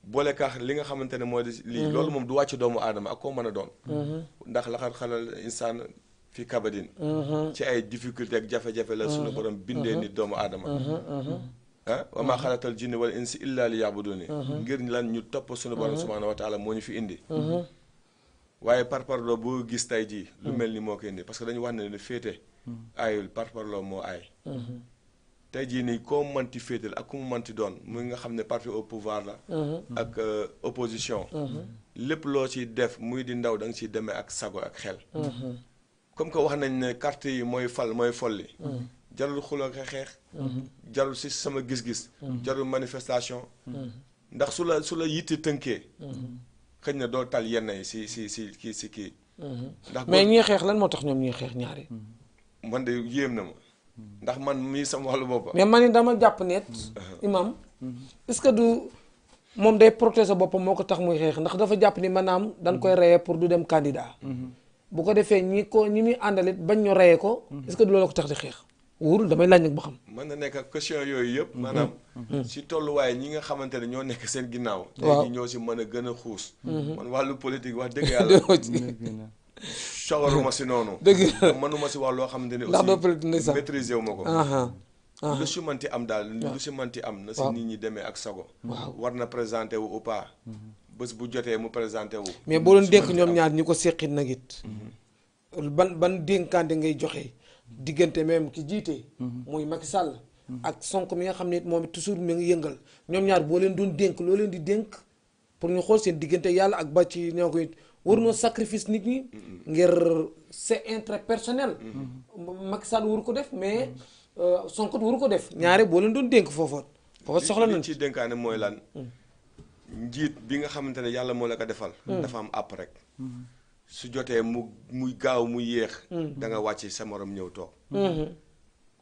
boole kaax li nga xamante ne moo di lii loolu moom du wàcc doomu aadama ak koo mën a doon ndax laxat xalal insaan fi kabadin ci ay difficulté ak jafe-jafe la sunu borom bindee nit doomu aadama wa maa xalatal jinni wal insi illa li yaabuduni ngir lan ñu topp sunu borom subhaanahu wa taala moo ñu fi indi waaye parparloo boo gis tey jii lu mel ni moo ko indi parce que dañu wax ne féete aayul parparloo moo aay tey jii nii koo manti féetal ak ku mu manti doon muy nga xam ne parti au pouvoir la ak opposition lépp loo ci def muy di ndaw da nga ciy demee ak sago ak xel comme que wax nañ ne carte yi mooy fal mooy folli jarul xuloo ak xeex jarul si sama gis-gis jarul manifestation ndax su la yitte tënkee xëy na doo tal yenn yi si kii ndax mais ñii xeex lan moo tax ñoom ñuy xeex ñaari man de yéem na ma ndax man mii sama wàllu bopp mais man ni dama jàpp ne Imam est-ce que du moom day protéger boppam moo ko tax muy xeex ndax dafa jàpp ni maanaam dañ koy reyee pour du dem candidat bu ko defee ñi muy àndalit bañ ñu reyee ko est-ce que du loolu ko tax di xeex wóorul damay laaj nag ba xam mën na nekk ak question yooyu yëpp maanaam si tolluwaay ñi nga xamante ne ñoo nekk seen ginnaaw waaw tey ñoo si mën a gën a xuus man wàllu politique wax dëgg yàlla sawaruma si noonu dëgg mënuma si wax loo xamante ne ndax doo aussi politique ndeysaan maîtriser wu ma ko aha lu si manti am daal lu si manti am na si nit ñi demee ak sago war na présenté wu ou pas bés bu jotee mu présenté wu mais boo leen dénk ñoom ñaar ñi ko seqit nag it ban dénkaante ngay joxe diggante même ki jiite muy Macky Sall ak Sonko mi nga xam ne it moom it toujours mi ngi yëngal ñoom ñaar boo leen doon dénk loo leen di dénk pour ñu xool seen diggante yàlla ak ba ci ñoo ko it waruñoo sacrifice nit ñi ngir c'est intérêt personnel Macky Sall waru ko def mais Sonko waru ko def ñaare boo leen doon dénk foofa soxla nañ ci dénkaane mooy lan njiit bi nga xamante ne yàlla moo la ko defal dafa am àpp rek su jotee muy gaaw mu yéex da nga wàcc sa morom ñëw toog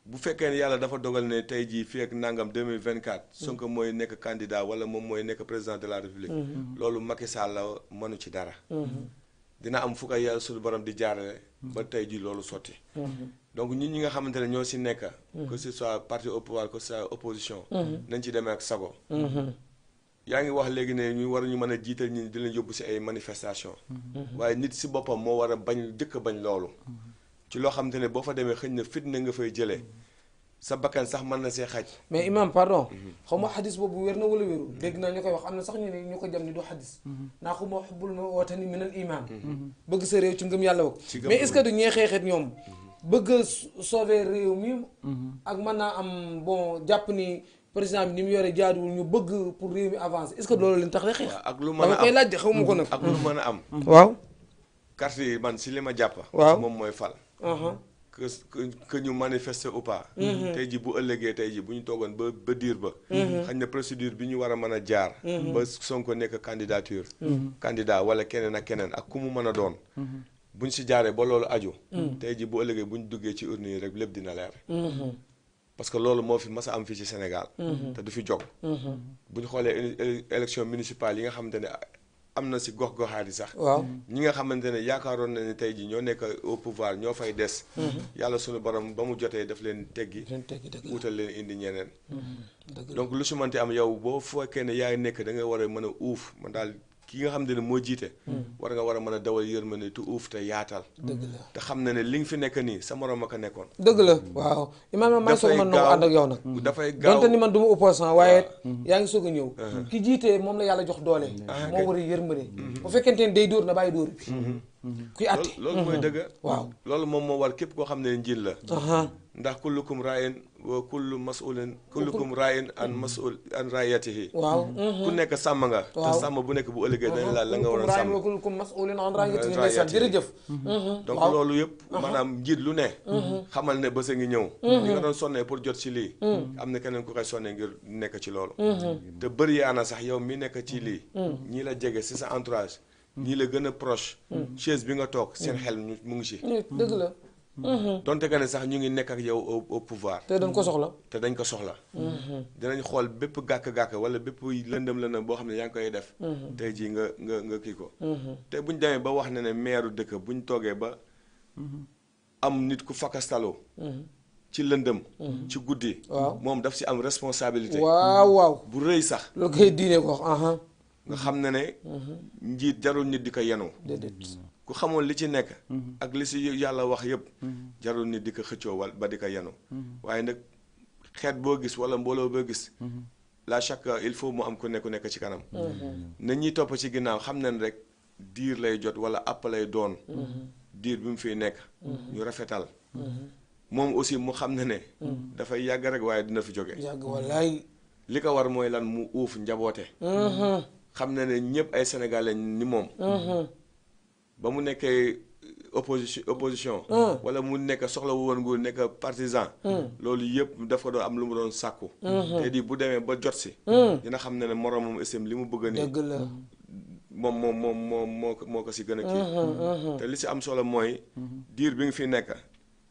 bu fekkee ne yàlla dafa dogal ne tey jii fii ak nangam 2024 Sonko mooy nekk candidat wala moom mooy nekk président de la république loolu Macky Sall la mënu ci dara dina am fu ko yàlla suñu borom di jaarale ba tey jii loolu sotti donc ñi nga xamante ne ñoo si nekk que ce soit parti au pouvoir que ce soit opposition nañ ci demee ak sago yaa ngi wax léegi ne ñu war ñu mën a jiital ñi di leen yóbbu si ay manifestation waaye nit si boppam moo war a bañ jëkk bañ loolu ci loo xamante ne boo fa demee xëñ na fitna nga fay jëlee sa bakkan sax mën na see xaj mais imam pardon xaw ma xadis boobu wér na wala wérul dégg naa ñu koy wax am na sax ñu ne ñu ko jam ni du xadis naa ko ma xubbul ma watani minal iman bëgg sa réew ci ngëm yàlla wak mais est-ce que du ñee xeexet ñoom bëgg a sauver réew mi ak mën naa am bon jàpp ni président bi ni mu yore jaaduwul ñu bëgg pour réew mi avancer est-ce que loolu leen tax de xeex ak lu mën a am dama koy laaj xaw ma ko nag ak lu mën a am waaw carte yi man si li ma jàpp waaw moom mooy fal que ñu manifester ou pas tey ji bu ëllëgee tey ji bu ñu toogoon ba diir ba xañ na procédure bi ñu war a mën a jaar ba Sonko nekk candidat wala keneen ak keneen ak ku mu mën a doon buñ si jaaree ba loolu aju tey ji bu ëllëgee buñ duggee ci urne yi rek lépp dina leer parce que loolu moo fi mas a am fii ci Sénégal te du fi jóg bu ñu xoolee élection municipale yi nga xamante ne am na si gox-goxaat yi sax waaw ñi nga xamante ne yaakaaroon na ne tey ji ñoo nekk au pouvoir ñoo fay des yàlla sunu borom ba mu jotee daf leen teggi wutal leen indi ñeneen donc lu si mënti am yow boo fekkee ne yaa nekk da nga war a mën a uuf man daal ki nga xam ne moo jiite war nga war a mën a dawal yërmande tu uuf te yaatal dëgg la te xam na ne li nga fi nekk nii sa morom a ko nekkoon dëgg la waaw imaam maa soog man nangu ànd ak yow nag dafay gaaw donte ni man du ma opposant waaye yaa ngi soog a ñëw ki jiitee moom la yàlla jox doole moo war a yërmande bu fekkente ne day dóor na bàyyi dóor bi kuy àtte loolu mooy dëgg waaw loolu moom moo war képp koo xam ne njiit la ndax kullukum raayin wa kullu mas'ulin kullukum raayin an mas'ul an raayatihi waaw ku nekk sàmm nga te sàmm bu nekk bu ëllëgee dañ laal la nga war a sàmm wa kullukum mas'ulin an raayatihi ndeysaan jërëjëf donc loolu yëpp maanaam njiit lu ne xamal ne bés a ngi ñëw li nga doon sonnee pour jot ci lii am na keneen ku koy sonnee ngir nekk ci loolu te bëri yaana sax yow mi nekk ci lii ñii la jege si sa entourage ñii la gën a proche chaise bi nga toog seen xel mu ngi ci dëgg la donte que ne sax ñu ngi nekk ak yow au pouvoir te dañ ko soxla dinañ xool bépp gàkk-gàkk wala bépp lëndëm boo xam ne yaa ngi koy def tey jii nga kii ko te buñ demee ba wax ne maire dëkk buñ toogee ba am nit ku fakastaloo ci lëndëm ci guddi moom daf si am responsabilité waaw bu rëy sax loolu koy diine ko wax nga xam ne njiit jarul nit di ko yenu ku xamoon li ci nekk ak li si yàlla wax yëpp jarul nit di ko xëccoo ba di ko yenu waaye nag xeet boo gis wala mbooloo boo gis la chaque il faut mu am ku nekk ci kanam na ñuy topp ci ginnaaw xam nañ rek diir lay jot wala àpp lay doon diir bi mu fiy nekk ñu rafetal moom aussi mu xam ne dafay yàgg rek waaye dina fi jóge yàgg wallaay li ko war mooy lan mu uuf njaboote xam ne ñëpp ay sénégalais ni moom ba mu nekkee opposition wala mu nekk soxla woon nguur nekk partisan loolu yëpp daf ko doon am lu mu doon sàkku te di bu demee ba jot si dina xam ne moroomam SM li mu bëgg a nii moom moo ko si gën a kii te li si am solo mooy diir bi nga fi nekk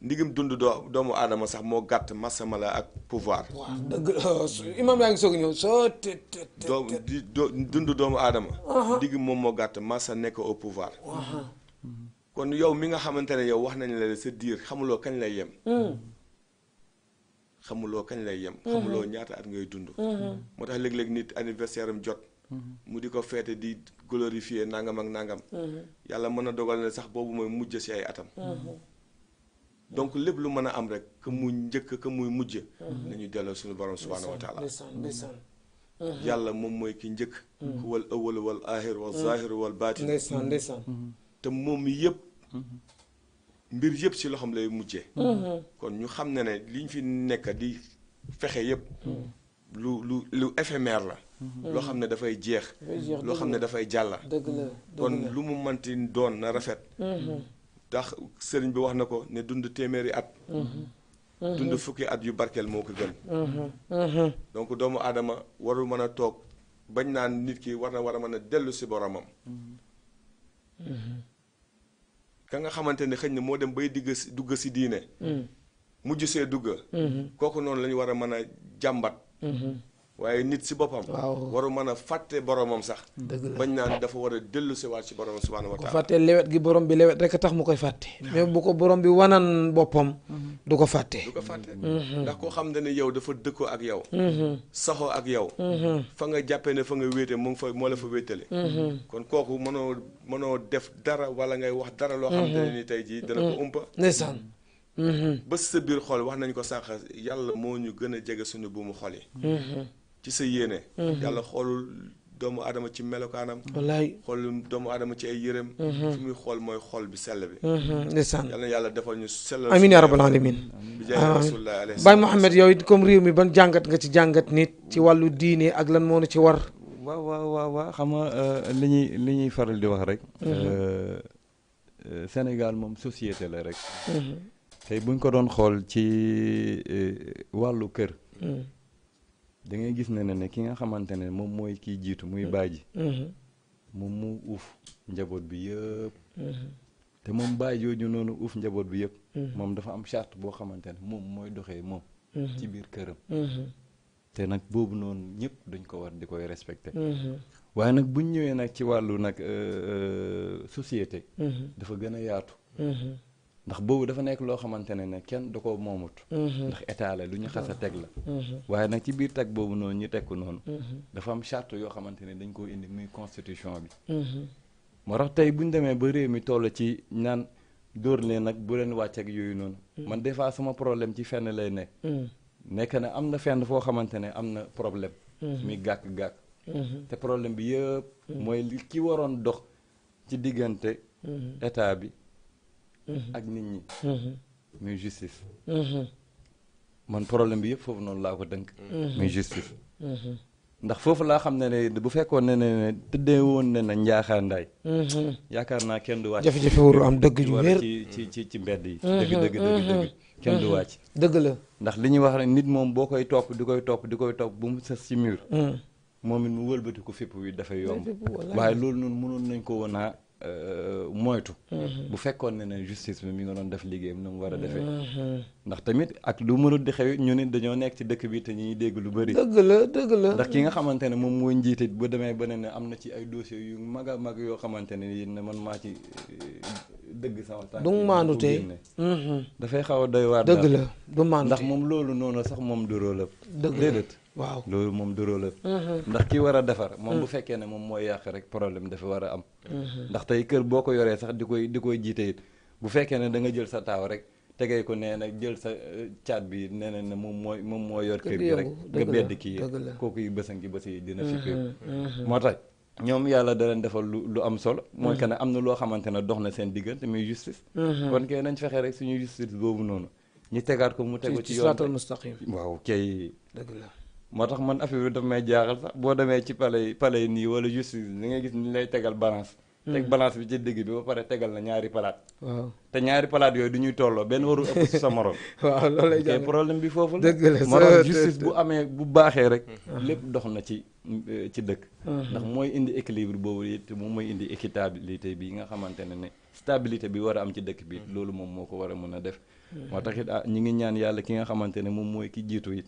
ndigam dund doomu aadama sax moo gàtt masamala ak pouvoir. waaw dëgg imam yaa ngi soog a ñëw soo dund doomu aadama. ndigam moom moo gàtt masa nekk au pouvoir. kon yow mi nga xamante ne yow wax nañ la sa diir xamuloo kañ lay yem. xamuloo kañ lay yem. xamuloo ñaata at ngay dund. moo tax léeg-léeg nit anniversaire am jot. mu di ko feete di glorifier nangam ak nangam. yàlla mën a dogal ne sax boobu mooy mujj si ay atam. donc lépp lu mën a am rek que muy njëkk que muy mujj. nañu delloo suñu borom subhaanahu wa taala. yàlla moom mooy ki njëkk. wal awwal wal aaxir wal zaahir wal baatin. te moom yëpp. mbir yëpp si loxoom lay mujjee. kon ñu xam ne liñ fi nekk di fexe yëpp. lu éphémère la. loo xam ne dafay jeex. loo xam ne dafay jàlla. kon lu mu mënti doon na rafet. ndax sëriñ bi wax na ko ne dund téeméeri at. dund fukki at yu barkeel moo ko gën. donc doomu aadama warul mën a toog bañ naan nit ki war a mën a dellu si boromam. ka nga xamante ne xëy na moo dem bay dugg si diine. mujj see dugg. kooku noonu la ñu war a mën a jàmbat. waaye nit si boppam. waru mën a fàtte boromam sax. bañ naan dafa war a dellu si waat si boromam subhaanahu wa taala. ko fàttee lewet gi borom bi lewet rek a tax mu koy fàtte. mais bu ko borom bi wanan boppam. du ko fàtte. ndax koo xam ne yow dafa dëkkoo ak yow. saxoo ak yow. fa nga jàppee ne fa nga wéete mu ngi fa moo la fa wéetale. kon kooku mënoo def dara wala ngay wax dara loo xam ne ni tey jii dana ko umpa. ndeysaan. ba sa biir xol wax nañ ko sànq yàlla moo ñu gën a jege suñu buumu xol yi. ci sa yéene. yàlla xoolul doomu aadama ci melokaanam. wallaay xoolul doomu aadama ci ay yërëm. fi muy xool mooy xol bi sell bi. ndeysaan yàlla defal ñu sellal. amiin yaa rabbal alamin. bi jaay rasulullah alayhi Baye Mouhamed yow it comme réew mi ban jàngat nga ci jàngat nit ci wàllu diine ak lan moo nu ci war. waaw xam nga li ñuy faral di wax rek. Sénégal moom société la rek. tey buñ ko doon xool ci wàllu kër. da ngay gis ne ki nga xamante ne moom mooy kiy jiitu muy baay ji. moom mu uuf njaboot bi yëpp. te moom baay jooju noonu uuf njaboot bi yëpp. moom dafa am charte boo xamante ne moom mooy doxee moom. ci biir këram. te nag boobu noonu ñëpp dañ ko war di koy respecté. waaye nag buñ ñëwee nag ci wàllu nag société. dafa gën a yaatu. ndax boobu dafa nekk loo xamante ne kenn da ko moomut. ndax état la lu ñu xas a teg la. waaye nag ci biir teg boobu noonu ñu teg ko noonu. dafa am charte yoo xamante ne dañ koo indi muy constitution bi. moo tax tey bu ñu demee ba réew mi toll ci naan dóor leen nag bu leen wàcc ak yooyu noonu. man des fois sama problème ci fenn lay nekk. nekk na am na fenn foo xamante ne am na problème. muy gàkk-gàkk. te problème bi yëpp. mooy li ki waroon dox ci diggante état bi. ak nit ñi. muy justice. man problème bi yëpp foofu noonu laa ko dënk. muy justice. ndax foofu laa xam ne bu fekkoon ne tëddee woon ne na njaaxaandaay. yaakaar naa kenn du wàcc. jafe-jafe warul am dëgg ju wér ci mbedd yi. dëgg kenn du wàcc. dëgg la ndax li ñuy wax rek nit moom boo koy topp di koy topp bu mu sës ci mur. moom it mu wëlbati ko fépp wi dafay yomb. waaye loolu noonu mënoon nañ ko woon a moytu. bu fekkoon ne justice bi mi nga doon def liggéeyam nu mu war a defee. ndax tamit ak lu mënul di xew ñu ne dañoo nekk ci dëkk bi te ñuy dégg lu bëri. dëgg la ndax ki nga xamante ne moom mooy njiite bu demee ba ne am na ci ay dossiers yu mag a mag yoo xamante ne yéen ne man maa ci dëgg sama tànk. du maandu tey dafay xaw a doy waar. dëgg la du maandu ndax moom loolu noonu sax moom du rôle la. déedéet. waaw loolu moom du rôle la. ndax ki war a defar. moom bu fekkee ne moom mooy yàq rek problème dafa war a am. ndax tey kër boo ko yoree sax di koy jiite it bu fekkee ne da nga jël sa taaw rek tegee ko nee na jël sa caat bi nee na moom moo yor kër gi rek nga bedd kii kooku yi bësan ki bës yi dina fi moo tax ñoom yàlla da leen defal lu am solo mooy que ne am na loo xamante ne dox na seen diggante muy justice kon kay nañ fexe rek suñu justice boobu noonu ñu tegaat ko mu tegu ci yoon mustaqim waaw kay dëgg la moo tax man affaire bi daf may jaaxal sax boo demee ci palais nii wala justice li ngay gis ni lay tegal balance teg balance bi ci digg bi ba pare tegal na ñaari palaat waaw te ñaari palaat yooyu du ñuy tolloo benn waru ëpp si sa morom waaw loolu lay jàng problème bi foofu la dëgg la moo tax justice bu amee bu baaxee rek lépp dox na ci dëkk ndax mooy indi équilibre boobu it moom mooy indi équitabilité bi nga xamante ne stabilité bi war a am ci dëkk bi loolu moom moo ko war a mën a def moo tax it ñi ngi ñaan yàlla ki nga xamante ne moom mooy ki jiitu it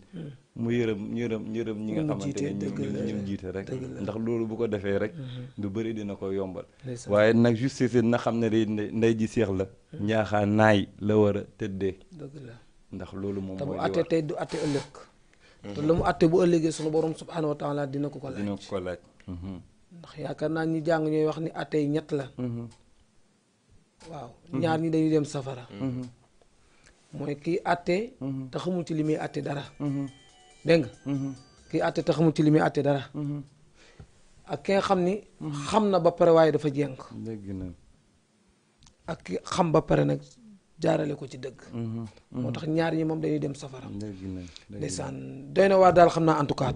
mu yërëm ñi nga xamante ne ñum jiite rek ndax loolu bu ko defee rek du bëri dina ko yombal waaye nag justice na xam ne day ndey ji seex la ñaaxaa naay la war a tëddee ndax loolu moom mooy atte tey du atte ëllëg te lu mu atte bu ëllëgee sunu borom subhanahu wa taala dina ko laaj ndax yaakaar naa ñi jàng ñooy wax ni atte yi ñett la waaw ñaar ñi dañuy dem safara mooy kii atte te xamul ci li muy atte dara dégg nga kii atte te xamul ci li muy atte dara ak ki nga xam ni xam na ba pare waaye dafa jéng ak ki xam ba pare nag jaarale ko ci dëgg moo tax ñaar ñi moom dañuy dem safara ndeysaan doy na waar daal xam naa en tout cas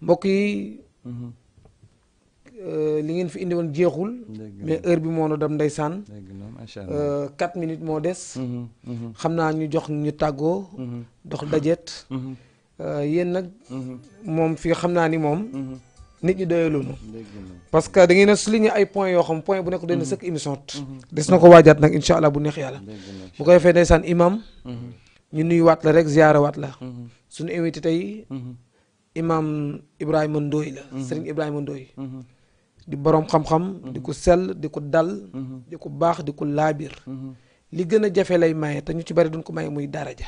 mbokk yi li ngeen fi indi woon jeexul mais heure bi moo nu dem ndeysaan 4 minutes moo des xam naa ñu jox ñu tàggoo dox dajet yéen nag moom fii xam naa ni moom nit ñi doyaloonu parce que da ngeen a souligner ay points yoo xam point bu nekk doy na sëkk émission des na ko waajaat nag incha allah bu neex yàlla bu ko defee ndeysaan imam ñu nuyuwaat la rek ziyaarawaat la suñu invité tey imam Ibrahima Ndoye la Serigne Ibrahima Ndoye di borom xam-xam di ko sell di ko dal di ko baax di ko laabir li gën a jafe lay maye te ñu ci bari duñ ko maye muy daraja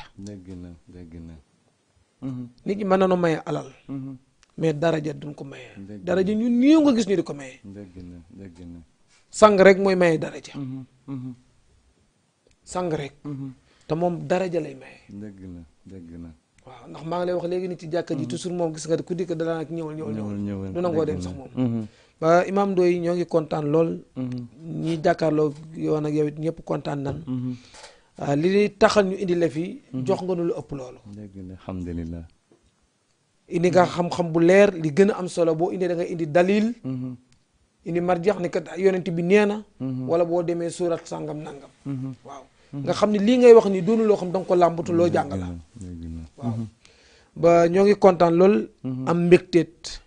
nit ñi mën nañoo maye alal mais daraja duñ ko maye daraja ñun ñëw nga gis ñu di ko maye sang rek mooy maye daraja sang rek te moom daraja lay maye waaw ndax maa ngi lay wax léegi nit ci jàkka ji toujours moom gis nga ku dikk dala nag ñëwal du nangoo dem sax moom ba imam Ndoye ñoo ngi kontaan lool ñi jàkkaarloo yow nag yow it ñëpp kontaan nan li taxal ñu indi la fi jox nga nu lu ëpp loolu alhamdulilah indi nga xam-xam bu leer li gën a am solo boo indi da nga indi dalil indi marjax ni kat yonent bi nee na wala boo demee surat sàngam nangam waaw nga xam ne lii ngay wax ni doonu loo xam da nga ko làmbatu loo jàng la waaw ba ñoo ngi kontaan lool am mbégteet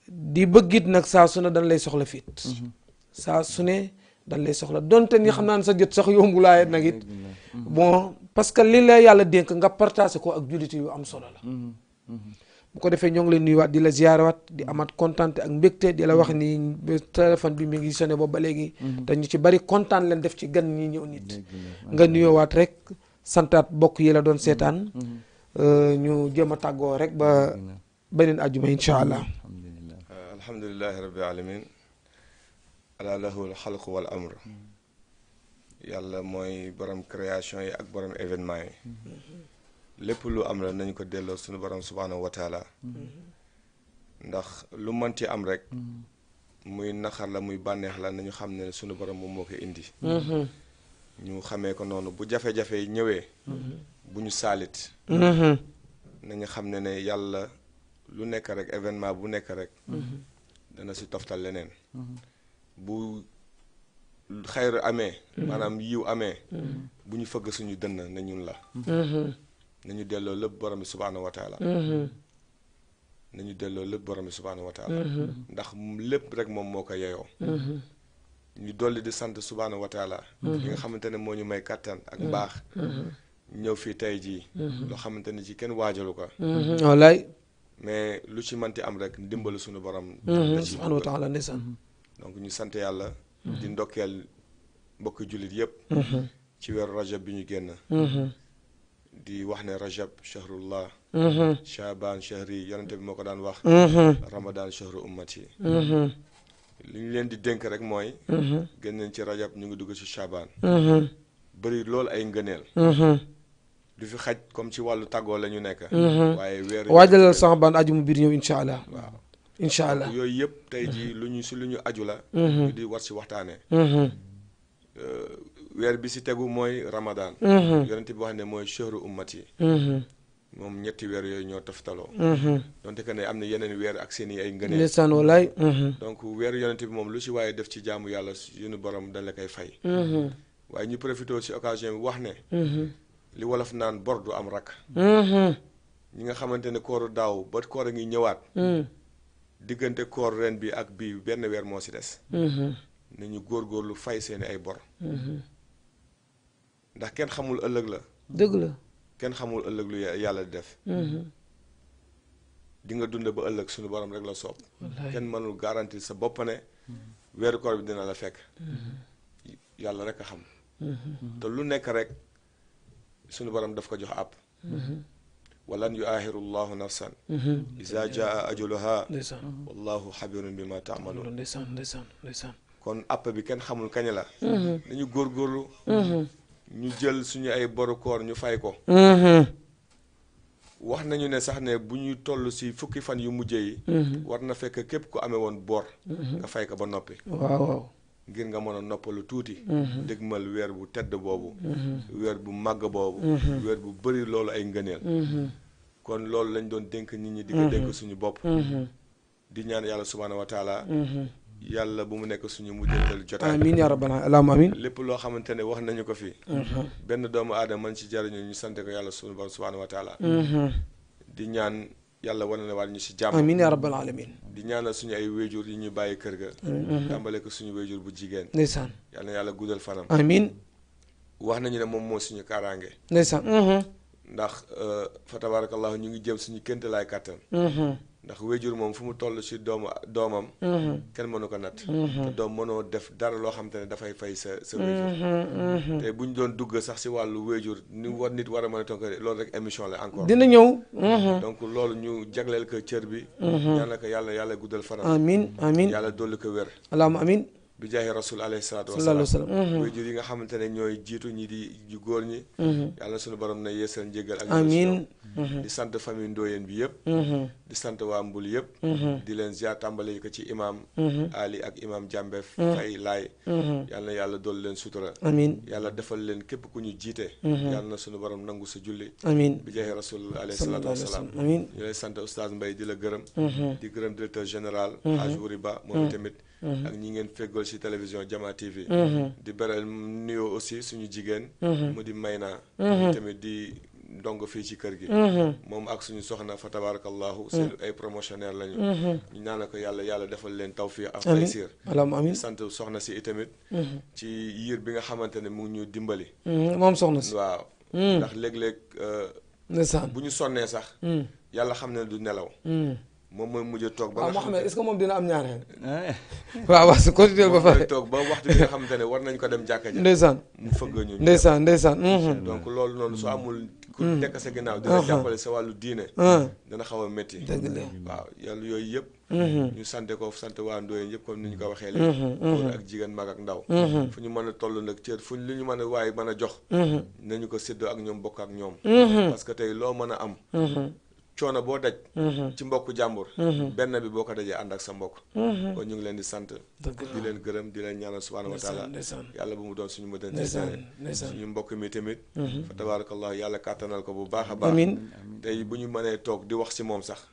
di bëggit nag saa su ne dañ lay soxla fit saa su ne dañ lay soxla donte ni xam naa ne sa jot sax yombulaaye nag it bon parce que li la yàlla dénk nga partagé ko ak jullit yu am solo la bu ko defee ñoo ngi leen nuyuwaat di la ziyaarawaat di amaat kontaan ak mbégte di la wax ni téléphone bi mi ngi sonné boobu ba léegi te ñu ci bari kontaan leen def ci gan ñi ñëw nit nga nuyoowaat rek santaat bokk yi la doon seetaan ñu jéem a tàggoo rek ba beneen àjjuma incha allah alhamdulilahi rabbil alamin ala lahu alxalqu wal amr yàlla mooy borom création yi ak borom événement yi lépp lu am la nañu ko delloo suñu borom subhanahu wa taala ndax lu mënti am rek muy naxar la muy bànneex la nañu xam ne suñu borom moom moo ko indi ñu xamee ko noonu bu jafe-jafe yi ñëwee bu ñu saalit nañu xam ne yàlla lu nekk rek événement bu nekk rek dana si toftal leneen bu xayru amee maanaam yiw amee bu ñu fëgg suñu dënn ne ñun la nañu delloo lépp borom bi subhaanahu wa taala nañu delloo lépp borom bi subhaanahu wa taala ndax lépp rek moom moo ko yeyoo ñu dolli di sant subhaanahu wa taala li nga xamante ne moo ñu may kàttan ak mbaax ñëw fii tey jii loo xamante ne ci kenn waajalu ko wallaay mais lu ci manti am rek ndimbalu suñu borom subhaanahu wa taala ndeysaan donc ñu sant yàlla di ndokkeel mbokki jullit yépp ci weeru rajab bi ñu génn di wax ne rajab shahrullah shaban shahri yonente bi moo ko daan wax ramadan shahru ummati li ñu leen di dénk rek mooy génn nañ ci rajab ñu ngi dugg ci shaban bëri loolu ay ngëneel du fi xaj comme ci wàllu tàggoo la ñu nekk waaye weer waajalal saxbaan aju mu biir ñëw incha allah waaw incha allah yooyu yëpp tey jii lu ñu si lu ñu aju la ñu di war si waxtaanee weer bi si tegu mooy ramadan yonent bi wax ne mooy shahru ummati moom ñetti weer yooyu ñoo toftaloo donte que ne am na yeneen weer ak seen i ay ngëneel ndeysaan walaay donc weeru yonent bi moom lu si waaye def ci jaamu yàlla suñu borom dañ la koy fay waaye ñu profité si occasion bi wax ne li wolof naan bor du am rakk ñi nga xamante ne kooru daaw ba koor a ngi ñëwaat diggante koor ren bi ak bii benn weer moo si des nañu góorgóorlu fay seeni ay bor ndax kenn xamul ëllëg la dëgg la. kenn xamul ëllëg lu yàlla di def di nga dund ba ëllëg suñu borom rek la soob kenn mënul garantie sa bopp ne weeru koor bi dina la fekk yàlla rek a xam te lu nekk rek suñu borom daf ko jox àpp walan yuaxiru llahu nafsan isa jaa ajaluha ndeysaan wallahu xabirun bi ma taamaluun ndeysaan ndeysaan ndeysaan. kon àpp bi kenn xamul kañ la dañu góorgóorlu ñu jël suñu ay boru koor ñu fay ko wax nañu ne sax ne bu ñu toll si fukki fan yu mujjee yi war na fekk képp ku amee woon bor nga fay ko ba noppi waaw waaw. ngir nga mën a noppalu tuuti dégmal weer bu tedd boobu weer bu màgg boobu weer bu bëri loolu ay ngëneel kon loolu lañ doon dénk nit ñi di ko dénk suñu bopp di ñaan yàlla subhaanahu wa taala yàlla bu mu nekk suñu mujjantal jotaay amiin yaa rabbal aalamiin amiin. lépp loo xamante ne wax nañu ko fi benn doomu aadama man ci jariñu ñu sante ko yàlla suñu borom subhaanahu wa taala di ñaan yàlla wane na waat ñu si jàmm amiin yaa rabbal aalamiin. di ñaanal suñu ay wéjur yi ñu bàyyi kër ga tàmbale ko suñu wéjur bu jigéen ndeysaan. yàlla na yàlla guddal fanam amiin. wax nañu ne moom moo suñu kaaraange ndeysaan. ndax fa tabarakallahu ñu ngi jëm suñu kénte laay kàttan ndax wéjur moom fu mu toll si doomam kenn mënu ko natt te doom mënoo def dara loo xam te ne dafay fay sa wéjur te bu ñu doon dugg sax si wàllu wéjur ni war nit war a mën a tonk loolu rek émission la encore dina ñëw. donc loolu ñu jagleel ko cër bi ñaanal ko yàlla guddal fanam amiin amiin. yàlla dolli ko wér allahumma amiin. bi jaahi rasul alayhi salaatu sallallahu alayhi wa sallam. wéjur yi nga xamante ne ñooy jiitu ñi di ju góor ñi yàlla suñu borom na yeesal njéggal ak amiin. di sant famille Ndoyeen bi yëpp di sant waa Mbul yëpp di leen ziar tàmbale ko ci imam Ali ak imam Jàmbe Fay Laay yàlla na yàlla dool leen sutura amiin. yàlla defal leen képp ku ñu jiite yàlla na suñu borom nangu sa julli amiin. bi jaahi rasul alayhi salaatu wasalaam amiin. ñu lay sant oustaz Mbaye di la gërëm di gërëm directeur général Hadj Wuri Ba moom tamit ak ñi ngeen feggool ci télévision Jama TV di beral nuyoo aussi suñu jigéen mu di Mayna tamit di ndongo fii ci kër gi moom ak suñu soxna fa tabarakallahu seen ay promotionnaire lañu ñu ñaanal ko yàlla defal leen tawfiq ak taysir allahumma amiin. sant soxna si itamit ci yiir bi nga xamante ne mu ngi ñu dimbali moom soxna si. waaw ndax léeg-léeg ndeysaan. bu ñu sonnee sax yàlla xam ne du nelaw moom mooy mujj toog ba waaw nga Mouhamed est-ce que moom dina am ñaareel. ah waaw waaw su continué ba pare. toog ba waxtu bi nga xamante ne war nañ ko dem jàkka ja ndeysaan mu fëgg ñu ndeysaan ndeysaan. donc loolu noonu su amul ku nekk sa ginnaaw dina jàppale sa wàllu diine dina xaw a métti dëgg la. waaw yàlla yooyu yëpp ñu sante ko sant waa Ndoyeen yëpp comme ni ñu ko waxee léegi góor ak jigéen mag ak ndaw fu ñu mën a toll nag cër fu li ñu mën a waaye mën a jox nañu ko séddoo ak ñoom bokk ak ñoom parce que tey loo mën a am coono boo daj ci mbokk jàmbur benn bi boo ko dajee ànd ak sa mbokk kon ñu ngi leen di sant di leen gërëm di leen ñaanal subhaanahu wa taala yàlla bu mu doon suñu mëdan suñu mbokk mi tamit fa tabarakallah yàlla kàttanal ko bu baax a baax tey bu ñu mënee toog di wax si moom sax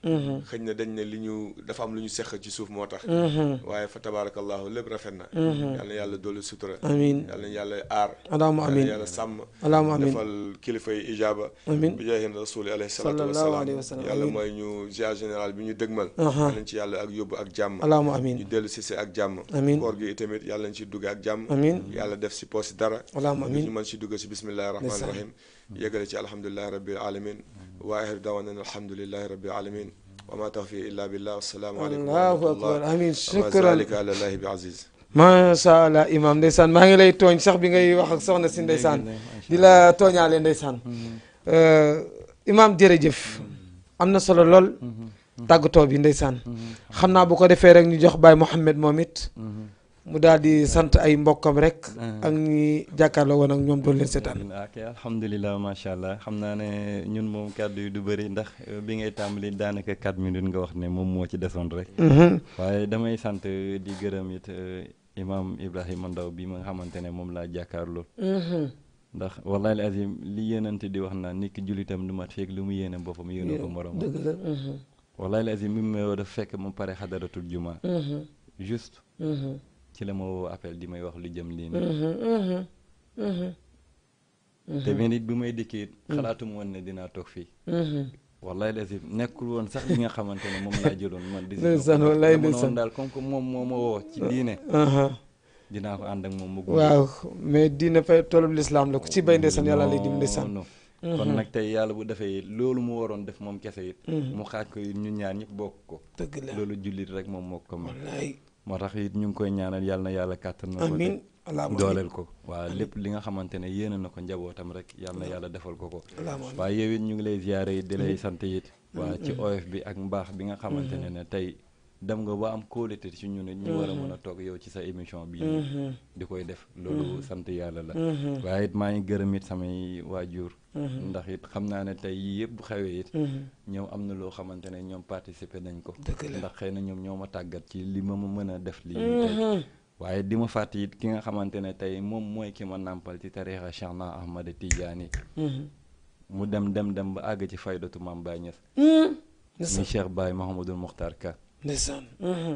xëy na dañ ne li ñu dafa am lu ñu seq ci suuf moo tax waaye fa tabarakallahu lépp rafet na yàlla na yàlla dolli sutura amiin. yàlla na yàlla aar allahumma amiin. yàlla sàmm allahumma amiin. defal kilifa yi ijaaba amiin. bi jaahi rasuli alayhi salaatu sallallahu alayhi wa wasalaam sallam. yàlla amiin. mooy ñu ziar général bi ñu dëgmal nañ ci yàlla ak yóbbu ak jàmm allahumma amiin. ñu dellu si ak jàmm amiin. koor gi itamit yàlla nañ ci dugg ak jàmm amiin. yàlla def si poos dara allahumma amiin. ñu mën si dugg si bismillahi rahmaani rahim yéggale ci alhamdulillahi rabbil alamin wa axiru dawanan alhamdulillahi rabbil alamin wa ma tawfiq illa billah wassalaamu aleykum wa allahu rahmatullah akbar amiin. wa ma shukran. zalika ala llahi bi aziz macha allah imam ndeysaan maa ngi lay tooñ sax bi ngay wax ak soxna si ndeysaan di la tooñaale ndeysaan imam jërëjëf am na solo lool tàggatoo bi ndeysaan xam naa bu ko defee rek ñu jox Baye Mouhamed moom it mu daal di sant ay mbokkam rek ak ñi jàkkaarloo woon ak ñoom doon leen seetaan. ok alhamdulilah macha allah xam naa ne ñun moom kàddu yi du bëri ndax bi ngay tàmbali daanaka 4 minutes nga wax ne moom moo ci desoon rek waaye damay sant di gërëm it imam Ibrahima Ndaw bi ma nga xamante ne moom laa jàkkaarloo ndax wallahi azim li yéenante di wax naa nit ki jullitam du mat feeg lu mu yéene boppam yéene ko morom dëgg la wallahi azim bi mu daf fekk mu pare xadaratul juma juste ci la ma woo appel di may wax lu jëm lii nii te benn it bi may dikkee xalaatuma woon ne dinaa toog fii wallahi lazim nekkul woon sax li nga xamante ne moom laa jëloon man di ndeysaan wallahi dama noonu daal comme que moom moo ma woo ci diine dinaa ko ànd ak moom mu waaw mais diina fay toolub lislaam la ku ci bay ndeysaan yàlla lay dim ndeysaan kon nag tey yàlla bu defee loolu mu waroon def moom kese it mu xaaj ko it ñun ñaar ñëpp bokk ko dëgg la loolu jullit rek moom moo ko mën wallaay moo tax it ñu ngi koy ñaanal yàlla na yàlla kàttan na ko amiin dooleel ko waaw lépp li nga xamante ne yéene na ko njabootam rek yàlla na yàlla defal ko ko waaye yow it ñu ngi lay ziyaare it di lay sant it waa ci oyof bi ak mbaax bi nga xamante ne tey dem nga ba am kóolute ci ñun it ñu war a mën a toog yow ci sa émission bi di koy def loolu sant yàlla la waaye it maa ngi gërëm it samay waajur ndax it xam naa ne tey yii yëpp bu xewee it ñoom am na loo xamante ne ñoom participer nañ ko ndax xëy na ñoom ñoo ma tàggat ci li ma mën a def lii tey waaye di ma fàtte it ki nga xamante ne tey moom mooy ki ma nàmpal ci tarixa Cheikh na Ahmad Tidiane mu dem ba àgg ci faydatu Maam Baye Niass ni Cheikh Baye Mouhamadul Mokhtar Ka ndeysaan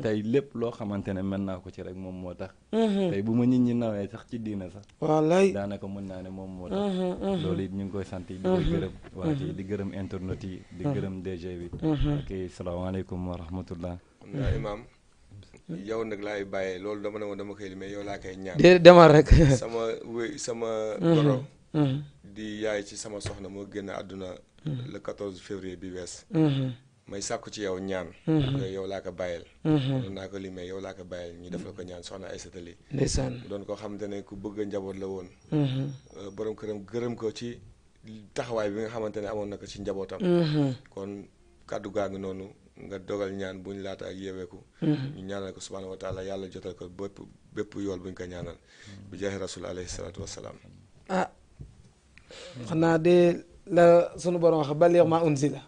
tey lépp loo xamante ne mën naa ko ci rek moom moo tax tey bu ma nit ñi nawee sax ci diina sax wallaay daanaka mën naa ne moom moo tax loolu it ñu ngi koy sant yi di koy gërëm waa kii di gërëm internet yi di gërëm DG bi ok salaamaaleykum wa rahmatullah naa imaam yow nag laay bàyyee loolu dama ne woon dama koy limee yow laa koy ñaan de demal rek sama goro di yaay ci sama soxna moo génn àdduna le 14 février bi wees may sàkku ci yow ñaan yow laa ko bàyyeel doon naa ko limee yow laa ko bàyyeel ñu defal ko ñaan soxna ay satali ndeysaan doon koo xamante ne ku bëgg a njaboot la woon borom këram gërëm ko ci taxawaay bi nga xamante ne amoon na ko ci njabootam kon kàddu gaa ngi noonu nga dogal ñaan buñ laata ak yeeweeku ñu ñaanal ko subhaanahu wa taala yàlla jotal ko bépp yool buñ ko ñaanal bi jaahi rasul alayhi salaatu wassalaam xanaa de la sunu borom wax balligh maa unzila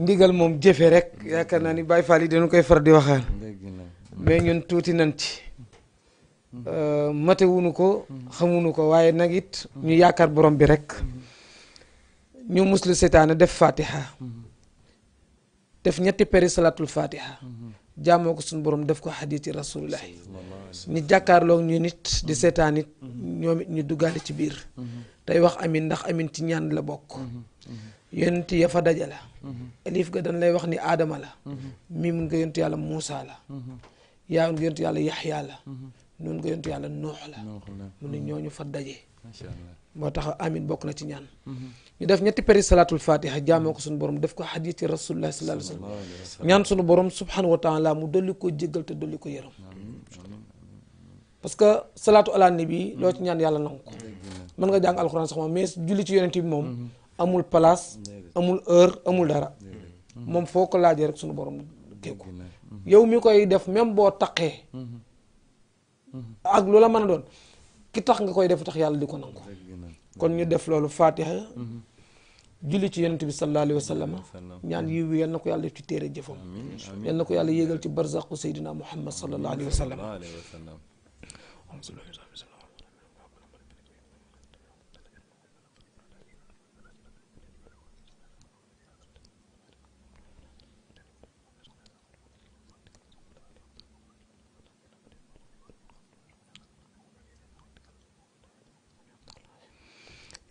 ndigal moom jëfe rek yaakaar naa ni Baye Fall yi dañu koy faral di waxaan mais ñun tuuti nañ ci matewuñu ko xamuñu ko waaye nag it ñu yaakaar borom bi rek ñu muslu seytaane def fatiha def ñetti peri salatul fatiha jaamoo ko suñu borom def ko xadiis ci rasulullahi ñu jàkkaarloog ñu nit di seetaan it ñoom it ñu duggaale ci biir tey wax amin ndax amin ci ñaan la bokk yonent ya fa daja la alif ga dañ lay wax ni aadama la mim nga yonent yàlla Muusa la yaa nga yonent yàlla Yaxya la noonu nga yonent yàlla Nuux la mu ne ñooñu fa daje moo tax amin bokk na ci ñaan ñu def ñetti peri salatul fatiha jaamoo ko suñu borom def ko xadiis ci rasulullah sallallahu alayhi wasallam ñaan suñu borom subhanahu wa taala mu dolli ko jéggal te dolli ko yërëm parce que salaatu ala nabi loo ci ñaan yàlla nangu ko mën nga jàng alxuraan sax moom mais julli ci yonent bi moom amul place amul heure amul dara moom foo ko laajee rek suñu borom kéeku yow mi koy def même boo taqee ak loola mën a doon ki tax nga koy def tax yàlla di ko nangu kon ñu def loolu fatiha julli ci yonent bi sallallahu alayhi wa sallam ñaan yiw wi yal na ko yàlla def ci téere jëfam yal na ko yàlla yéegal ci barzaqu sayyidina muhammad sallallahu alayhi wa sallam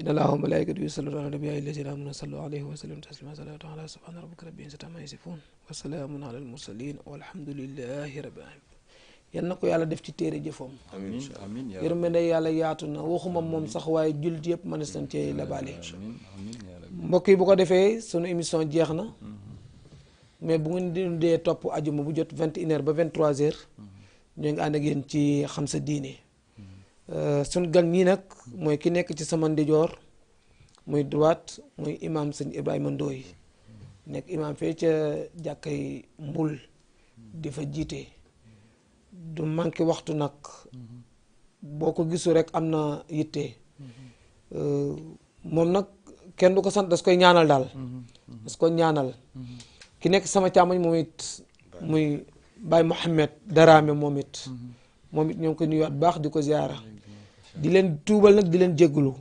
إن الله وملائكته يصلون على النبي الذين آمنوا صلوا عليه وسلموا تسليما صلاة على سبحان ربك رب العزة عما يصفون وسلام على المرسلين والحمد لله رب العالمين yal na ko yàlla def ci téere jëfam amiin yërmande yàlla yaatu na waxuma moom sax waaye jullit yëpp mën nañ cee labaale mbokk yi bu ko defee sunu émission jeex na mais bu ngeen dee topp ajuma bu jot 21h ba 23h ñoo ngi ànd ak yéen ci xam sa diine suñ gan ñii nag mooy ki nekk ci sama ndijoor muy droite muy imam sëñ Ibrahima Ndoye nekk imam fee ca jàkkay mbul di fa jiite du manqué waxtu nag boo ko gisu rek am na yitte moom nag kenn du ko sant das koy ñaanal daal das koy ñaanal ki nekk sama càmmoñ moom it muy Baye Mohamed Daraame moom it ñoo ngi koy nuyuwaat baax di ko ziara di leen tuubal nag di leen jégglu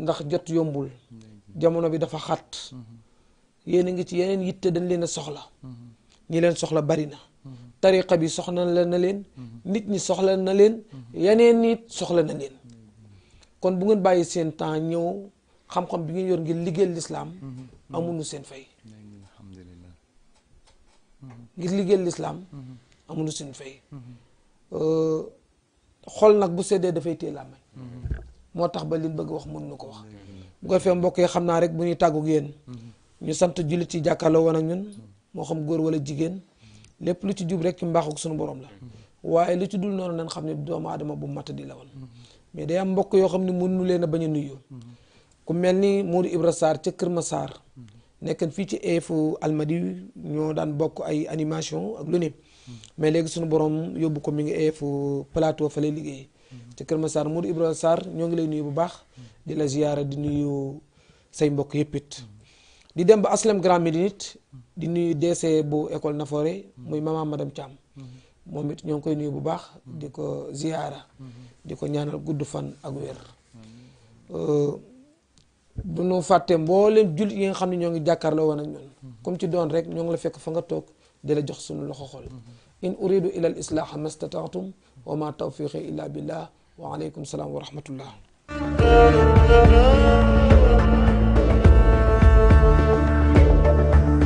ndax jot yombul jamono bi dafa xat yéen a ngi ci yeneen yitte dañ leen a soxla ñi leen soxla bari na tariqa bi soxla na leen nit ñi soxla na leen yeneen nit soxla na leen kon bu ngeen bàyyi seen temps ñëw xam-xam bi ngeen yor ngir liggéeyal lislaam amuñu seen fay ngir liggéeyal lislaam amuñu seen fay xol nag bu seddee dafay téye làmmañ moo tax ba liñ bëgg wax mën nu ko wax bu ko defee mbokk yi xam naa rek bu ñuy tàggu yéen ñu sant jullit yi jàkkaarloo woon ak ñun moo xam góor wala jigéen lépp lu ci jub rek ci mbaaxuk suñu borom la waaye lu ci dul noonu nañ xam ne doomu aadama bu mat di la woon mais day am mbokk yoo xam ne mënu leen a bañ a nuyu ku mel ni Modou Ibra Sarr ca Kër Massar nekkan fii ci eefu Almadi ñoo daan bokk ay animation ak lu ne mais léegi suñu borom yóbbu ko mi ngi eefu plateau fa lay liggéey ca Kër Massar Modou Ibra Sarr ñoo ngi lay nuyu bu baax di la ziyaara di nuyu say mbokk yëpp it di dem ba Aslem Grand Médine it di nuyu DC bu école Nafoore muy maman madame Thiam moom it ñoo ngi koy nuyu bu baax di ko ziyaara di ko ñaanal gudd fan ak wér du ñu fàtte mboolem jullit yi nga xam ne ñoo ngi jàkkaarloo woon ak ñun comme ci doon rek ñoo ngi la fekk fa nga toog di la jox suñu loxo xol in uridu ila al islaha mastata'tum wa ma tawfiqi illa billah wa alaykum salaam wa rahmatullah